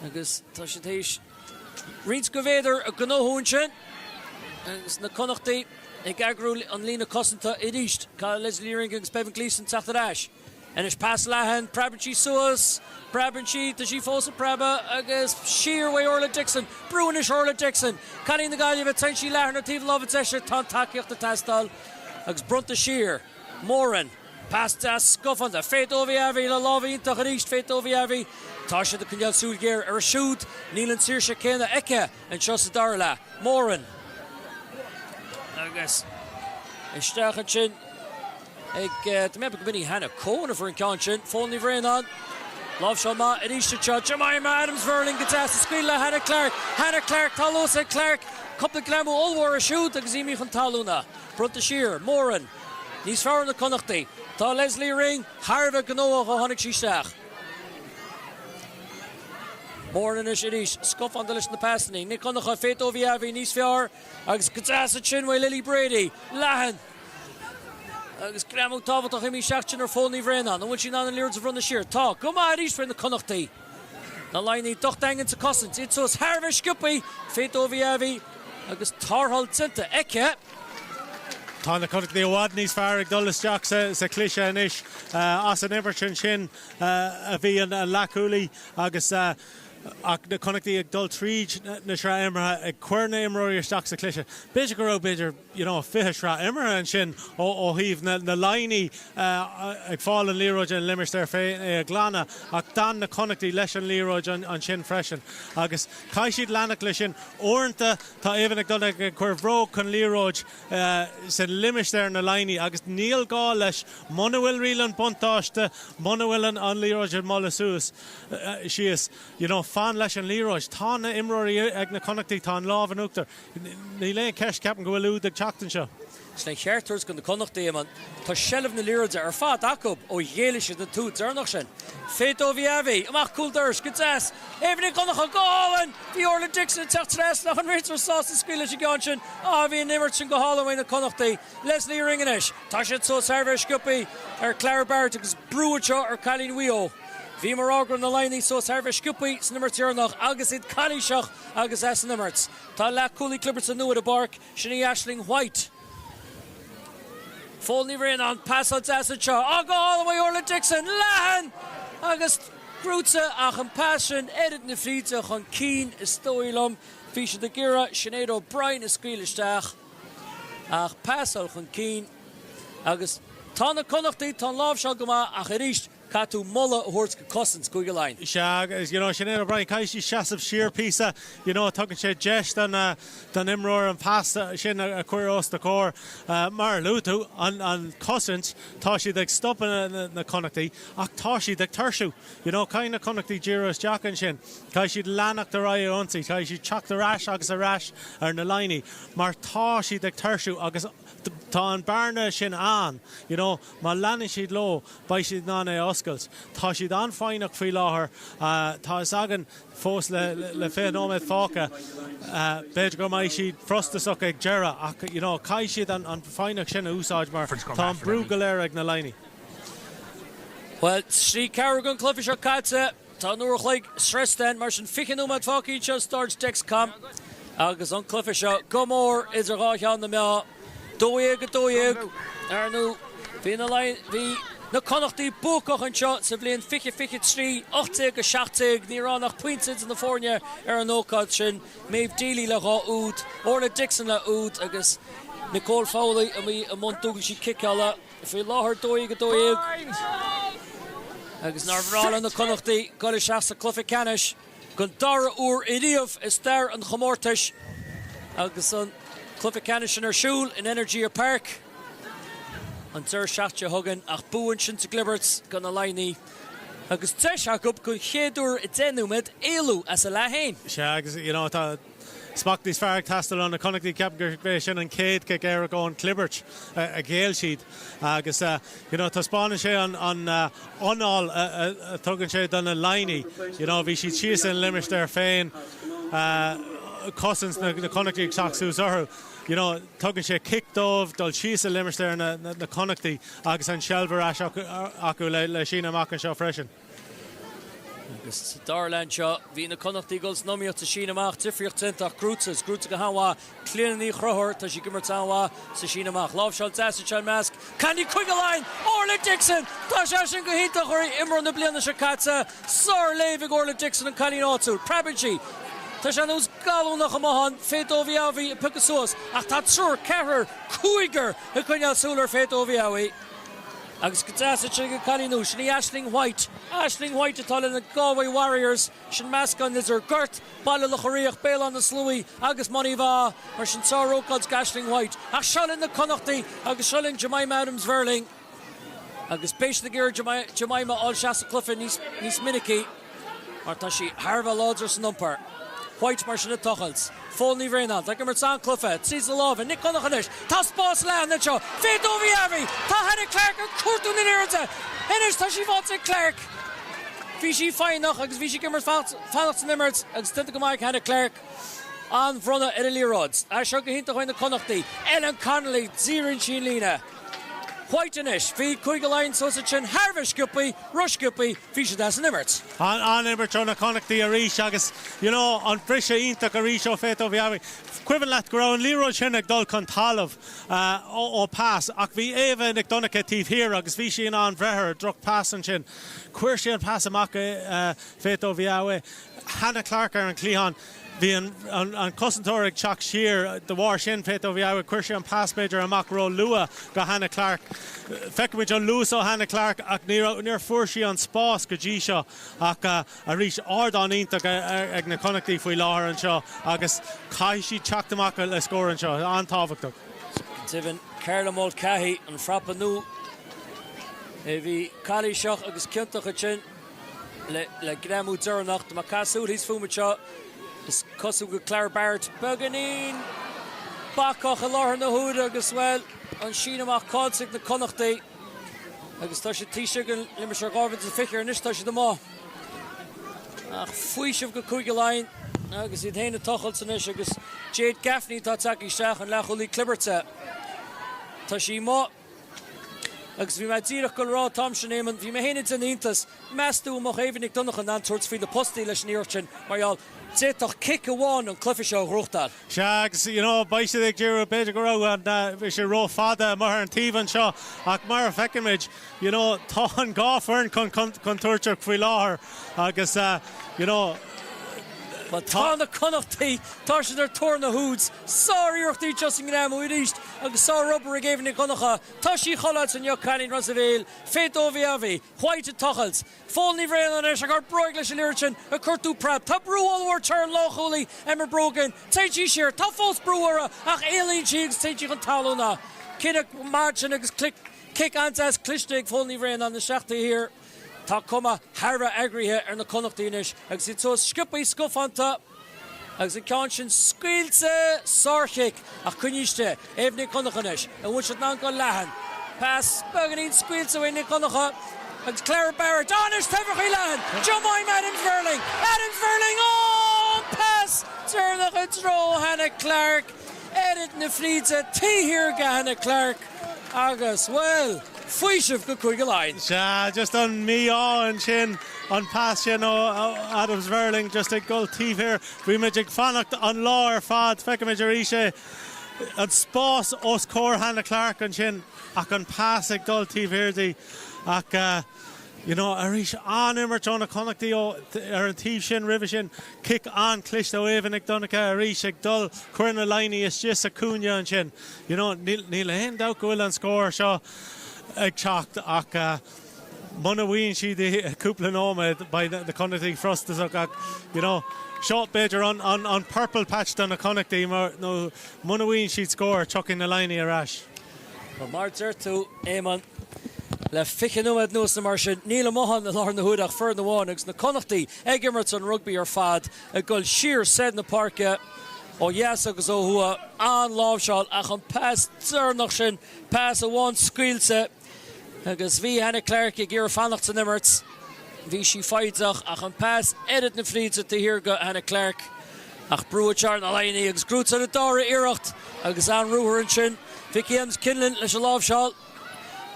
Agus tá siad théis roinnt de mhéadair a ghnóthú ansin. Agus na Connachtaigh ag eagrú an líne cosanta arís. Leslie Ring agus Beibhinn Gleeson teacht ar ais. Anois pas leathan, preabann sí suas, preabann sí, tá sí fós ag preabadh agus siar uaidh Orla Dixon, brú anois Orla Dixon, cailín na Gaillimhe, téann sí leathan ar taobh na láimhe deise, tá an tacaíocht ag teastáil agus bronnta siar, Moran, pas deas scafánta, Faith Oviavi le lámh iontach arís, Faith Oviavi, tá siad ag coinneáil súil ghéar uirthi siúd, níl an tsaoirse céanna aici anseo sa dara leath, Moran agus isteach ansin. Ag tá mé ag ceapadh go b'in í Hannah Coen a fuair an ceann sin. Fódhla Ní Bhraonáin. Láimhseáil maith arís anseo. Jemima Adams-Verling go deas ag scaoileadh le Hannah Clarke. Hannah Clarke, tá luas ag Clarke. Cúpla greamú ollmhór uirthi siúd agus í imithe chun talúna. Bronnta siar. Moran. Níos fearr na Connachtaigh. Tá Lesley Ring thar a bheith gnóthach ó tháinig sí isteach. Moran anois arís, scafánta leis na pasannaí. Nic Dhonncha, Faith Oviavi níos fearr agus go deas ansin uaidh Lily Brady. Leathan! Agus greamú tábhachtach imithe isteach ansin ar Phóil Ní Bhraonáin. An bhfuil sí in ann an liathróid a bhronnadh siar? Tá. Go maith arís uaidh na Connachtaigh. Na Laighnigh docht daingean sa chosaint. Iad suas thar a bheith sciobthaí. Faith Oviavi agus tarrtháil déanta aici. Tá na Connachtaigh i bhfad níos fearr ag dul isteach sa chluiche anois. As an imirt ansin a bhí an leathchúlaí agus ach na Connachtaigh ag dul tríd na sraith imeartha, ag cur na imreoirí isteach sa chluiche. B'fhéidir go raibh b'fhéidir you know 20 sraith imeartha ansin ó thaobh na Laighnigh ag fáil an liathróid ina limistéar féin é a ghlanadh ach d'fhan na Connachtaigh leis an liathróid ansin freisin agus caithfidh siad leanacht leis sin. Uaireanta tá Eva Nic Donncha ag cur bhróg chun liathróid sa limistéar na Laighnigh agus níl gá leis muna bhfuil riail an buntáiste, muna bhfuil an liathróid ag moladh suas, síos, you know fan leis an liathróid. Tá na imreoirí ag na Connachtaigh, tá an lámh in uachtar. Níl aon cheist, ceapaim go bhfuil úd ag teacht anseo. Sin an cheart a thabhairt do na Connachtaigh, Éamonn. Tá seilbh na liathróide ar fad acu ó ghéill siad an t-úd deireanach sin. Faith Oviavi, amach cúl dorais, go deas. Eva Nic Dhonncha, go hálainn! Bhí Orla Dixon ag teacht trasna ach an réiteoir sásta scaoileadh leis an gceann sin. Ah, bhí an imirt sin go hálainn uaidh na Connachtaigh. Lesley Ring anois. Tá siad suas thar a bheith sciobthaí ar Clara Barrett agus brú anseo ar cailín Mhaigh Eo. Bhí mar fhreagra na Laighnigh suas thar a bheith sciobthaí san imirt dheireanach agus iad calaoiseach agus as an imirt. Tá leathchúlaí clibirte nua ar an bpáirc, sin í Aisling White. Phóil Ní Bhraonáin, pasáil deas anseo. Á, go hálainn uaidh Orla Dixon! Leathan! Agus brúite ach an pas sin oiread na fríde chun cinn is dóigh liom. Bhí siad ag iarraidh Sinéad O'Brien a scaoileadh isteach ach pasáil chun cinn agus tá na Connachtaigh, tá an láimhseáil go maith ach arís Caithfidh tú moladh a thabhairt go cosaint Chúige Laighean. Sea, agus you know, Sinéad O'Brien, caithfidh sí seasamh siar píosa, you know, tugann sé deis don, don imreoir an pas sin a chur os do chomhair. Mar a luaigh tú, an, an chosaint, tá siad ag stopadh na, na Connachtaí ach tá siad ag tuirsiú. You know, caithfidh na Connachtaí díriú isteach ansin. Caithfidh siad leanacht ar aghaidh ag ionsaí, caithfidh siad teacht ar ais agus ar ais ar na Laighnigh mar tá siad ag tuirsiú agus tá an bearna sin ann, you know, má leanann siad leo, Beidh siad in ann é a oscailt. Tá siad an-fhoighneach faoi láthair. Tá fhios againn fós le 20 nóiméad fágtha, b'fhéidir go mbeidh siad frustrasach ag deireadh ach you know caithfidh siad an foighneacht sin a úsáid mar tá an brú go léir ag na Laighnigh. Bhuel, 3 ceathrú den chluiche seo caite. Tá an uair a chloig sroiste, mar sin 20 nóiméad fágtha anseo i Staid Dexcom agus an cluiche seo go mór idir dhá cheann na meá. 12-12, ar ndóigh, bhí na bhí na Connachtaigh buacach anseo sa bhliain 2023, 18-17, ní raibh ann ach pointe idir na foirne ar an ócáid sin. Méabh Deely le dhá úd, Orla Dixon le úd agus Nicole Fowley amuigh i mbun dualgaisí ciceála. Faoi láthair 12-12 agus nár bhreá le na Connachtaigh dul isteach sa cluiche ceannais den dara huair ariamh i stair an chomórtais agus an cluiche ceannais sin ar siúl in Energia Park an deireadh seachtaine seo chugainn ach bua ansin sa gclibirt do na Laighnigh agus deis acu den chéad uair i 10 nóiméad éalú as a leath féin. Sea agus you know tá Smacht níos fearr ag teastáil ó na Connachtaigh. Ceapaim gurb é sin an chéad chic éirice ón chlibirt a ghéill siad agus you know taispeánann sé an anáil a tugann sé do na Laighnigh. You know bhí siad síos ina limistéar féin, cosaint na Connachtaigh ag teacht suas orthu. You know tugann sé cic dóibh dul síos i limistéar na Connachtaigh agus an seilbh ar ais acu le síneadh amach anseo freisin. Agus sa dara leath anseo, bhí na Connachtaigh ag dul san iomaíocht sa síneadh amach, difríocht déanta ach Grúte, is Grúte go han-mhaith, Clíona Ní Chonchúir, tá sí ag imirt an-mhaith sa síneadh amach. Láimhseáil deas anseo i measc Candy Chuigealáin! Orla Dixon! Tá sé sin go hiontach uirthi, imreoir na bliana seo caite. Sár-léamh ag Orla Dixon, an cailín áitiúil. Preabann sí. Tá sé ar nós gallúnach amuigh ann, Faith Oviavi ag piocadh suas, ach tá triúr, ceathrar, cúigear ag coinneáil súil ar Faith Oviavi. Agus go deas ansin ag an cailín úd, sin í Aisling White. Aisling White atá le na Galway Warriors, sin meascán idir Gort, Baile Locha Riach, Béal Átha na Sluaighe agus Moneyvagh. Mar sin sár-ócáid ag Aisling White. Ach seo linn na Connachtaigh agus seo linn Jemima Adams-Verling. Agus beidh siad ag iarraidh Jemima a fháil isteach sa chluiche níos, níos minicí mar tá sí thar a bheith láidir san iompar. White mar sin ag tochailt. Fódhla Ní Bhraonáin. Tá ag imirt an-cluiche. Tríd na lámha. Nic Dhonncha anois. Tá spás leathan anseo. Faith Oviavi! Tá Hannah Clarke ag cuartú na liathróide. Anois tá sí faighte ag Clarke. Bhí sí foighneach agus bhí sí ag imirt fanacht san imirt agus déanta go maith ag Hannah Clarke. An-bhronnadh ar an liathróid. É seo go hiontach ó na Connachtaí. Ellen Connolly, díríonn sí an líne. White anois. Bhí Cúige Laighean suas ansin thar a bheith sciobthaí, ro-sciobthaí, bhí siad as an imirt. An-imirt ó na Connachtaí arís agus you know an briseadh iontach arís ó Faith Oviawe. Cuimhin leat go raibh an liathróid sin ag dul chun talamh ó pas ach bhí Éabha Nic Donncha taobh thiar agus bhí sí in ann bhreith ar droch pas ansin. Chuir sí an pas amach Faith Oviawe. Hannah Clarke ar an chliathán. Bhí an cosantóir ag teacht siar de bharr sin, Faith Oviawe, chuir sé an pas b'fhéidir amach ró-luath go Hannah Clarke. Feicimid an luas ó Hannah Clarke ach ní raibh, níor fuair sí an spás go dtí seo ach arís ardán iontach ag na Connachtaí faoi láthair anseo agus caithfidh siad teacht amach le scór anseo, an-tábhachtach. Go deimhin, Carla Mulcahy, an frapa nua a bhí calaoiseach agus ciontach ansin. Le greamú deireanach, tá mé ag caitheamh súil thíos fúm anseo, is cosúil go Clara Barrett beagáinín bacach i láthair na huaire agus, bhuel, an síneadh amach caillte ag na Connachtaigh agus tá siad taobh istigh den limistéar 2 mhéadar anois, tá siad amuigh. Ach faoiseamh go Cúige Laighean agus iad féin ag tochailt anois agus Jade Gaffney atá tagtha isteach, an leathchúlaí clibirte. Tá sí amuigh. Agus bhí mé díreach ag dul a rá an t-am sin, Éamonn, bhí mé féin ag déanamh iontais, meas tú an mbeadh Éabha Nic Donncha in ann tabhairt faoi na postaí leis an iarracht sin mar gheall, d'fhéadfadh cic amháin an cluiche seo a ghnóthachtáil. Sea, agus, you know, beidh siad ag díriú, b'fhéidir go raibh an, bhí sé ró-fhada amuigh ar an taobh anseo ach mar a fheicimid, you know, tá an dhá foireann chun contúirteach faoi láthair agus, you know, Bhuel, tá na Connachtaí, tá siad ar thóir na húid. Sár-iarracht í seo sa ngreamú arís agus sárobair ag Éabha Nic Dhonncha. Tá sí chuile áit inniu, cailín Ros a' Mhíl, Faith Oviavi, White ag tochailt. Fódhla Ní Bhraonáin anois ag cur bróig leis an liathróid sin, ag cuartú preab. Tá brú ollmhór ar an lánchúlaí, Emma Brogan. Téann sí siar, tá fós brú uirthi ach éalaíonn sí agus téann sí chun talún. Cinneadh maith sin agus cic an-deas cliste ag Fódhla Ní Bhraonáin isteach taobh thiar. Tá cuma thar a bheith eagraithe ar na Connachtaigh anois agus iad suas sciobthaí scafánta agus an ceann sin scaoilte. Sárchic ach coinnithe istigh. Éabha Nic Dhonncha anois. An bhfuil siad in ann dul leathan? Pas beagáinín scaoilte ó Nic Dhonncha agus Clara Barrett. Á anois taobh leathan! Jemima Adams Verling! Adams Verling! Ó! An pas deireanach i dtreo Hannah Clarke. Oiread na fríde taobh thiar de Hannah Clarke agus, bhuel, faoiseamh go Cúige Laighean. Sea, just an mí-ádh ansin, an pas sin ó Adams Verling just ag dul taobh thiar. Bhí muid ag fanacht an lá ar fad, feicimid arís é, an spás os comhair Hannah Clarke ansin ach an pas ag dul taobh thiar di. Ach. You know, arís, an-imirt ó na Connachtaí ó ar an taobh sin roimhe sin. Cic an-chliste ó Éabha Nic Donncha arís ag dul, cur na Laighnigh istigh sa chúinne ansin. You know, níl, níl aon dabht go bhfuil an scór seo ag teacht ach muna bhfaigheann siad i cúpla nóiméad beidh na Connachtaigh frustrasach ach, you know, seo b'fhéidir an, an, an purple patch do na Connachtaí mar, nó muna bhfaigheann siad scór tiocfaidh na Laighnigh ar ais. Bhuel, mar a deir tú, Éamonn, le 20 nóiméad anuas nó mar sin, níl amuigh ann i láthair na huaire ach foireann amháin agus na Connachtaí ag imirt an rugbaí ar fad, ag dul siar soir na páirce ó dheas agus ó thuaidh. An-láimhseáil ach an pas deireanach sin, pas amháin scaoilte agus bhí Hannah Clarke ag iarraidh fanacht san imirt. Bhí sí foighdeach ach an pas oiread na fríde taobh thiar go Hannah Clarke. Ach brú ar na Laighnigh agus gnóthaítear an dara iarracht agus an-ruathar ansin. Vicky Ems Kinlan leis an láimhseáil.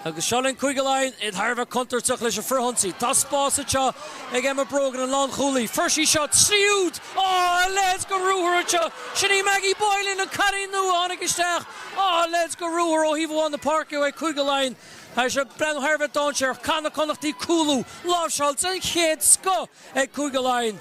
Agus seo linn Cúige Laighean, iad thar a bheith contúirteach leis an frithionsaí. Tá spás anseo ag Emma Brogan, an lánchúlaí. Fuair sí seo tríúd! Á, a leithéid de ruathar anseo! Sin í Maggie Boylan, an cailín nua a tháinig isteach. Á, a leithéid de ruathar ó thaobh amháin na páirce ó Cúige Laighean. Tá sé ag breathnú thar a bheith dainséarach. Caithfidh na Connachtaí cúlú. Láimhseáil den chéad scoth ag Cúige Laighean.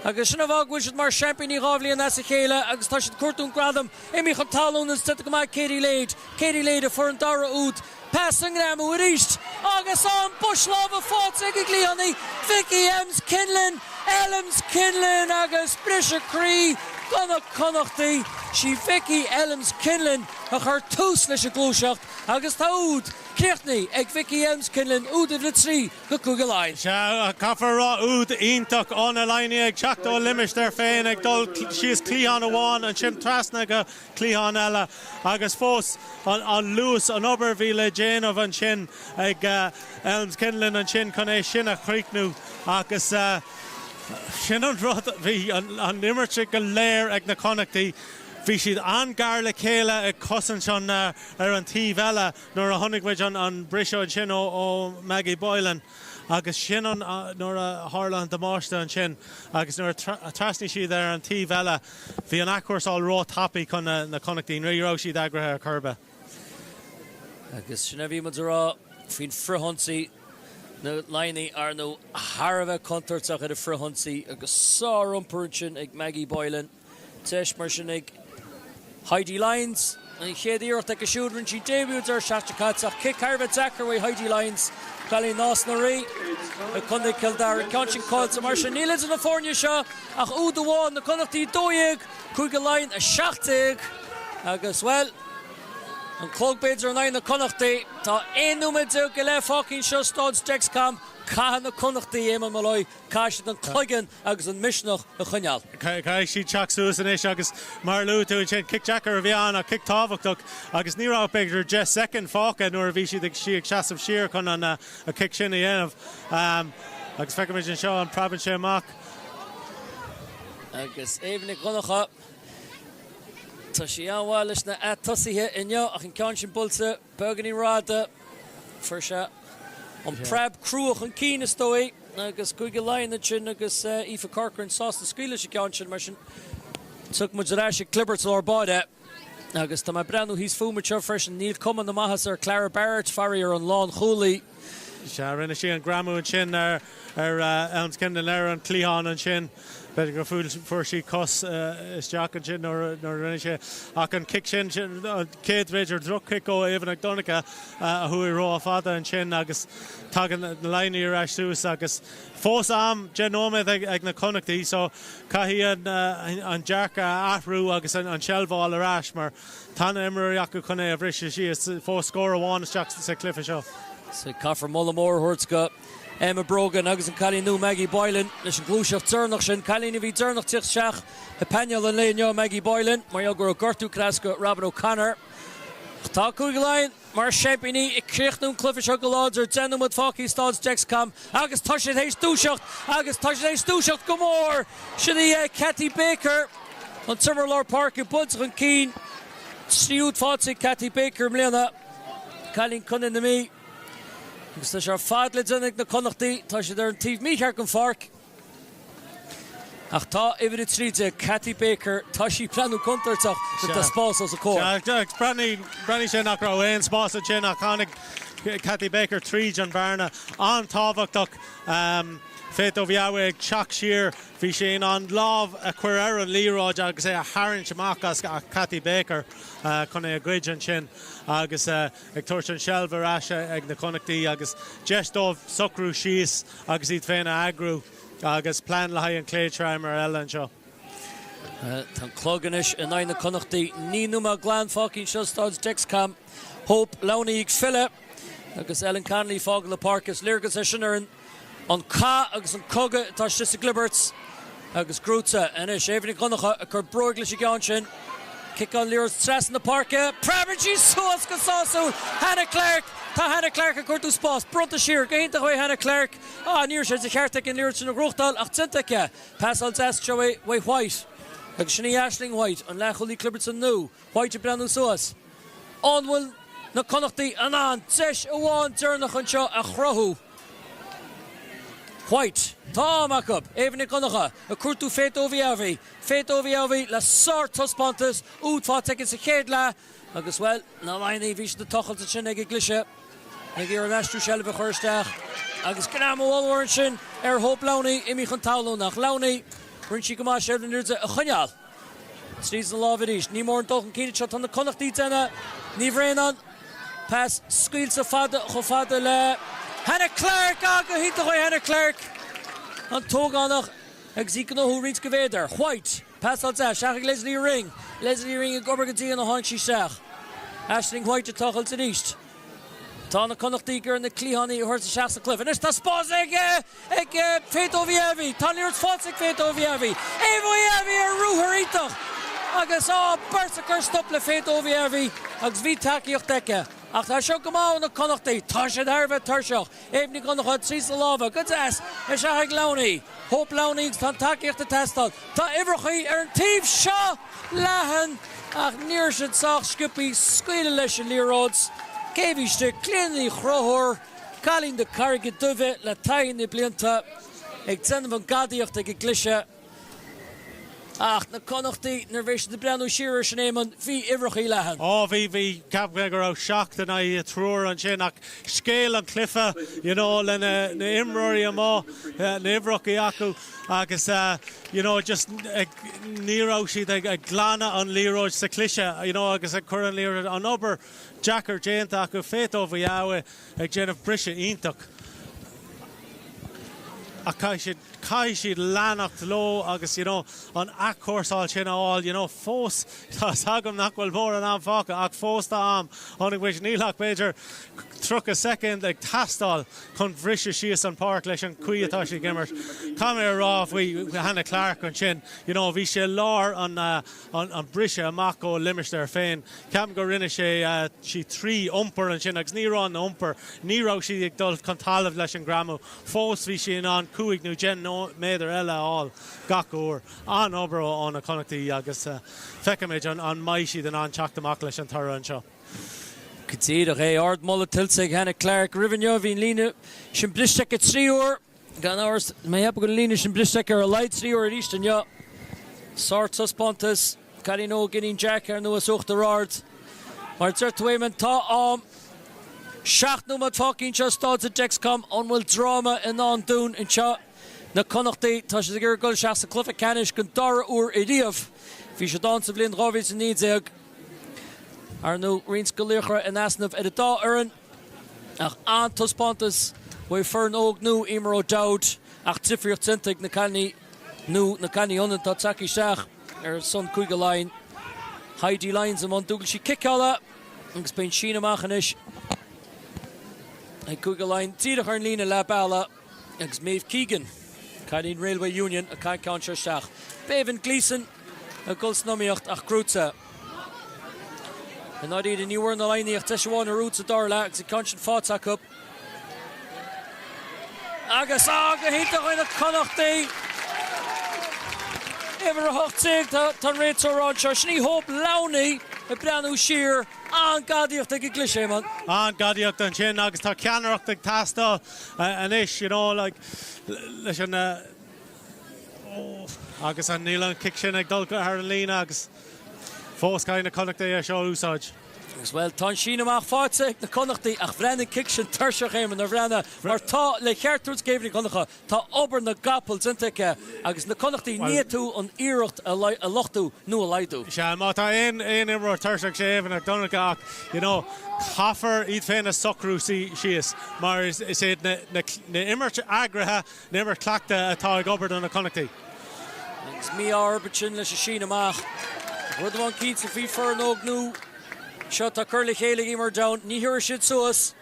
Agus sin an fáth go bhfuil siad mar seaimpíní 2 bhliain as a chéile agus tá siad ag cuartú an gradam. Imithe chun talún agus déanta go maith ag Katie Lade. Katie Lade a fuair an dara úd. Pas sa ngreamú arís agus an bois láimhe faighte ag an gcliathánaí Vicky Ems Kinlan. Elms Kinlan agus briseadh croí do na Connachtaí. Sí Vicky Elms Kinlan a chuir tús leis an gluaiseacht agus tá úd. Críochnaithe ag Vicky Elms Kinlan, úd uimhir 3 do Cúige Laighean. Sea, caithfear a rá, úd iontach ó na Laighnigh ag teacht ó limistéar féin, ag dul síos cliathán amháin, ansin trasna go cliathán eile agus fós an luas, an obair a bhí le déanamh ansin ag Elms Kinlan ansin chun é sin a chríochnú agus sin an rud, bhí an imirt go léir ag na Connachtaigh, bhí siad an-gar le chéile ag cosaint an ar an taobh eile nuair a chonaic muid an briseadh ansin ó Maggie Boylan agus sin an nuair a tharla an damáiste ansin agus nuair a trasnaigh siad ar an taobh eile bhí an athchúrsáil ró-tapaidh chun na Connachtaí, ní raibh siad eagraithe ar chor ar bith. Agus sin a bhí muid a rá faoin frithionsaí, na Laighnigh, ar ndóigh, thar a bheith contúirteach ar an frithionsaí agus sár-iompar ansin ag Maggie Boylan. Deis mar sin ag Heidi Lyons. An chéad iarracht aici siúd, rinne sí début an deireadh seachtaine caite ach cic thar a bheith deacair uaidh Heidi Lyons, cailín Nás na Rí i gContae Chill Dara. Ceann sin caillte mar sin. Níl idir na foirne seo ach úd amháin, na Connachtaí 12, Cúige Laighean 17 agus, bhuel, an clog b'fhéidir in aghaidh na Connachtaí. Tá 11 nóiméad go leith fágtha anseo i Staid Dexcom. Caithfidh na Connachtaí, Éamonn Molloy, Caithfidh siad an cloigeann agus an misneach a choinneáil. Caithfidh siad teacht suas anois agus mar a luaigh tú ansin, cic deacair a bhí ann ach cic tábhachtach agus ní raibh ach b'fhéidir 10 soicind fágtha nuair a bhí siad ag sí ag seasamh siar chun an cic sin a dhéanamh. Agus feicimid anseo an preabann sé amach. Agus Éabha Nic Dhonncha, tá sí an-mhaith leis na atosaithe inniu ach an ceann sin buailte. Beagáinín rófhada, fuair sé an preab crua chun cinn is dóigh agus Cúige Laighean ansin agus Aoife Corcoran sásta scaoileadh leis an gceann sin mar sin tiocfaidh muid ar ais ag clibirt lár báire agus tá mé ag breathnú thíos fúm anseo freisin níl cuma na maitheasa ar Clara Barrett, faraor, an lánchúlaí. Sea, rinne sí an greamú ansin ar Elms Kinlan ar an chliathán ansin. B'fhéidir go fuair sí cos isteach ansin nuair a rinne sé. Ach an cic sin, an chéad, b'fhéidir, droch-chic ó Éabha Nic Dhonncha a chuaigh rófhada ansin agus tagann na Laighnigh ar ais suas agus fós am 10 nóiméad ag na Connachtaigh so caithfidh an dearcadh a athrú agus an tseilbh a fháil ar ais mar Tá na imreoirí acu chun é a bhriseadh síos. Fós scór amháin isteach sa chluiche seo. Sea, caithfear moladh mór a thabhairt go Emma Brogan agus an cailín nua Maggie Boylan leis an ghluaiseacht deireanach sin. Cailín a bhí deireanach teacht isteach i bpainéal an lae inniu, Maggie Boylan, mar gheall go raibh gortú cneas go Robyn O'Connor. Ach tá Cúige Laighean mar seaimpíní ag críochnú an cluiche seo go láidir. 10 nóiméad fágtha i Stáid Dexcom agus tá siad théis dúiseacht agus tá siad théis dúiseacht go mór! Sin í Cathy Baker. An t-imreoir lár páirce buailte chun cinn. 3 úd faighte ag Cathy Baker i mbliana. Cailín Contae na Mí. Agus tá sé ar fad le déanamh ag na Connachtaigh. Tá siad ar an taobh mícheart den pháirc. Ach tá uimhir 13, Cathy Baker, tá sí ag breathnú contúirteach nuair atá spás os a comhair. Bhreathnaigh sé nach raibh aon spás ansin ach tháinig Cathy Baker tríd an bhearna. An-tábhachtach. Faith Oviawe ag teacht siar. Bhí sé in ann lámh a chur ar an liathróid agus é a tharraingt amach as Cathy Baker chun é a ghoid ansin agus ag tabhairt an tseilbh ar ais ag na Connachtaigh agus deis dóibh socrú síos agus iad féin a eagrú agus plean le haghaidh an chéad sreabhadh eile anseo. Tá an clog anois in aghaidh na Connachtaí. 9 nóiméad glan fágtha anseo i Staid Dexcom. Hope Lowney ag filleadh agus Ellen Connolly ag fágáil na páirce. Is léargas é sin ar an An cath agus an cogadh atá istigh sa gclibirt agus gnóite anois. Éabha Nic Dhonncha ag cur bróig leis an gceann sin. Ciceáil an liathróid trasna na páirce. Preabann sí suas go sásúil. Hannah Clarke! Tá Hannah Clarke ag cuartú spás. Bronnta siar go hiontach uaidh Hannah Clarke. Ah, ní raibh sé de cheart aici an liathróid sin a ghnóthachtáil ach déanta aici. Pasáil deas anseo uaidh White. Agus sin í Aisling White, an leathchúlaí clibirte nua. White ag breathnú suas. An bhfuil na Connachtaigh in ann deis amháin deireanach anseo a chruthú? White. Tá am acu. Éabha Nic Dhonncha ag cuartú Faith Oviawe. Faith Oviawe le sártaispeántas úd faighte aici sa chéad leath agus, bhuel, na Laighnigh, bhí siad ag tochailt ansin ag an gcliseadh. Ag iarraidh an aistriú seilbhe a chur isteach agus greamú ollmhór ansin ar Hope Lowney, imithe chun talún ach Lowney, rinne sí go maith seilbh na liathróide a choinneáil. Tríd na lámha arís. Ní mór an dul chun cinn anseo atá na Connachtaigh ag déanamh. Ní Bhraonáin. Pas scaoilte fada chomh fada le Hannah Clarke! Ah, go hiontach uaidh Hannah Clarke! An t-ógánach agus í ag gnóthú roinnt de mhéadar. White. Pasáil deas isteach ag Lesley Ring. Lesley Ring ag obair go dian ó tháinig sí isteach. Aisling White ag tochailt arís. Tá na Connachtaigh ag iarraidh na cliathánaí a thabhairt isteach sa chluiche. Anois tá spás ag ag Faith Oviavi. Tá an liathróid faighte ag Faith Oviavi. Oviavi ar ruathar iontach agus á beirt ag cur stop le Faith Oviavi agus bhí tacaíocht aici. Ach tá seo go maith ó na Connachtaigh. Tá siad thar a bheith tuirseach. Éabha Nic Dhonncha trí sna lámha. Go deas isteach ag Lowney. Hope Lowney agus tá an tacaíocht ag teastáil. Tá uimhreachaí ar an taobh seo leathan ach ní raibh siad sách sciobthaí scaoileadh leis an liathróid. Cé a bhí istigh? Clíona Ní Chonchúir, cailín de Carraige Duibhe le taithí na blianta ag déanamh an gadaíocht ag an gcliseadh. Ach na Connachtaigh, nuair a bheidh siad ag breathnú siar air sin, Éamonn, bhí uimhreachaí leathan. Ó bhí, bhí, ceapaim go raibh seacht in aghaidh triúr ansin ach scéal an chluiche, you know, le na, na imreoirí amuigh, na huimhreachaí acu agus you know, just ag, ní raibh siad ag, ag glanadh an liathróid sa chliseadh, you know, agus ag cur an liathróid, an obair deacair déanta acu, Faith Oviawe ag déanamh briseadh iontach. Ach caithfidh siad, caithfidh siad leanacht leo agus you know an athchúrsáil sin a fháil, you know fós, tá 'fhios agam nach bhfuil mórán am fágtha ach fós tá am, tháinig muid, níl ach b'fhéidir 30 soicind ag teastáil chun bhriseadh síos an páirc leis an chaoi atá siad ag imirt. Caithfidh mé a rá faoi Hannah Clarke ansin, you know bhí sé lár an, an briseadh amach ó limistéar féin. Ceapaim go rinne sé, sí 3 iompar ansin agus ní raibh na iompair, ní raibh sí ag dul chun talaimh leis an greamú. Fós bhí sí in ann 5 nó 10 méadar eile a fháil gach uair. An-obair ó na Connachtaigh agus feicfimid an mbeidh siad in ann teacht amach leis an toradh anseo. Go díreach é. Ardmholadh tuillte ag Hannah Clarke. Roimh inniu bhí an líne sin briste aici 3 uair. Gan amhras, mé ag ceapadh go bhfuil an líne sin briste aici ar a laghad 3 uair arís inniu. Sártaispeántas, cailín óg iníon Jack ar ndóigh as Uachtar Ard. Mar a deir tú Éamonn, tá am. 7 nóiméad fágtha anseo i Staid Dexcom. An bhfuil dráma i ndán dúinn anseo? Na Connachtaigh, tá siad ag iarraidh dul isteach sa cluiche ceannais den dara huair ariamh. Bhí siad ann sa bhliain 2019. Ar ndóigh, roinnt de laochra in easnamh ar an dá fhoireann. Ach an-taispeántas uaidh foireann óg nua Emer O'Dowd ach difríocht déanta ag na cailíní nua, na cailíní ionaid atá tagtha isteach ar son Cúige Laighean. Heidi Lyons i mbun dualgaisí ciceála agus beidh an síneadh amach anois ag Cúige Laighean díreach ar an líne leath bealaigh. Agus Maeve Keegan, cailín Railway Union, ag caitheamh an ceann seo isteach. Beibhinn Gleeson ag dul san iomaíocht ach gnóite. I ndáiríre ní bhfuair na Laighnigh ach deis amháin ar úd sa dara leath agus an ceann sin faighte acu. Agus á, go hiontach ó na Connachtaigh! Uimhir 18, tá an réiteoir anseo. Sin í Hope Lowney ag breathnú siar. An-gadaíocht ag an gcliseadh, Éamonn. An-gadaíocht ansin agus tá ceannaireacht ag teastáil anois, you know, like, leis an, oh, agus an, níl an cic sin ag dul thar an líne agus fós caithfidh na Connachtaigh é seo a úsáid. Agus, bhuel, tá an síneadh amach faighte ag na Connachtaigh ach bhreathnaigh an cic sin tuirseach, Éamonn, nár bhreathnaigh? Mar tá, le ceart a thabhairt d'Éabha Nic Dhonncha, Tá obair na gcapall déanta aici agus na Connachtaigh, ní fhéadfá an iarracht a lochtú nó a laghdú. Sea, má tá aon imreoir tuirseach, sé Éabha Nic Dhonncha ach, you know, caithfear iad féin a socrú síos mar is iad na imirt eagraithe, na imirt cleachta atá ag obair do na Connachtaigh. Agus mí-ádh orthu ansin leis an síneadh amach. Rud amháin cinnte faoi foireann óg nua seo atá curtha le chéile ag Emer O'Dowd, ní thiúrfaidh siad suas.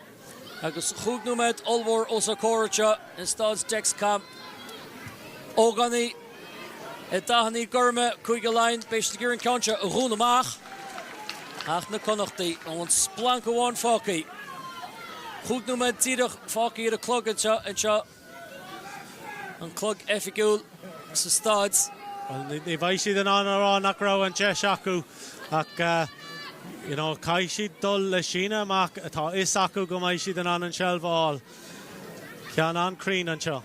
Agus chúig nóiméad ollmhór os ár gcomhair anseo i Staid Dexcom. Ógánaigh i ndathanna gorma, Cúige Laighean, beidh siad ag iarraidh an ceann seo a dhúnadh amach. Ach na Connachtaigh, an splanc amháin fágtha. Chúig nóiméad díreach fágtha ar an clog anseo anseo. An clog oifigiúil sa staid. Bhuel, ní bheidh siad in ann a rá nach raibh an deis acu ach you know, caithfidh siad dul le síneadh amach. Tá a fhios acu go mbeidh siad in ann an tseilbh a fháil. Ceann an-cruinn anseo.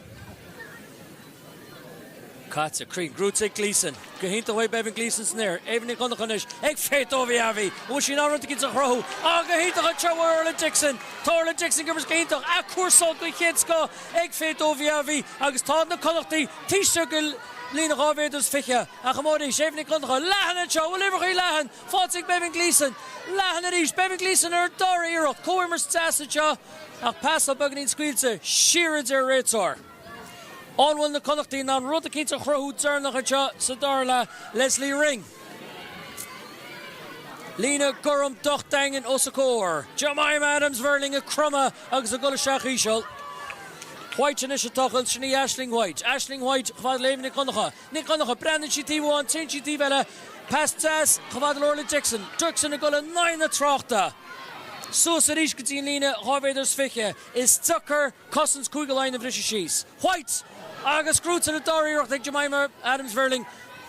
Caite cruinn. Gnóite ag Gleeson. Go hiontach uaidh Beibhinn Gleeson san aer. Éabha Nic Dhonncha anois ag Faith Oviavi. An bhfuil sí in ann rud eicínt a chruthú? Á, go hiontach anseo uaidh Orla Dixon. Tá Orla Dixon ag imirt go hiontach. Athchúrsáil den chéad scoth ag Faith Oviavi agus tá na Connachtaigh taobh istigh de líne 2 mhéadar is 20. Ach arís, Éabha Nic Dhonncha. Leathan anseo. Bhfuil uimhreacha leathan? Faighte ag Beibhinn Gleeson. Leathan arís. Beibhinn Gleeson ar an dara iarracht. Comhimirt deas anseo ach pasáil beagáinín scaoilte. Siar a deir an réiteoir. An bhfuil na Connachtaigh in ann rud eicínt a chruthú deireanach anseo sa dara leath? Lesley Ring. Líne gorm docht daingean os a comhair. Jemima Adams-Verling ag cromadh agus ag dul isteach íseal. White anois ag tochailt, sin í Aisling White. Aisling White chomh fada le Éabha Nic Dhonncha. Nic Dhonncha, breathnaíonn sí taobh amháin, téann sí taobh eile. Pas deas chomh fada le Orla Dixon. Dixon ag dul in aghaidh na tráchta. Suas arís go dtí an líne 2 mhéadar is 20. Is deacair cosaint Cúige Laighean a bhriseadh síos. White! Agus gnóite an dara iarracht ag Jemima Adams-Verling.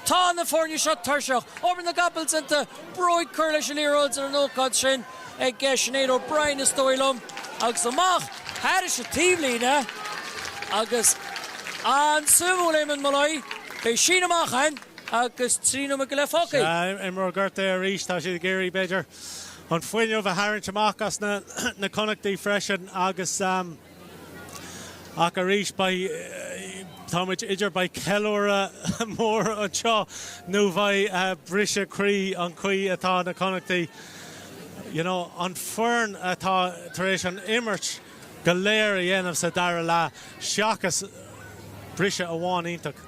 Tá na foirne seo tuirseach. Obair na gcapall déanta. Bróig curtha leis an liathróid ar an ócáid sin ag Sinéad O'Brien is dóigh liom. Agus amach thairis an taobhlíne agus an-suimiúil Éamonn Molloy. Beidh síneadh amach ann agus 3 nóiméad go leith fágtha. Sea, imreoir gortaithe arís. Tá siad ag iarraidh, b'fhéidir, an fuinneamh a tharraingt amach as na Connachtaigh freisin agus ach arís beidh, tá muid idir beidh ceiliúradh mór anseo nó beidh briseadh croí an chaoi atá na Connachtaigh, you know, an foireann atá tar éis an imirt go léir a dhéanamh sa dara leath seachas briseadh amháin iontach.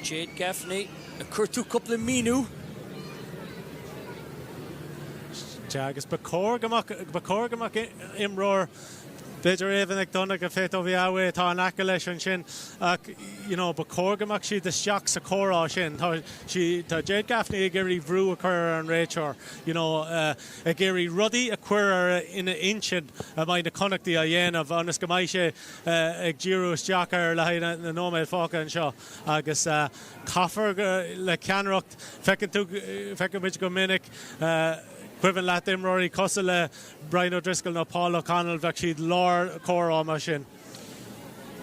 Jade Gaffney ag cuartú cúpla míniú. Sea, agus ba chóir go mbeadh, ba chóir go mbeadh imreoir, b'fhéidir Éabha Nic Dhonncha, Faith Oviawe atá in aice leis ansin, ach you know, ba chóir go mbeadh siad isteach sa chomhrá sin. Tá sí, tá Jade Gaffney ag iarraidh brú a chur ar an réiteoir, you know, ag iarraidh rudaí a chur ar ina intinn a mbeidh na Connachtaigh á dhéanamh ionas go mbeidh sé ag díriú isteach air le haghaidh na nóiméad fágtha anseo agus caithfear le ceannaireacht, feiceann tú, feiceann muid go minic, cuimhin leat imreoirí cosúil le Brian O'Driscoll nó Paul O'Connell, bheadh siad lár comhrá mar sin.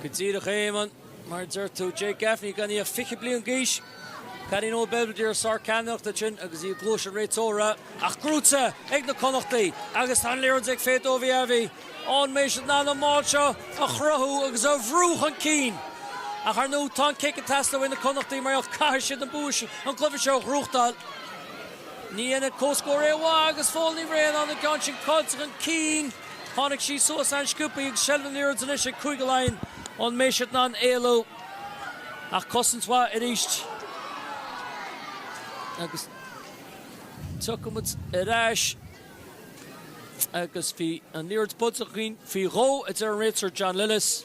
Go díreach a Éamonn, mar a deir tú, Jade Gaffney gan í ach 20 bliain d'aois, Cailín Old Belvedere sár-ceannaireacht ansin agus í i gcluais an réiteora ach gnóite ag na Connachtaigh agus tá an liathróid ag Faith Oviawe. An mbeidh siad in ann an mball seo a chruthú agus a bhrú chun cinn? Ach ar ndóigh tá an cic ag teastáil uaidh na Connachtaigh mar gheall caithfidh siad an bua sin, an cluiche seo a ghnóthachtáil. Ní dhéanfaidh comhscór aon mhaith agus Fódhla Ní Bhraonáin an ceann sin caillte chun cinn. Tháinig sí suas an-sciobtha agus seilbh na liathróide anois ag Cúige Laighean. An mbeidh siad in ann éalú? Ach cosaint mhaith arís agus tiocfaidh muid ar ais agus bhí an liathróid buailte againn faoi dhó, a deir an réiteoir John Lillis.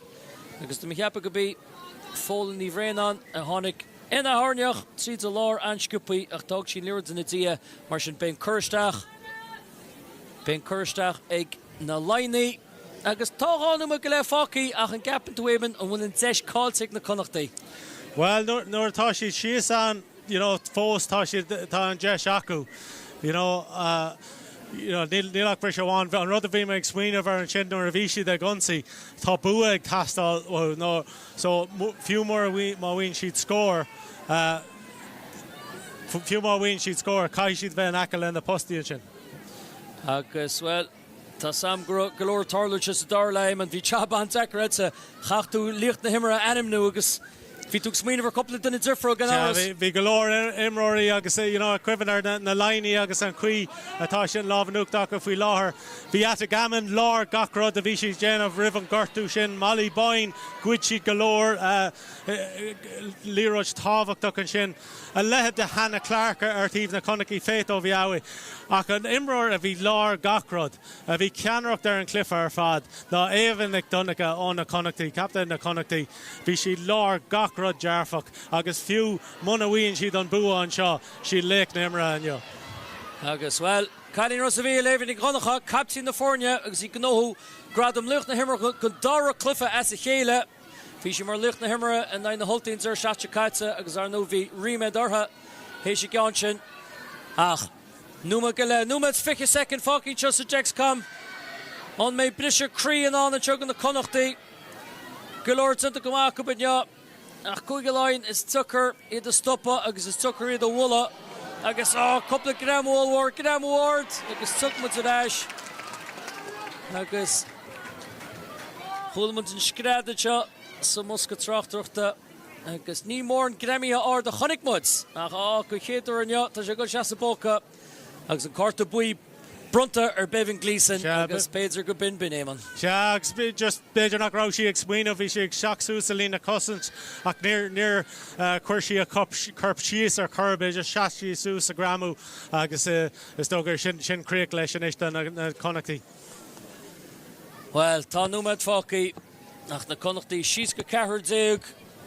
Agus do mo cheapadh go b'í Fódhla Ní Bhraonáin a tháinig ina thoirneach tríd an lár an-sciobtha ach d'fhág sí an liathróid ina diaidh. Mar sin beidh an cur isteach, beidh an cur isteach ag na Laighnigh. Agus tá 2 nóiméad go leith fágtha ach an gceapann tú, Éamonn, an bhfuil an deis caillte ag na Connachtaigh? Bhuel, nuair atá siad síos ann, you know, fós tá siad, tá an deis acu, you know, you know, níl, níl ach briseadh amháin. An rud a bhí mé ag smaoineamh air ansin nuair a bhí siad ag ionsaí, tá bua ag teastáil uathu, nó, so, fiú mura, má bhfaigheann siad scór, fiú má bhfaigheann siad scór, caithfidh siad bheith in aice le na postaí ansin. Agus, bhuel, Tá 's a'm go raibh go leor ag tarlú anseo sa dara leath, Éamonn. Bhí jab an-deacair agatsa. Chaith tú laoch na himeartha a ainmniú agus bhí tú ag smaoineamh ar cúpla duine difriúil gan amhras. Sea, bhí go leor imreoirí agus you know cuimhin ar na Laighnigh agus an chaoi atá sin lámh in uachtar acu faoi láthair. Bhí Ata Gammon lár gach rud a bhí siad ag déanamh roimh an gortú sin. Molly Boyne, ghoid siad go leor liathróid tábhachtach ansin. A leithéid de Hannah Clarke ar thaobh na Connachtaí, Faith Oviawe, ach an imreoir a bhí lár gach rud, a bhí ceannaireacht ar an chluiche ar fad, ná Éabha Nic Dhonncha ó na Connachtaí, captaen na Connachtaí. Bhí sí lár gach rud dearfach agus fiú muna bhfaigheann siad an bua anseo, sí laoch na himeartha inniu. Agus, bhuel, cailín Ros a' Mhíl, Éabha Nic Dhonncha, caiptín na foirne agus í ag gnóthú gradam laoch na himeartha don dara cluiche as a chéile. Bhí sí mar laoch na himeartha in aghaidh na hUltaí an deireadh seachtaine seo caite agus ar ndóigh bhí ríméad orthu théis an gceann sin. Ach nóiméad go leith, nóiméad is 20 soicind fágtha anseo sa Dexcom. An mbeidh briseadh croí i ndán anseo do na Connachtaigh? Go leor déanta go maith acu inniu ach Cúige Laighean is deacair iad a stopadh agus is deacair iad a bhualadh agus, á, cúpla greamú ollmhór, greamú ard agus tiocfaidh muid ar ais agus Chuala muid an scread anseo sa mbosca tráchtaireachta. Agus ní mórán greamaithe ard a chonaic muid ach á, go chéad uair inniu tá sé ag dul isteach sa bpóca agus an cárta buí bronnta ar Beibhinn Gleeson agus b'fhéidir go b'in b'in, Éamonn. Sea, agus just b'fhéidir nach raibh sí ag smaoineamh, bhí sí ag teacht suas sa líne cosaint ach níor, níor chuir sí a corp síos ar chor ar bith, just sheas sí suas sa ghreamú agus is dócha sin, sin críoch leis anois do na Connachtaigh. Bhuel, tá nóiméad fágtha ach na Connachtaigh síos go 14.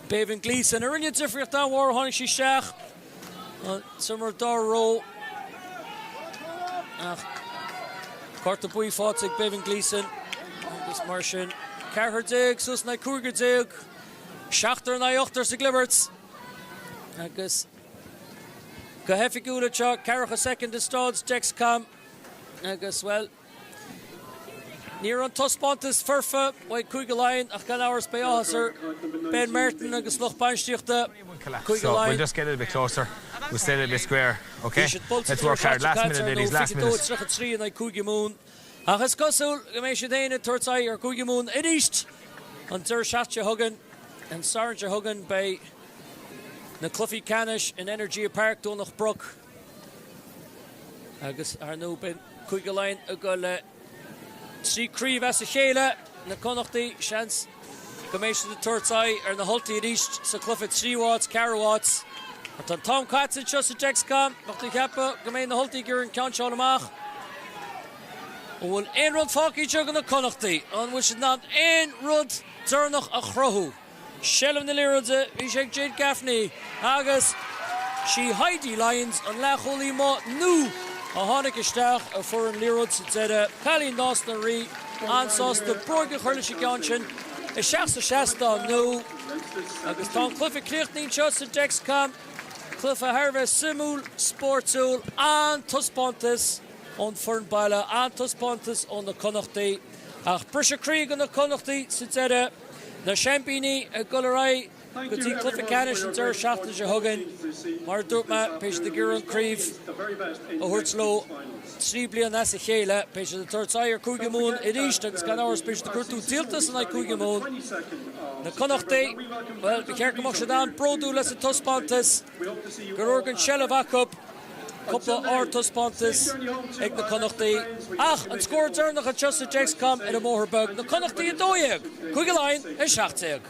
Beibhinn Gleeson a rinne difríocht an-mhór ó tháinig sí isteach san imirt dá raibh ach cárta buí faighte ag Beibhinn Gleeson agus mar sin 14 suas in aghaidh 15, seachtar in aghaidh ochtar sa gclibirt agus go hoifigiúil anseo ceathracha soicind i Staid Dexcom agus, bhuel, Ní raibh an taispeántas foirfe uaidh Cúige Laighean ach gan amhras beidh áthas ar Ben Martin agus lucht bainistíochta Cúige Laighean. Bhí siad buailte tar éis seachtain caite ar ndóigh, 22-33 in aghaidh Cúige Mumhan ach is cosúil go mbeidh siad féin ag tabhairt aghaidh ar Chúige Mumhan arís an deireadh seachtaine seo chugainn. An Satharn seo chugainn beidh na cluichí ceannais in Energia Park, Domhnach Broc. Agus, ar ndóigh, beidh Cúige Laighean ag dul le 3 craobh as a chéile, na Connachtaigh, seans go mbeidh siad ag tabhairt aghaidh ar na hUltaigh arís sa chluiche tríú háit, ceathrú háit. Mar tá an t-am caite anseo sa Dexcom, bheadh tú ag ceapadh go mbeidh na hUltaigh ag iarraidh an ceann seo a fháil amach. An bhfuil aon rud fágtha anseo do na Connachtaigh? An bhfuil siad in ann aon rud deireanach a chruthú? Seilbh na liathróide, bhí sé ag Jade Gaffney agus sí Heidi Lyons, an leathchúlaí amuigh nua a tháinig isteach, a fuair an liathróid sa deireadh. Cailín Nás na Rí an-sásta bróig a chur leis an gceann sin isteach sa seastán nua. Agus tá an cluiche críochnaithe anseo sa Dexcom, cluiche thar a bheith suimiúil, spóirtiúil, an-taispeántas ón foireann baile, an-taispeántas ó na Connachtaigh ach briseadh croí do na Connachtaigh sa deireadh. Na seaimpíní ag dul ar aghaidh go dtí cluiche ceannais an deireadh seachtaine seo chugainn. Mar a dúirt mé, beidh siad ag iarraidh an craobh a thabhairt leo 3 bliana as a chéile. Beidh siad ag tabhairt aghaidh ar Cúige Mumhan arís agus gan amhras beidh siad ag cuartú díoltas in aghaidh Cúige Mumhan. Na Connachtaigh, bhuel, ba cheart go mbeadh siad an-bródúil as an taispeántas go leor den tseilbh acu. Cúpla ardtaispeántas ag na Connachtaigh ach an scór deireanach anseo sa Dexcom ar an mBóthar Beag, na Connachtaigh 12, Cúige Laighean 17.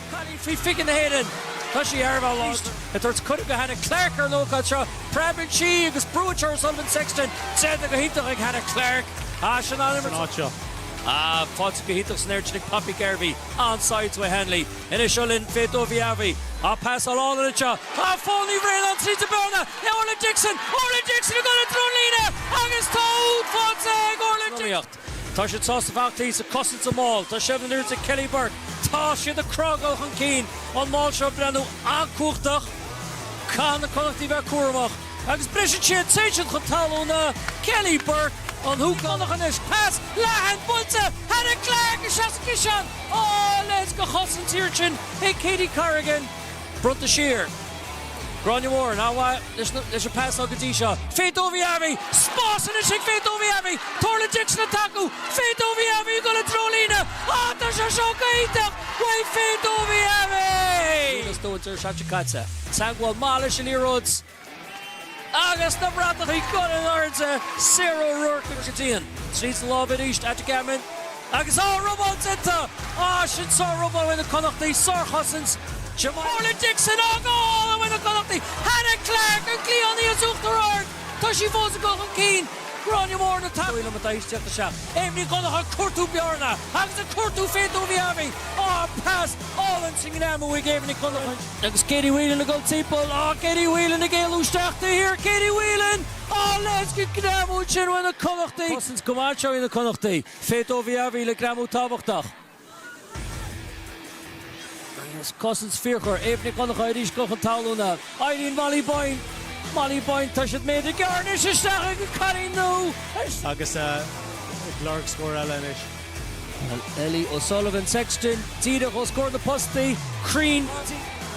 Cailín faoi 20 na hÉireann, tá sí thar a bheith láidir. Ag tabhairt cuireadh do Hannah Clarke ar an ócáid seo. Preabann sí agus brú anseo ar Sullivan Sexton. Déanta go hiontach ag Hannah Clarke. Ah, sin an imirt. San áit seo. Ah, faighte go hiontach san aer sin ag Poppy Garvey. An-saighead uaidh Hanley. Anois seo linn Faith Oviavi. Ah, pasáil álainn anseo. Ah, Fódhla Ní Bhraonáin tríd an bearna. Le Orla Dixon. Orla Dixon ag dul i dtreo an líne agus tá úd faighte ag Orla Dixon. Tá siad sásta fanacht thíos ag cosaint an mál. Tá seilbh na liathróide ag Kelly Burke. Tá siad ag crágáil chun cinn. An mál seo ag breathnú an-chumhachtach. Caithfidh na Connachtaigh bheith cúramach. Agus briseann siad, téann siad chun talúna. Kelly Burke, an húcánach anois. Pas leathan buailte. Hannah Clarke isteach sa gciseán. Á, a leithéid de chosaint thiar ansin ag Katie Corrigan. Bronnta siar. Gráinne Moran, an-mhaith leis an bpasáil go dtí seo. Faith Oviavi! Spás anois ag Faith Oviavi! Tá Orla Dixon ag tacú! Faith Oviavi ag dul i dtreo líne! Á, tá sé seo go hiontach uaidh Faith Oviavi! Agus dó an deireadh seachtaine caite. Teagmháil maith leis an liathróid. Agus na bratacha ag dul in airde, Sarah O'Rourke go dian. Tríd an lámh arís, Atagamen. Agus á, robáil déanta! Á, sin sár-robáil uaidh na Connachtaigh, sárchosaint. Orla Dixon, á, go hálainn uaidh na Connachtaigh! Hannah Clarke, an cliathánaí as Uachtar Ard! Tá sí fós ag dul chun cinn. Gráinne Moran ag tacú. Liom atá thíos teacht isteach. Éabha Ní Dhonnchadha ag cuartú bearna agus ag cuartú Faith Oviavi. Á, pas álainn sa ngreamú ag Éabha Nic Dhonncha. Agus Katie Whelan ag dul timpeall. Á, Katie Whelan ag éalú isteach taobh thiar. Katie Whelan! Á, leithéid de ghreamú ansin uaidh na Connachtaigh. Cosaint go maith anseo ag na Connachtaigh. Faith Oviavi le greamú tábhachtach. Agus cosaint fíochmhar. Éabha Nic Dhonncha arís ag dul chun talúna. Éiríonn Molly Boyne. Molly Boyne, tá siad méadar gearr anois isteach ag an cailín nua. Agus ag lorg scór eile anois. Ellie O'Sullivan Sexton díreach os comhair na postaí, cruinn.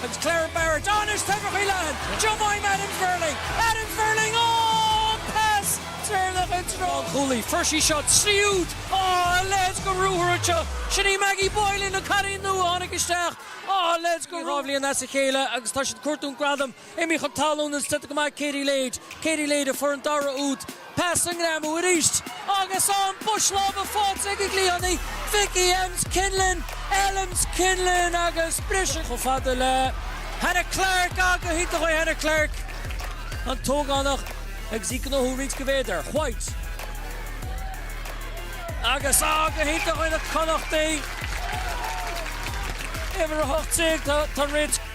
Agus Clara Barrett, anois taobh leathan, Joe Mime Adam Verling, Adam Verling, oh, an pas deireanach i dtreo an chúlaí. Fuair sí seo tríúd, oh, a leithéid de ruathar anseo. Sin í Maggie Boylan, an cailín nua a tháinig isteach, oh, a leithéid de ruathar. Bhliain as a chéile agus tá siad ag cuartú an gradam. Imithe chun talún agus déanta go maith Katie Lade. Katie Lade a fuair an dara úd. Pas an ngreamú arís agus an bois láimhe faighte ag an gcliathánaí Vicky Elmes Kinlan. Elmes Kinlan agus briseadh chomh fada le Hannah Clarke. Ah, go hiontach ó Hannah Clarke. An t-ógánach agus í ag gnóthú roinnt de mhéadar. White. Agus ah, go hiontach ó na Connachtaigh. Uimhir 18 tá an réiteoir.